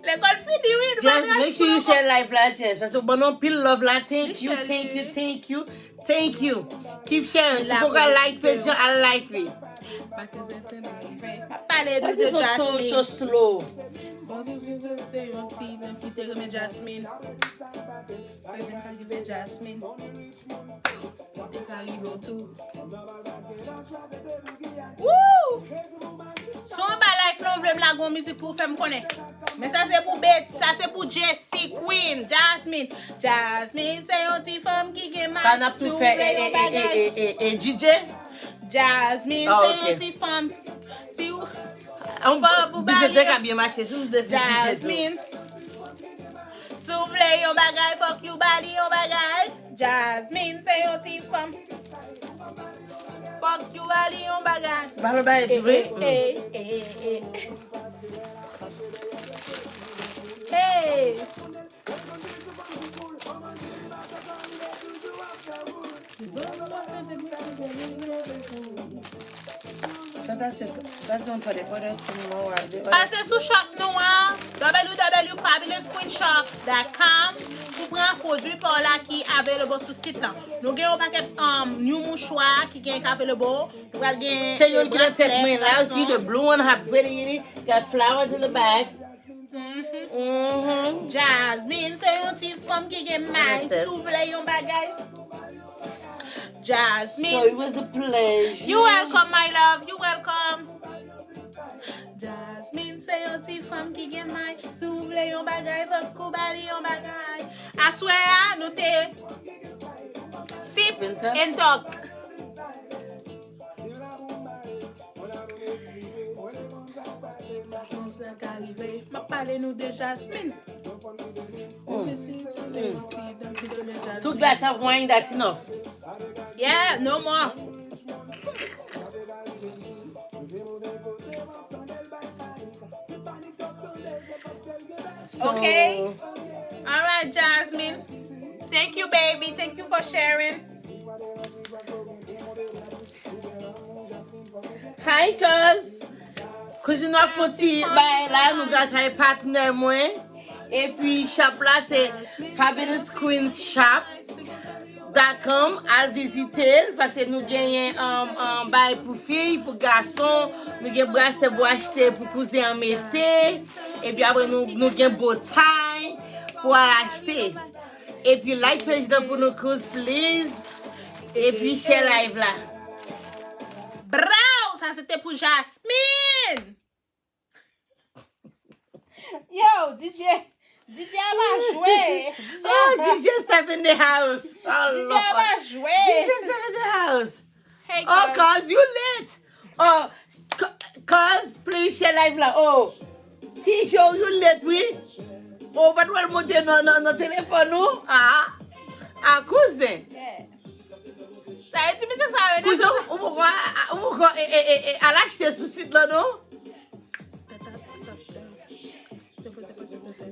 Lekòl fini, wi. Nou pa Jess, make sure you share live la, Jess. Paske bon, nou pil love la. Thank you, thank you, thank you, thank you. Keep sharing. Si w poko like page lan, al like li. Pa ke se tande pou fè. Pa pale Why nou de this one so, so Jasmine. slow? Bon, se se te yon ti nèg ki te renmen Jasmine. Fè jen ka rive Jasmine. Li ka rive w tou. Woo! Si w anba live lan, w vle m lage yon mizik pou w fè m konnen. Men sa se pou bet, sa se pou Jessie Queen, Jasmine. Jasmine se yon ti fanm ki gen may. Sa n ap tou fè e, e, e, e, e, e, e, D J? Jasmine Ah, se ok. Yon ti fanm. Si w An pa bizou te ka byen mache si nou te fè D J tou. Jasmine. Si w vle yon bagay, fòk yo ba li yon bagay. Jasmine se yon ti fanm. Fòk yo ba li yon bagay. Ba l bay tou, wi. Hey, hey, hey, hey. Hey. Sa ta se, ta se yon fè de pwodè pou nou wè de. Pase sou shop nou an, w w w fabulous queen shop dot com, pou pran pwodui pa w la ki available sou sit lan. Nou gen yon pakèt, um, new mouchwa ki gen ki available. Nou pral gen, Se youn ki nan tèt braslè, mwen la, you see the blue one, how pretty it is, got flowers in the back. Mhm. Jasmine se yon ti fanm ki gen may. Si w vle yon bagay, So it was a pleasure. You welcome, my love. You welcome. Jasmine se yon ti fanm ki gen may. Si w vle yon bagay, fòk ou ba li yon bagay. Aswè a, nou te sip and talk. Jan sa ka rive, m ap pale nou de Jasmine. Two glass of wine, that's enough. Yeah, no more. So, okay. All right, Jasmine. Thank you, baby. Thank you for sharing. Hi, cuz. Kouzin, nou ap fè yon ti bagay la, nou gras ay patnè mwen. Epi shop la se Fabulous Queens Shop dot com, al vizite l paske nou genyen um, um, bagay pou fi, pou gason, nou gen braslè pou achte pou kouzen an mete, epi apre nou, nou gen botay pou al achte. Epi like page nan pou nou kouz please. Epi share live la. Brow, sa se te pou Jasmine. Yo, DJ, DJ a pa jwe. Oh, DJ Steph in the house. Oh, DJ a pa jwe. DJ Steph in the house. Hey, oh, cuz, you late. Oh, cuz, please share live la. Oh, Tijo, you late, wi. Oh, but well monte nan nan nan telefòn ou. Ah, ah, kouzen. Sa e ti misye sa yo. Kouzen, ou poko, ou poko e, e, e, e, al achte sou sit la, non?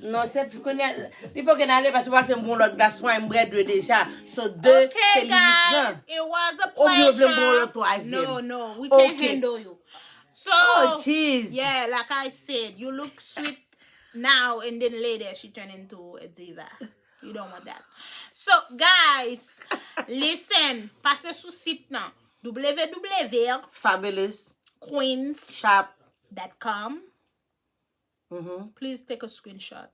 Non, se konnen li fòk n ale paske w al fè m bon lòt glas wine, m bwè de deja. So de se li li pran. Oubyen w vle m bon lòt twazyèm. No, no, we can't handle you. So, oh, jeez. Yeah, like I said, you look sweet now and then later she turn into a diva. You don't want that. So, guys, listen, pase sou sit nan w w w fabulous queens shop dot com. Mm-hmm. Please take a screenshot.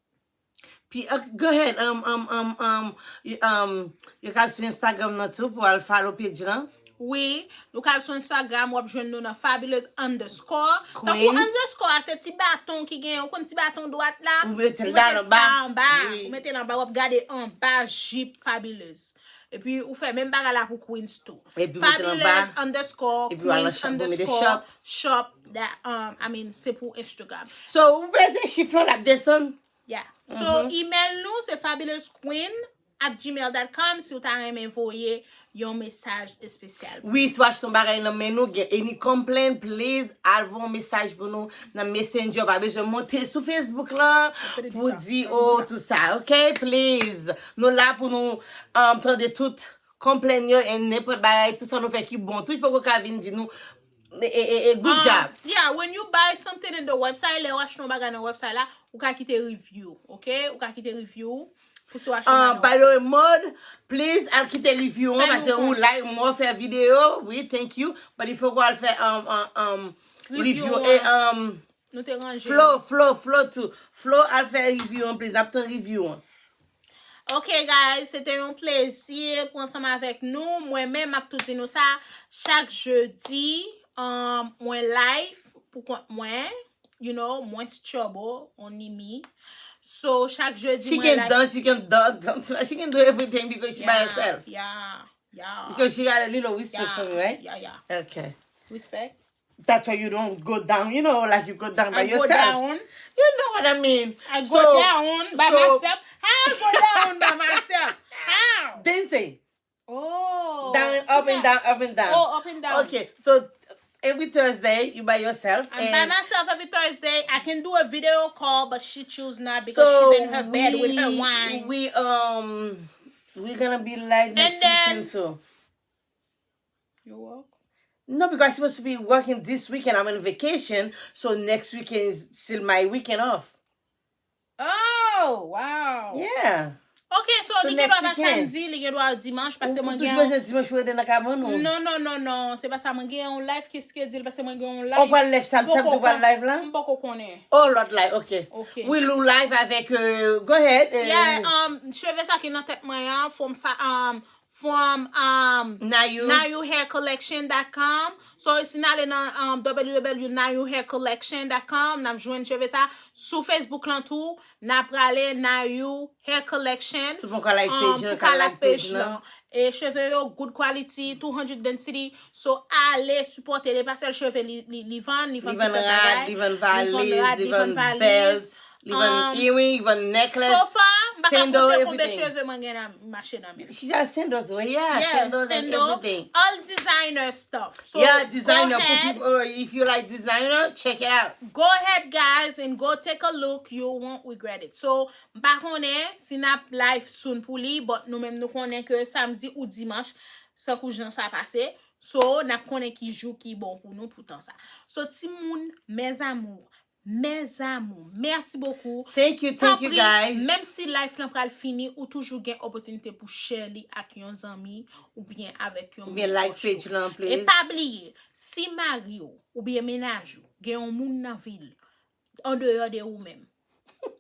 Pi, uh, go ahead. Um, um, um, um, you, um, you guys sou Instagram nan tou pou al follow page lan. Wi, nou ka al sou Instagram, w ap jwenn nou nan fabulous underscore. Tankou underscore a se ti baton ki gen, ou konn ti baton dwat la? Ou mete l anba. Ou mete l anba, w ap gade anba jip fabulous. Epi ou fè menm bagay la pou Queens tou. Epi mete l anba. Fabulous underscore Queens underscore shop. That, um, I mean, se pou Instagram. So, ou prese chif lan, l ap desann. Yeah. So, email nou se fabulous queen at gmail dot com si w ta renmen voye yon mesaj espesyal. Wi, si w achte yon bagay nan men nou, gen any complaint, please, al voye yon mesaj pou nou nan Messenger. Pa bezwen monte sou Facebook lan pou di, oh, tout sa, ok? Please. Nou la pou nou um, tande tout complain yo, and nenpòt bagay, tout sa nou fè ki bon. Tout fòk ou ka vin di nou, e, e, e, e, good job. Yeah, when you buy something in the website, lè w achte yon bagay nan website la, ou ka kite review, ok? Ou ka kite review pou si w achte yon bagay nan website. By the way, Maud, please, al kite review an, paske ou like, mwen fè videyo, wi, thank you, but il faut ou al fè um, um, um, review e um, Flo, Flo, Flo tou. Flo, al fè review an, please. N ap tann review an. Ok, guys, se te yon plezi pou ansanm avèk nou. Mwen menm, m ap tou di nou sa, chak jedi, um, mwen live pou kont mwen. You know, mwen Strobble, only me. So, chak jedi, mwen live. She can dance, she can dance, she can do everything because she by herself. Yeah, yeah. Because she got a little respect for me, right? Yeah, yeah. Okay. Respect. That's why you don't go down, you know, like you go down by I yourself. Go down. You know what I mean? I so, go down by so, myself. How I go down by myself? How? Dancing. Oh. Down, up and down, up and down. Oh, up and down. Okay, so every Thursday you by yourself. I'm and by myself every Thursday. I can do a video call, but she choose not because so she's in her bed we, with her wine. We um we're gonna be live next and weekend then, too. You work? No, because I'm supposed to be working this weekend. I'm on vacation, so next weekend is still my weekend off. Oh, wow. Yeah. Ok, so li gen dwa pa samdi, li gen dwa dimanch, paske mwen gen yon... Ou toujou bezwen dimanch pou rete nan kabann ou? Non, non, non, non, se pa sa. Mwen gen yon live ki skedil, paske mwen gen yon live. Ou pral live samdi, samdi ou pral live la? M poko konnen. Oh, lòt live, ok. Ok. Wi, ou live avèk, euh, go ahead. Yeah, um, cheve sa ki nan tèt mwen an, from, fa- um, from, um, Nayou. Nayou hair collection dot com. So, si n ale nan, um, w w w nayou hair collection dot com, n ap jwenn cheve sa. Sou Facebook lan tou, n ap prale Nayou Hair Collection. Si w poko like page lan, ka like page lan. E cheve yo, good quality, two hundred density. So, ale sipòte li. E pa sèl cheve li, li, li vann, li vann tout lòt bagay. Li vann rad, li vann valiz, li vann bèl, li vann earring, li vann necklace, sandal, everything. So far, m pa ka konte konbyen cheve mwen gen nan mache nan men. She has sandals, well, yeah, sandals and everything. All designer stuff. So, yeah, designer, for people, uh, if you like designer, check it out. Go ahead, guys, and go take a look. You won't regret it. So, m pa konnen si n ap live soon pou li, but nou menm nou konnen ke samdi ou dimanch, tankou jan sa pase. So, n ap konnen ki jou ki bon pou nou pou tan sa. So, timoun, mes amours, mes amours, merci beaucoup. Thank you, thank you, guys. Tanpri, menm si live lan pral fini, ou toujou gen opòtinite pou share li ak yon zanmi oubyen avèk yon moun pwòch ou. Oubyen like page lan, please. E pa bliye, si mari w oubyen mennaj ou gen yon moun nan vi l, andeyò de ou menm,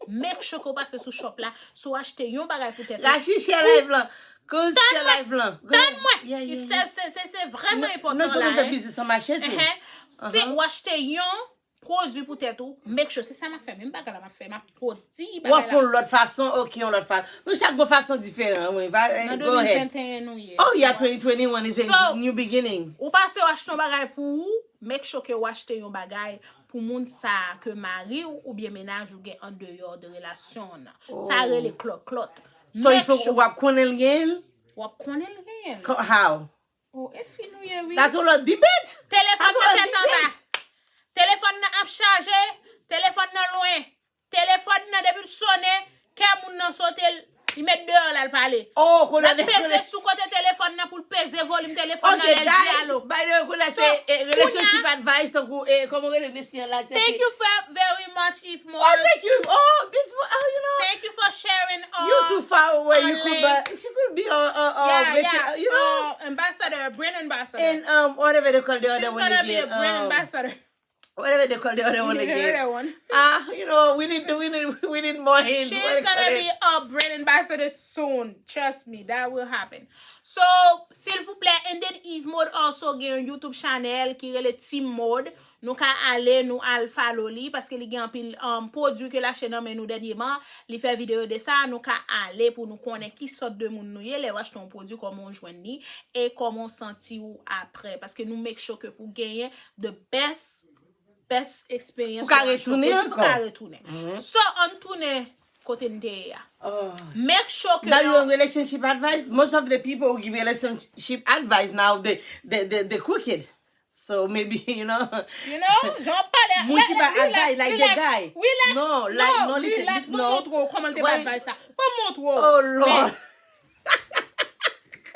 make sure ke w pase sou shop la, si w achte yon bagay pou tèt ou. Rachi, share live lan. Kouz, share live lan. Tann mwen. Yeah, yeah, yeah. Se, se, se, se vrèman enpòtan la, hein. Non, fò nou fè biznis lan mache tou. Ehe. Si ou achte yon pwodui pou tèt ou, make sure, se sa m ap fè, menm bagay la m ap fè, m ap pwodui bagay la. W ap fè yon lòt fason, ok, yon lòt fason. Nou chak gen fason diferan, wi. Nan de mil venteyen nou ye. Oh, yeah, twenty twenty-one is a new beginning. So, ou pase w achte yon bagay pou ou, make sure ke w achte yon bagay pou moun sa a ke mari w oubyen mennaj ou gen andeyò de relasyon w nan. Sa rele klòklòt. So, il faut w ap konnen l gen l? W ap konnen l gen l. How? Oh, e fi nou ye, wi. That's a lot of debate. Telefòn nan tèt anba. Telefòn nan ap chaje. Telefòn nan lwen. Telefòn nan, depi l sonnen, kè moun nan sote, l, li met deyò l al pale. Oh, konnen. L ap peze sou kote telefòn nan pou l peze volim telefòn nan lè l di alo. Ok, guys, by the way, konnen se relationship advice, tankou, eh, kòman rele mesye an la? Thank you for very much, Eve Moore. Oh, thank you. Oh, beautiful. Oh, you know. Thank you for sharing, uh, you too far away. You could, but she could be a, a, a, yeah, yeah, you know, uh, ambassador, brand ambassador. And, um, whatever they call the other one again. She's gonna be a brand ambassador. Whatever they call the other one again. Ah, you know, we need, we need, we need more hands. She's gonna be a brand ambassador soon. Trust me, that will happen. So, silvouplè, and then Eve Mode also gen yon YouTube channel ki rele Team Mode. Nou ka ale, nou al follow li, paske li gen anpil, um, pwodui ke l achte nan men nou dènyeman. Li fè videyo de sa, nou ka ale pou nou konnen ki sòt de moun nou ye, lè w achte yon pwodui, kòman w jwenn li, e kòman w santi w apre. Paske nou make sure ke pou genyen the best, best experience. Ou ka retounen ankò. Pou ka retounen. So, ann tounen kote n te ye a. Make sure ke... Now you want relationship advice? Most of the people who give relationship advice now, they, they, they, they crooked. So maybe, you know. You know, jan w ap pale a, moun ki ba advice, like the guy. Relax, relax. No, like, no, listen, relax. Ban m montre w kòman l te ba advice sa. Ban m montre w. Oh, Lord.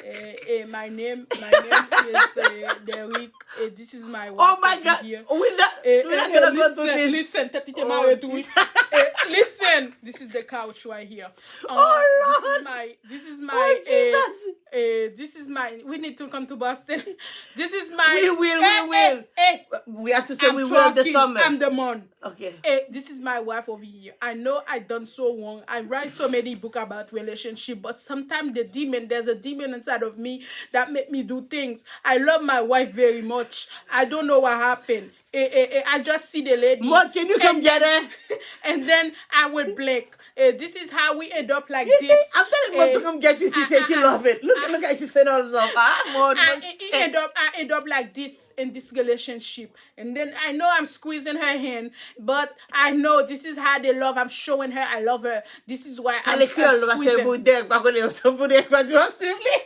Eh, eh, my name, my name is, eh, Derrick. Eh, this is my wife over here. Oh my God. We not, eh, we not gonna go through this. Listen, listen, tèt li te mare tou, wi. Eh, listen, this is the couch right here. Oh, Lord. This is my, this is my, eh, eh, this is my, we need to come to Boston. This is my, we will, we will. Eh, eh, eh. We have to say we will this summer. I'm the man. Okay. Eh, this is my wife over here. I know I done so wrong. I write so many book about relationship, but sometimes the demon, there's a demon inside of me that make me do things. I love my wife very much. I don't know what happened. Eh, eh, eh, I just see the lady. Mom, can you come get her? And then I would blank. Eh, this is how we end up like this. You see, I'm telling Mom to come get you. She said she love it. Look, look at she send all love. Ah, Mom, I, I end up, I end up like this in this relationship. And then I know I'm squeezing her hand, but I know this is how they love. I'm showing her I love her. This is why I'm, I'm squeezing. Pale kreyòl, paske pou Derrick pa konnen yo, se pou Derrick pa di w ap swiv li.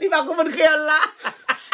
Li pa konprann kreyòl la.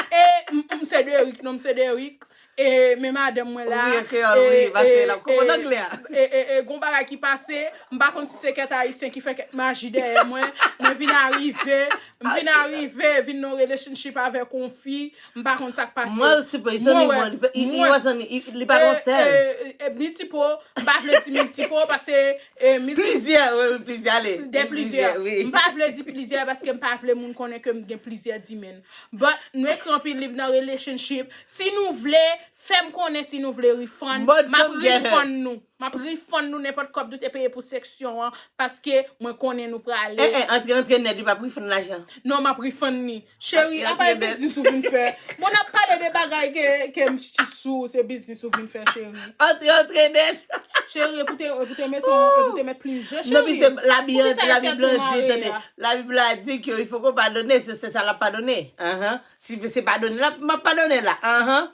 E m, m se Derrick, non, m se Derrick. E men madanm mwen la. Ou ri an kreyòl, wi, paske l ap konprann anglè a. E, e, e, gon bagay ki pase, m pa konn si se kèt ayisyen ki fè kèt maji dèyè mwen. Mwen vin arive, m vin arive, vin nan relationship avèk yon fi, m pa konn sa k pase. Multiple, it's only one. He, he wasn't, he, li pa t yon sèl. E, e, e, multiple, m pa vle di multiple, paske, e, multi- Plizyè, wi, wi, plizyè, ale. De plizyè. Plizyè, wi. M pa vle di plizyè, paske m pa vle moun konnen ke m gen plizyè dimen. But, nou ekri anpil liv nan relationship. Si nou vle, fè m konnen si nou vle refund. M ap refund nou. M ap refund nou nenpòt kòb nou te peye pou seksyon an, paske mwen konnen nou prale. Eh, eh, antre, antre nèt, li p ap refund lajan. Non, m ap refund ni. Cheri, apa e biznis ou vin fè? Bon, n ap pale de bagay ke, ke m sou, se biznis ou vin fè, cheri. Antre, antre nèt. Cheri, e pou te, e pou te mete, e pou te mete plis je, cheri. Non, paske Labib, Labib la di, tande, Labib la di ke il faut qu'on pardonne, se, se sa l ap padone. Ahan. Si se padone la, m ap padone la. Ahan.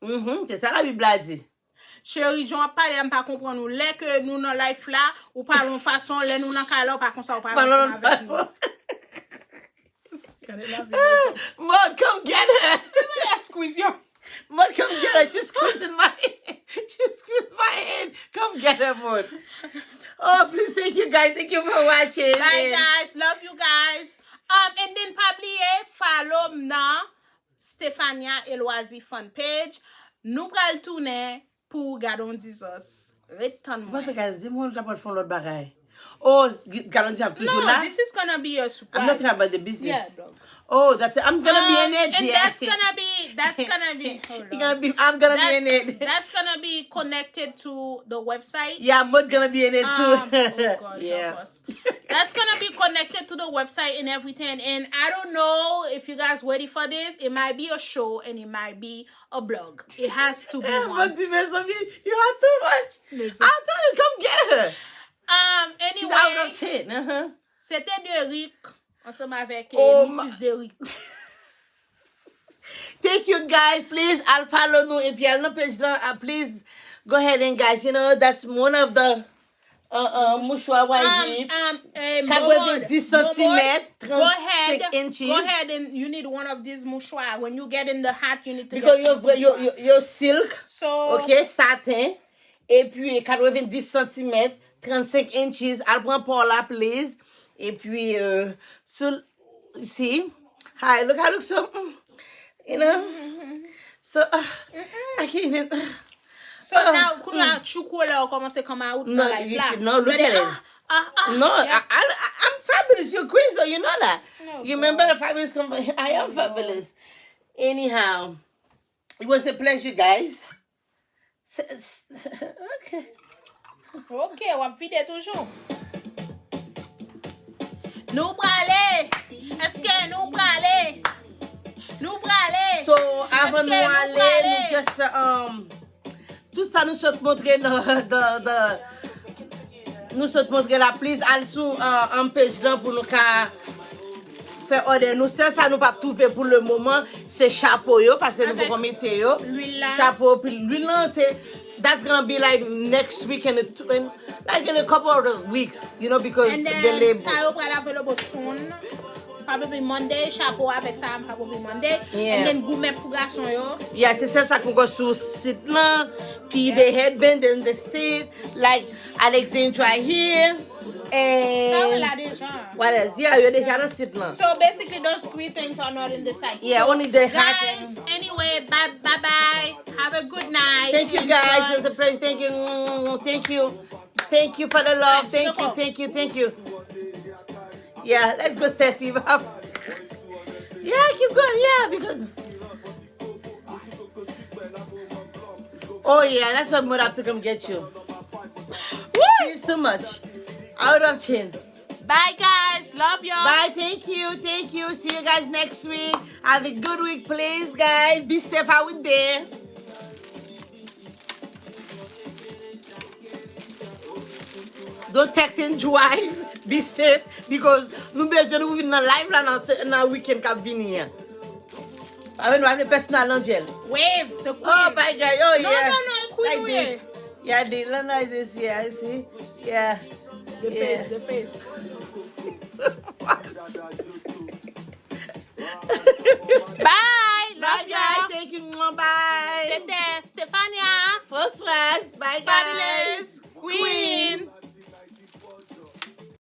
Mhm, se sa Labib la di. Cheri, jan w ap pale a, m pa konprann ou. Lè ke nou nan live la, ou pale yon fason, lè nou nan kay la, ou pa konsa, ou pa ansanm avèk nou. Gade la vi. Maud, come get her. Squeeze yo. Maud, come get her. She's squeezing my hand. She squeezed my hand. Come get her, Maud. Oh, please, thank you guys. Thank you for watching. Bye, guys. Love you guys. Um, and then pa bliye, follow m nan Stefania Eloisy fan page. Nou pral tounen pou Gadon Dizos. Ret tann mwen. Ou pa fè Gadon Dizos, mwen ta pral fè yon lòt bagay. Oh, Gadon Dizos ap toujou la? No, this is gonna be a surprise. I'm not talking about the business. Yeah, dog. Oh, that's it. I'm gonna be in it. Um, and yeah. That's gonna be, that's gonna be, hold on. Gonna be, I'm gonna be in it. That's gonna be connected to the website. Yeah, I'm gonna be in it too. Um, oh God, yeah. Help us. That's gonna be connected to the website and everything. And I don't know if you guys ready for this. It might be a show and it might be a blog. It has to be one. Mon Dieu, mes amis, you are too much. Listen. I tell you, come get her. Um, anyway, she's out of ten. Uh-huh. Se te Derrick ansanm avèk, eh, oh, Missus Derrick. Thank you guys. Please al follow nou epi al nan page lan. Uh, please go ahead and guys, you know, that's one of the uh, uh, mouchwa Wayne. Um, um, eh, Momod, katrevendis santimèt, Momod, go ahead, trannsenk inches. Go ahead and you need one of these mouchwa. When you get in the hat, you need to get some mouchwa. Because yo, yo, yo, yo silk, so, ok, satin. Epi katrevendis santimèt, trannsenk inches, al pran pa w la, please. Epi, euh, sou, see? Hi, look, I look so, mm, you know? So, uh, I can't even, uh, so now, kounye a, true color ou kòmanse come out nan life la. No, look at it. Ah, ah, ah, no, yeah. I, I, I'm fabulous. You're queen, so you know that. No, you remember the fabulous? I am fabulous. Anyhow, it was a pleasure, guys. Se, se, ok. Ok, w ap vide toujou. Nou prale! Èske nou prale? Nou prale! So, avan nou ale, nou just fè, um, tout sa nou sot montre nan, nan, nan, nou sot montre la, please, al sou, uh, um, page lan pou nou ka fè òdè nou. Sèl sa nou p ap twouve pou le moman, se chapo yo, paske nou poko mete yo. Lwil la. Chapo, pi lwil lan, se, that's gonna be like next week and, a, and like in a couple of weeks, you know, because the label. And then, sa yo pral available soon. Probably Monday, chapo avèk sa, probably Monday. Yeah. And then goumèt pou gason yo. Yeah, se sèl sa k poko sou sit lan. Pi the headband and the seat, like Alexandra here. And sa yo la deja. What else? Yeah, yo deja nan sit lan. So basically, those three things are not in the site. Yeah, so, only the hat. Guys, and anyway, bye, bye bye. Have a good night. Thank you, guys. Enjoy. It was a pleasure. Thank you. Mm, thank you. Thank you for the love. Thank you, thank you, thank you. Yeah, let's go, Steffi. Yeah, keep going. Yeah, because Oh yeah, that's why Murad to come get you. Woo! She's too much. Out of ten. Bye guys, love y'all. Bye, thank you, thank you. See you guys next week. Have a good week, please, guys. Be safe out there. Don't text and drive. Be safe because nou bezwen nou vin nan live la nan, nan weekend k ap vini an. Avè nou, avè pèsonal Angel. Wave, the queen. Oh my God, oh yeah. No, no, no, queen. Like this. Yeah, the, no, like this, yeah, see? Yeah. The face, the face. Bye, love y'all. Bye, guys. Thank you. Bye. Se tè. Bonsoir, bye guys.